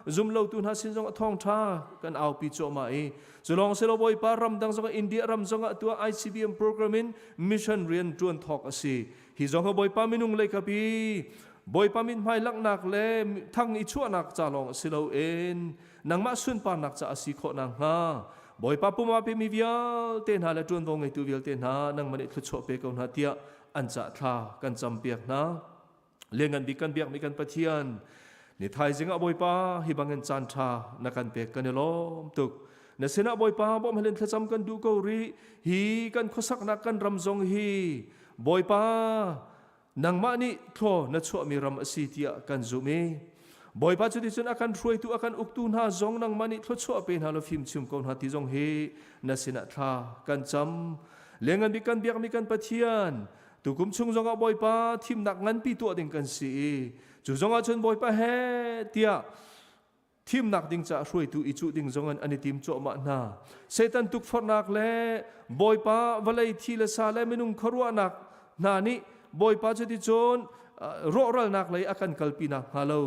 zum lotu hna sin zong a thawngṭha kan aupi cuahmah i cu lawng si lo Bawipa ram dang zong India ram zong ah atu ICBM program in mission rian ṭuan thawk a si hi zong Bawipa minung leikap i Bawipa mithmai langhnak le thang i chuahnak ca lawng a si lo in nangmah sunparnak ca a si khawh nakhnga Bawipa pum ah pemi vialte hna le ṭuanvo ngeitu vialte hna nangmah nih thluachuah pe ko hna tiah an cah thla kan campiak hna. Lianngan bik kan biakmi kan Pathian, ni thaizing ah Bawipa hi bangin caan ṭha na kan pek kan i lawm tuk. Na sinah Bawipa bawmh halin thlacam kan duh ko rih. Hi kan khuasaknak kan ram zong hi Bawipa nangmah nih thlaw na chuahmi ram a si tiah kan zumh i Bawipa cuticun a kan hruaitu a kan uktu hna zong nangmah nih thluachuah pe hna law fimchim ko hna ti zong hi na sinah thla kan cam lengan bik kan biakmi kan Pathian tukum chung zongah Bawipa thimnak nganpi tuah ding kan si i cu zongah cun Bawipa he tiah thimnak ding caah hruaitu i cuh ding zong in an i tim cuahmah hna. Satan tukforhnak le Bawipa vawlei thi le sa le minung khuaruahnak hna nih Bawipa cuticun rawhralnak lei a kan kalpi nakhnga lo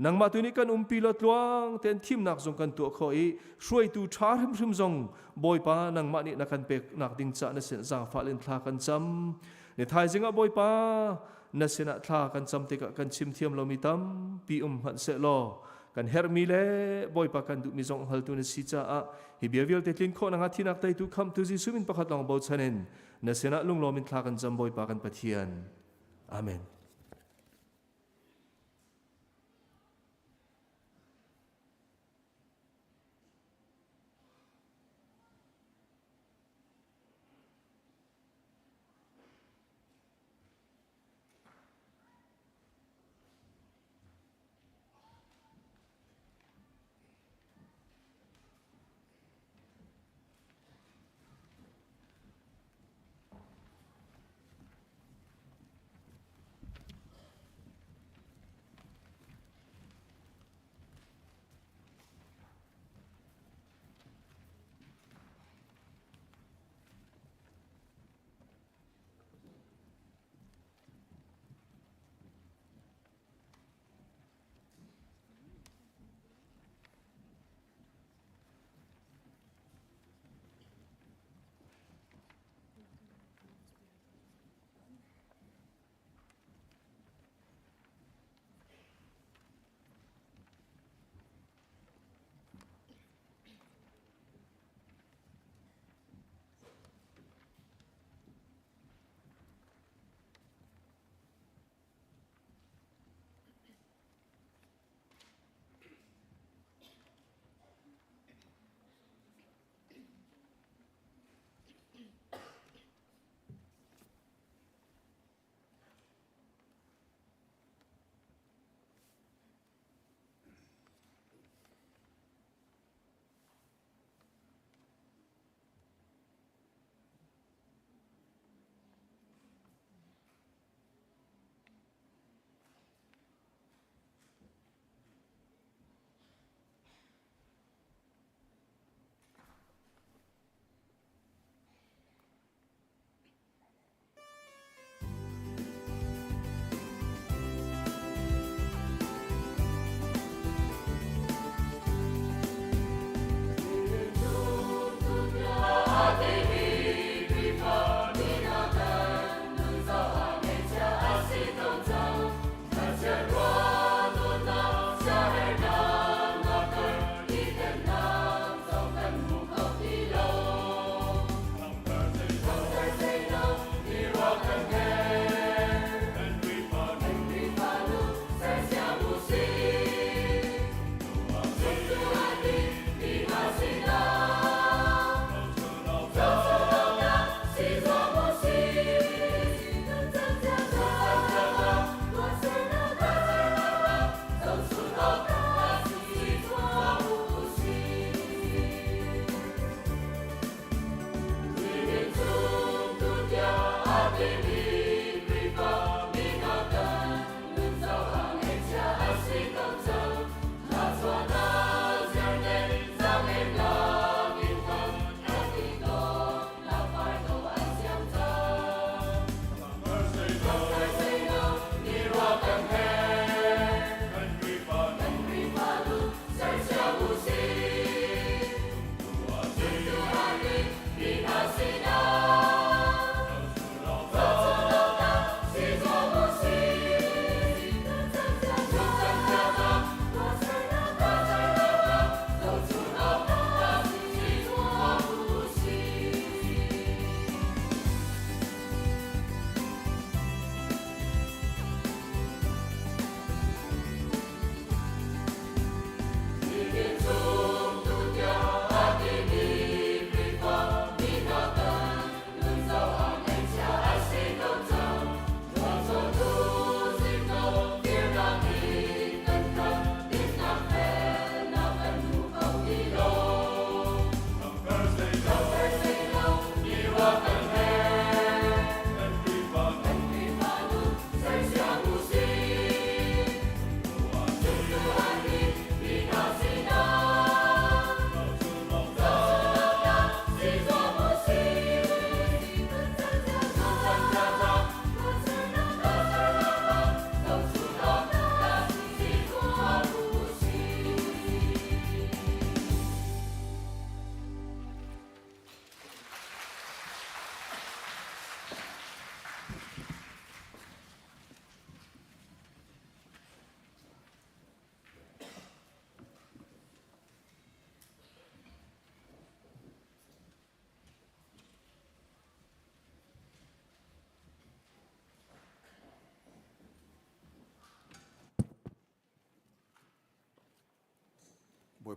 nangmah tu nih kan umpi law tluang tein thimnak zong kan tuah khawh i hruaitu ṭha hrimhrim zong Bawipa nangmah nih na kan peknak ding caah na sin zaangfah len thla kan cam. Ni thaizing ah Bawipa na sinah thla kan cam tikah kan chim thiam lomi tampi um hmanh seh law kan herhmi le Bawipa kan duhmi zong hngaltu na si caah hi bia vialte tlin khawh nakhnga thinak teitu khamhtu Jesuh min pakhat lawng bochan in na sinah lunglawm in thla kan cam Bawipa kan Pathian. Amen.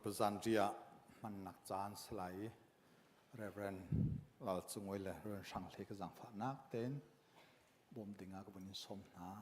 Bawipa zanriah hmannak caan si lai i Reverend Lal Cung Oi le Reverend Hrang Hlei ka zaangfahnak tein bawm ding ah ka vun in sawm hna.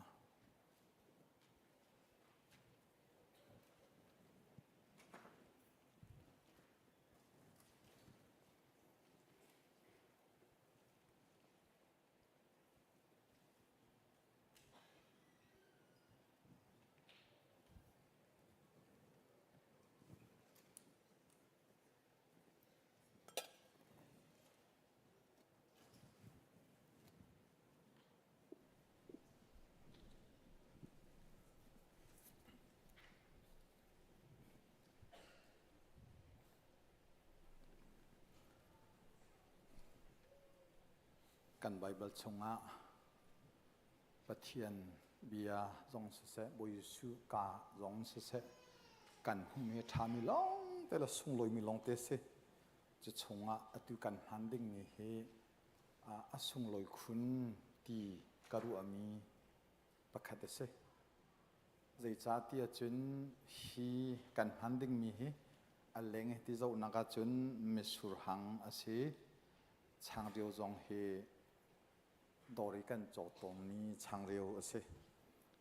Kan Baibal chungah Pathian bia zong siseh, Bawi Jesuh ka zong siseh, kan hmuhmi a ṭhami lawngte le sunglawimi lawngte si. Cu chungah atu kan hman dingmi hi a sunglawi khun ti ka ruahmi pakhat a si. Zeicahtiah cun hi kan hman dingmi hi a leng hi ti zohnak ahcun mitsur hang a si. Changreu zong hi dawr i kan caw tawnmi changreu a si.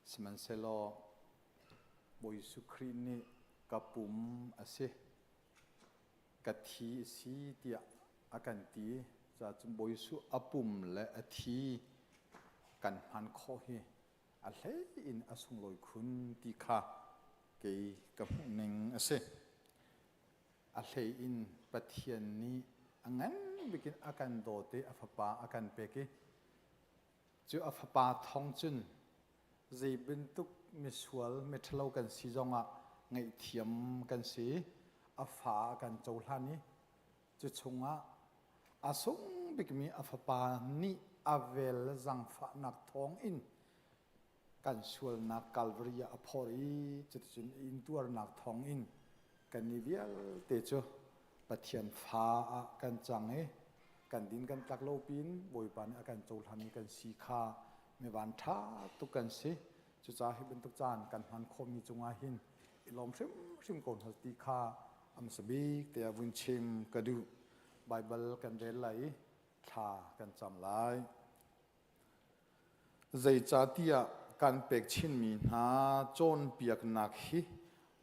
Sihmanhsehlaw Bawi Jesuh Khrih nih ka pum a si, ka thi a si tiah a kan ti. Cuahcun Bawi Jesuh a pum le a thi kan hman khawh hi a hlei in a sunglawi khun ti kha kei ka hmuhning a si. A hlei in Pathian nih a ngan bik in a kan dawt i a fapa a kan pek i cu a fapa thawng cun zei bantuk misual miṭhalo kan si zongah ngaihthiam kan si a fa a kan cohlan i cu chungah a sung bikmi a fapa nih a vel le zaangfahnak thawng in kan sualnak Calvary ah a phor i cuticun intuarnak thawng in kannih vialte cu Pathian fa ah kan cang i kan din kan tlak lo pin Bawipa nih a kan cohlanmi kan si kha mivan ṭha tuk kan si. Cucaah hi bantuk caan kan hman khawhmi cungah hin i lawm hrimhrim ko hna ti kha a hmasa bik te ah vun chim ka duh. Baibal kan rel lai i thla kan cam lai. Zeicahtiah kan pek chinmi hna cawnpiaknak hi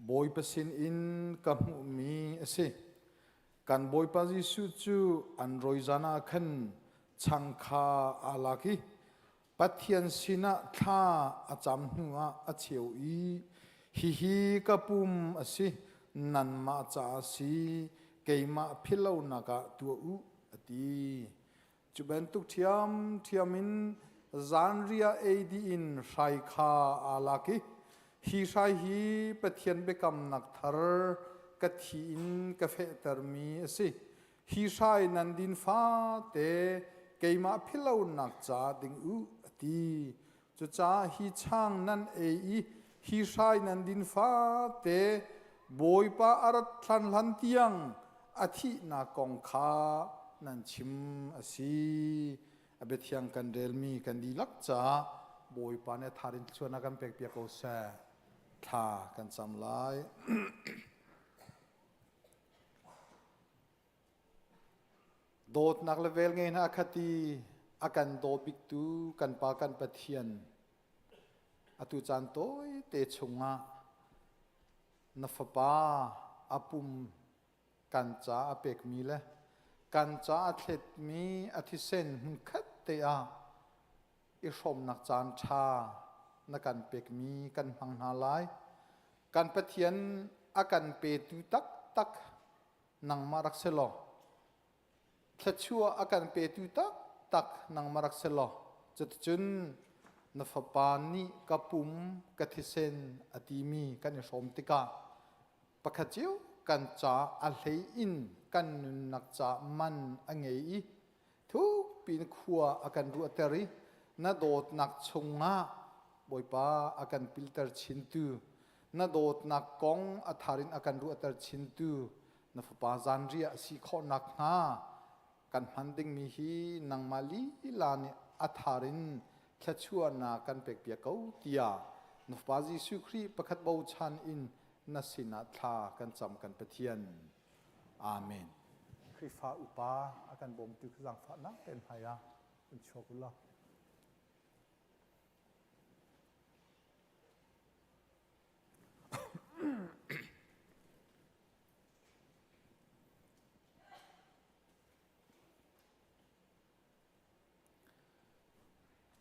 Bawipa sinin ka hmuhmi a si. Kan Bawipa Jesuh cu an rawi zan ah khan chang kha aa lak i Pathian sinah thla a cam hnuah a cheu i, Hihi ka pum a si, nanmah caah a si, keimah philhlonak ah tuah u, a ti. Cu bantuk ṭhiamṭhiam in zanriah ei dih in hrai kha aa lak i hi hrai hi Pathian biakamnak thar ka thi in ka fehtermi a si. Hi hrai nan din fate keimah philhlonak ca ding u, a ti. Cucaah hi chang nan ei i hi hrai nan din fate Bawipa a rat hlan hlan tiang a thihnak kong kha nan chim a si. A biathiang kan relmi kan dihlak caah Bawipa nih a thar in thluachuah a kan pekpiak ko seh. Thla kan cam lai. Dawtnak le velngei hna kha ti a kan daw biktu kan Pa kan Pathian atu caan tawite chungah na fapa a pum kan ca a pekmi le kan ca a thletmi a thisen hmunkhat te ah i hrawmnak caan ṭha na kan pekmi kan hmang hna lai. Kan Pathian a kan petu taktak nangmah rak si law thluachuah a kan petu taktak nangmah rak si law cuticun na fapa nih ka pum ka thisen a timi kan i hrawm tikah pakhat cio kan ca a hlei in kan nunnak ca man a ngei i thukpi in khua a kan ruahter i na dawtnak chungah Bawipa a kan pilter chintu na dawtnak kong a thar in a kan ruahter chintu na fapa zanriah si khawh nakhnga kan hman dingmi hi nangmah lila nih a thar in thluachuahnak kan pekpiak ko tiah na fapa Jesuh Khrih pakhat bochan in na sinah thla kan cam kan Pathian. Amen. Khrihfa upa a kan bawmtu zaangfahnak tein hmai ah kan chuak u law.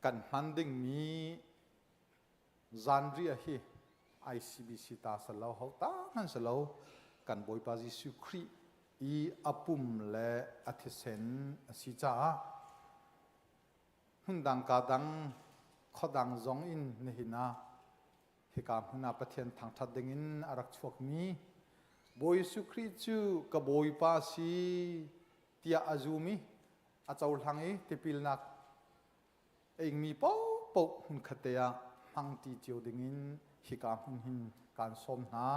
Kan hman dingmi zanriah hi ICBC ta si lo, ho ta hmanh si lo, kan Bawipa Jesuh Khrih i a pum le a thisen a si caah hmundang ka dang khuadang zong in nihin ah hika hmun ah Pathian thangṭhat dingin a rak chuakmi Bawi Jesuh Khrih cu ka Bawipa si tiah a zum i a cohlang i tipilnak a ingmi paohpaoh hmunkhat te ah hmangṭi cio dingin hika hmun hin kaan sawm hna.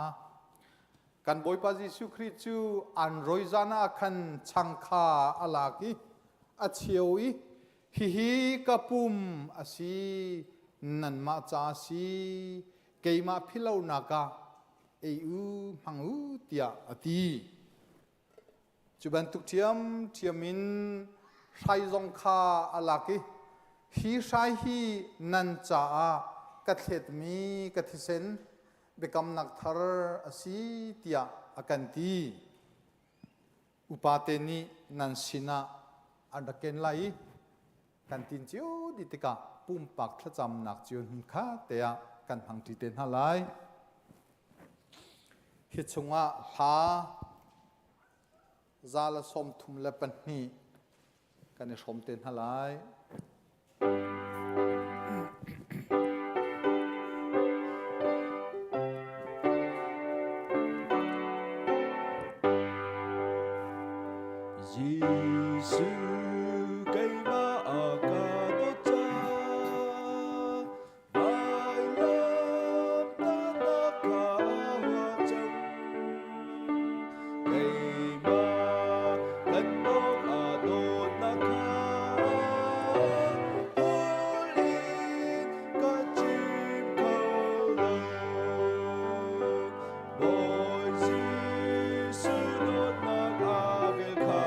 Kan Bawipa Jesuh Khrih cu an roi zan ah khan chang kha a lak i a cheu i hihi ka pum a si, nanmah ca a si, keimah philhlonak ah ei u, hmang u tiah a ti. Cu bantuk ṭhiamṭhiam in hrai zong kha a lak i hi hrai hi nan caah ka thletmi ka thisen biakamnak thar a si tiah a kan ti. Upate nih nan sinah an rak ken lai i kan tin cio dih tikah pumpak thlacamnak cio hmun kha te ah kan hmangṭi te hna lai. Hi chungah hla 132 kan i hrawm te hna lai. Jesuh keimah a ka dawt cang vailam tahnak kha a huah cang keimah kan dawt a dawtnak kha hul in ka chim kho lo Bawi Jesuh dawtnak a vel kha.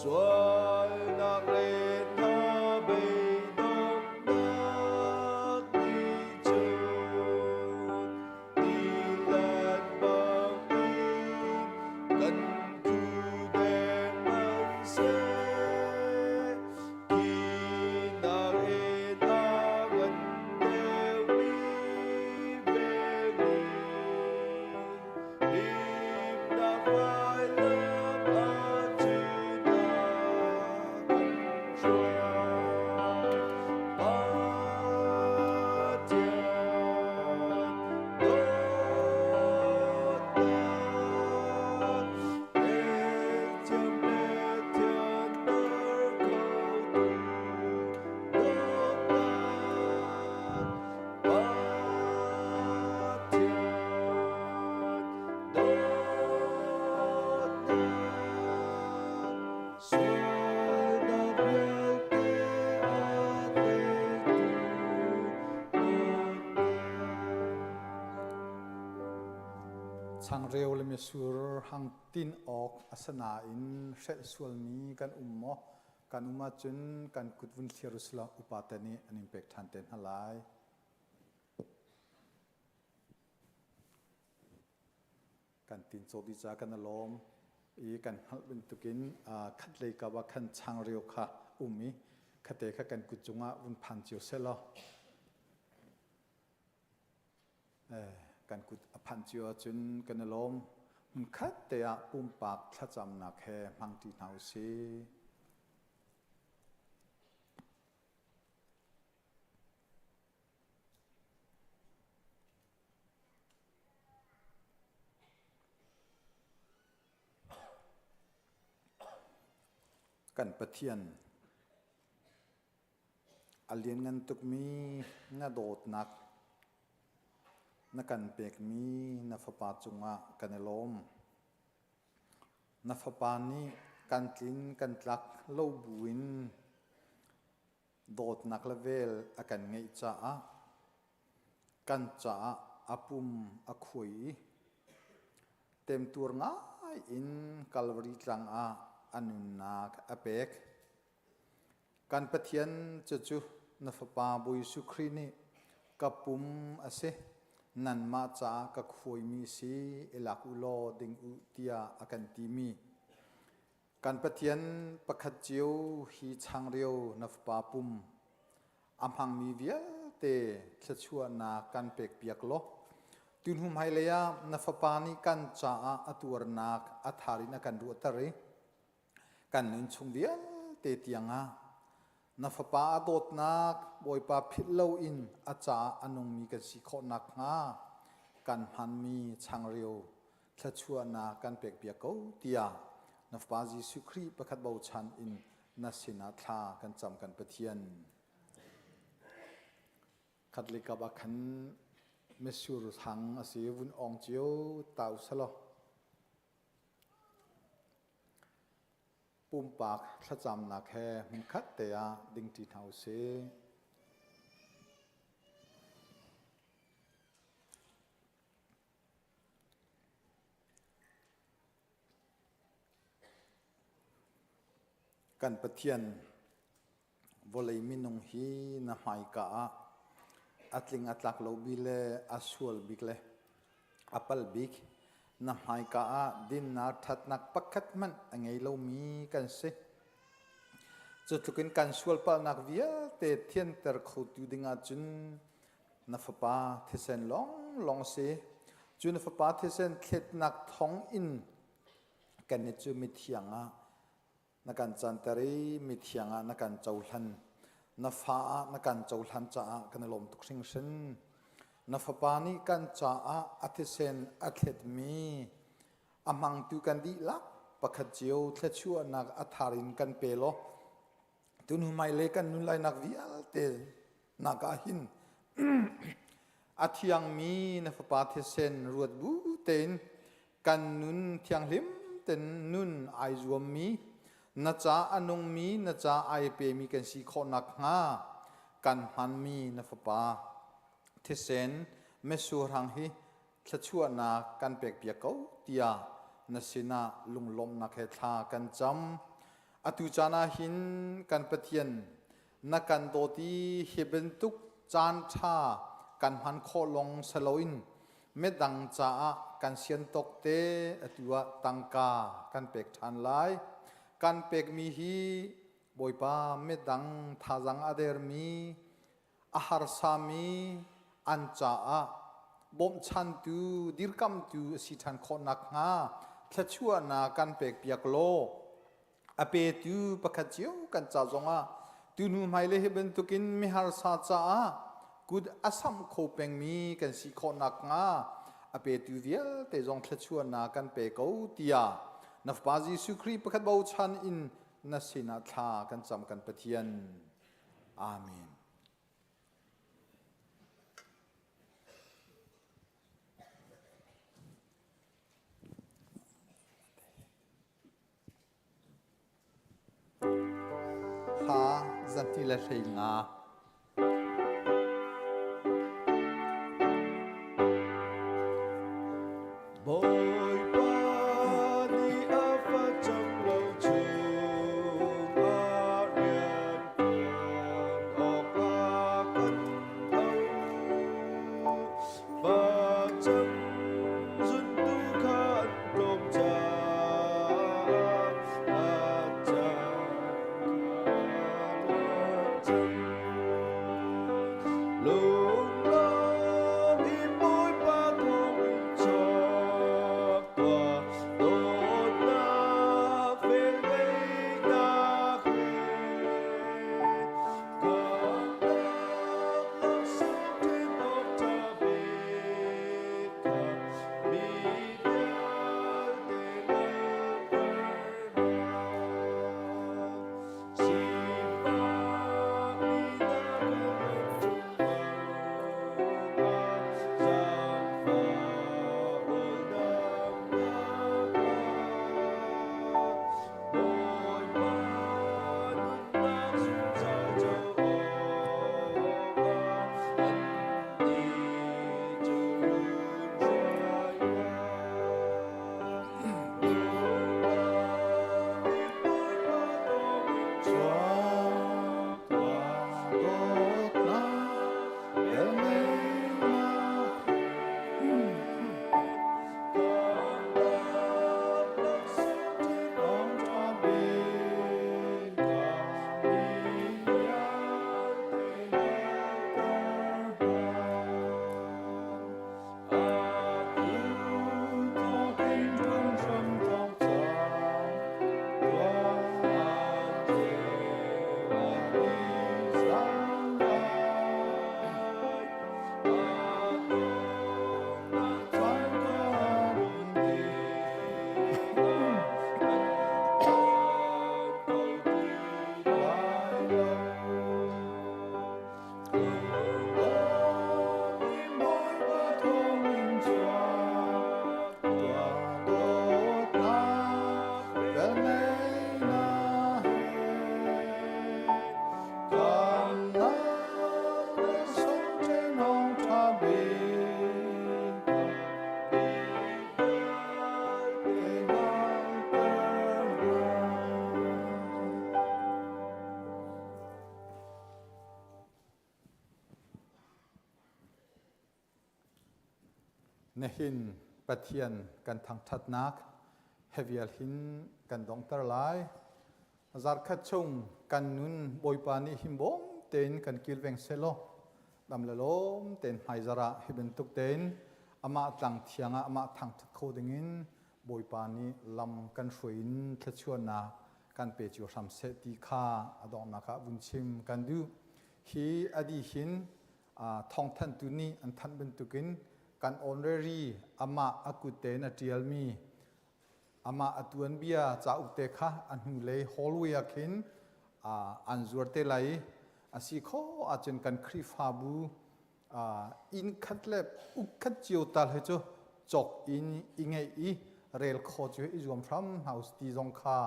Sualnak le hna beidonghnak nih cun tilet bangin kan khudeng hmanhseh Khinak in a kan deuhmi vengin himnak vailam ahcun a kan hruai. Pathian dawtnak Thiam le thianter khotu dawtnak Pathian dawtnak sualnak vialte a teitu dawtnak. Changreu le mitsur hang tin awk a si nain hrelh sualmi kan um maw? Kan um ahcun kan kut vun thlir usih law upate nih an in pek ṭhan te hna lai. Kan tinco dih caah kan i lawm i kan hngalh bantukin khatlei kap ah khan changreu kha um i khate kha kan kut cungah vun phan cio seh law Kan kut a phanh cio ahcun kan i lawm. Hmunkhat te ah pumpak thlacamnak he hmangṭi hna u sih. Kan Pathian A lianngan tukmi na dawtnak na kan pekmi na Fapa cungah kan i lawm. Na Fapa nih kan tlin kan tlak lo buin dawtnak le vel a kan ngeih caah kan caah a pum a khuai i temtuar ngai in Kalvari tlang ah a nunnak a pek. Kan Pathian cucu na Fapa Bawi Jesuh Khrih nih ka pum a si, nanmah caah ka khuaimi si i lak u law ding u tiah a kan timi. Kan Pathian pakhat cio hi changreu na Fapa pum a hmangmi vialte thluachuahnak kan pekpiak law tuhnu hmailei ah na Fapa nih kan caah a tuarnak a thar in a kan ruahter i Kan nun chung vialte tiangah na fapa a dawtnak Bawipa philh loin a caah a nungmi kan si khawh nakhnga kan hmanmi changreu thluachuahnak kan pekpiak ko tiah na fapa Jesuh Khrih pakhat bochan in na sinah thla kan cam kan Pathian. Khat le kap ah khan mitsur hang a si vun ong cio ta u selaw Pumpak thlacamnak he hmunkhat te ah dingṭi hna u sih. Kan Pathian vawlei minung hi na hmaika ah a tling a tlak lo bi le a sual bik le a pal bik na hmaika ah dinnak ṭhatnak pakhat hmanh a ngei lomi kan si. Cu tlukin kan sual palhnak vialte thianter khotu dingah cun na fapa thisen lawnglawng a si. Cu na fapa thisen thletnak thawng in kannih cu mithiang ah na kan canter i mithiang ah na kan cohlan. Na fa ah na kan cohlan caah kan i lawm tuk hringhran. Na fapa nih kan caah a thisen a thletmi a hmangtu kan dihlak pakhat cio thluachuahnak a thar in kan pe law tun hmailei kan nun lainak vialte nak ah hin a thiangmi na fapa thisen ruat bu tein kan nun thianghlim ten nun ai zuammi na ca a nungmi na ca ai pemi kan si khawh nakhnga kan hmanmi na fapa thisen metsur hang hi thluachuahnak kan pekpiak ko tiah na sinah lunglawmhnak he thla kan cam. Atu caan ah hin kan Pathian na kan dawt i hi bantuk caan ṭha kan hman khawh lawng si loin midang caah kan sian tawk te atu ah tangka kan pek ṭhan lai. Kan pekmi hi Bawipa midang thazaang a dermi a harsami an caah bawmchantu dirkamtu a si ṭhan khawh nakhnga thluachuahnak kan pekpiak law a petu pakhat cio kan ca zongah tuhnu hmailei hi bantukin miharsa caah kut a samh kho pengmi kan si khawh nakhnga a petu vialte zong thluachuahnak kan pe ko tiah na Fapa Jesuh Khrih pakhat bochan in na sinah thla kan cam kan Pathian. Amen. Hla zati le hlei nga. Bawipa nih a facang lo chungah rian ṭuan awkah kan tho. Facang zuntu kha an tlawm caah a caan kha a cang. Lunglawm in Bawipa thawngin chuak tuah, dawtnak velngeihnak he. Khamhnak laksawng ṭhen awk ṭha bik kha mi vialte hngalhter hna. Nihin Pathian kan thangṭhatnak he vial hin kan donghter lai. Zarkhat chung kan nun Bawipa nih himbawm tein kan kilveng sehlaw dam le lawm tein hmaizarh ah hi bantuk tein amah tlang thiang ah amah thangṭhat kho dingin Bawipa nih lam kan hruai in thluachuahnak kan pe cio hram seh ti kha a donghnak ah vun chim kan duh. Hi a dih hin thawngthanhtu nih an thanh bantukin kan honorary amah a kut tein a ṭialmi amah a tuanbia cauk te kha a hnulei hallway ah khin an zuar te lai i a si khawh ahcun kan Khrihfabu inn khat le uk khat cio tal hi cu cawk in i ngeih i rel kho cu i zuam hram hna us ti zong kha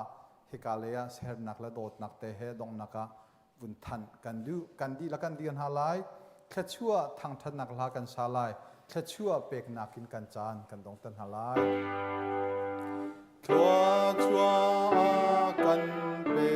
hika lei ah sernak le dawtnak te he donghnak ah vun thanh kan duh. Kan dihlak kan dir hna lai. Thluachuah thangṭhatnak hla kan sa lai. Thluachuah peknak in kan caan kan dongter hna lai. Thluachuah kan pe.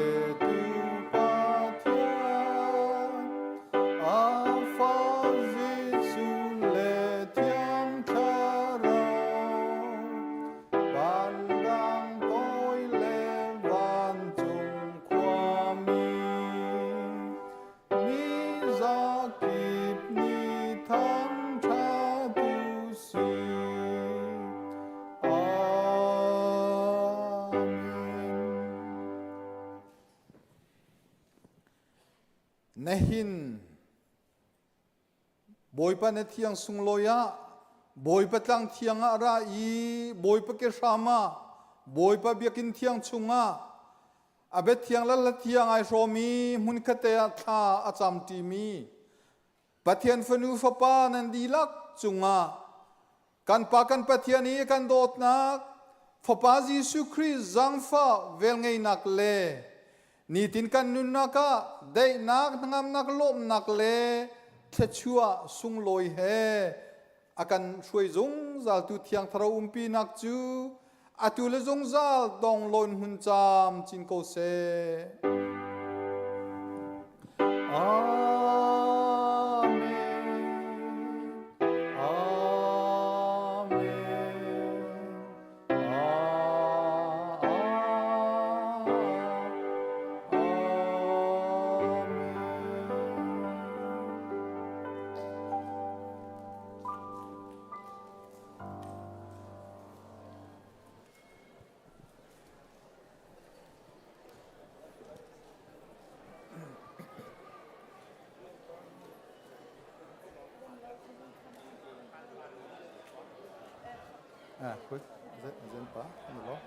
Nahin Bawipa na thiang sunglawi ah Bawipa tlang thiang ah ra i Bawipa ke hram ah Bawipa biakinn thiang chungah a bia thiang le hla thiang ai hrawm i hmunkhat te ah thla a cam ṭimi Pathian fanu fapa nan dihlak cungah kan Pa kan Pathian i kan dawtnak Fapa Jesuh Khrih zaangfah velngeihnak le nitin kan nunnak ah daihnak hnangamnak lawmhnak le thluachuah sunglawi he a kan hruai zungzaltu Thiang Thlarau umpinak cu atu le zungzal dong lawn hmun cam cin ko seh. Amen. Amen. Ah, goed. Zin pa, ano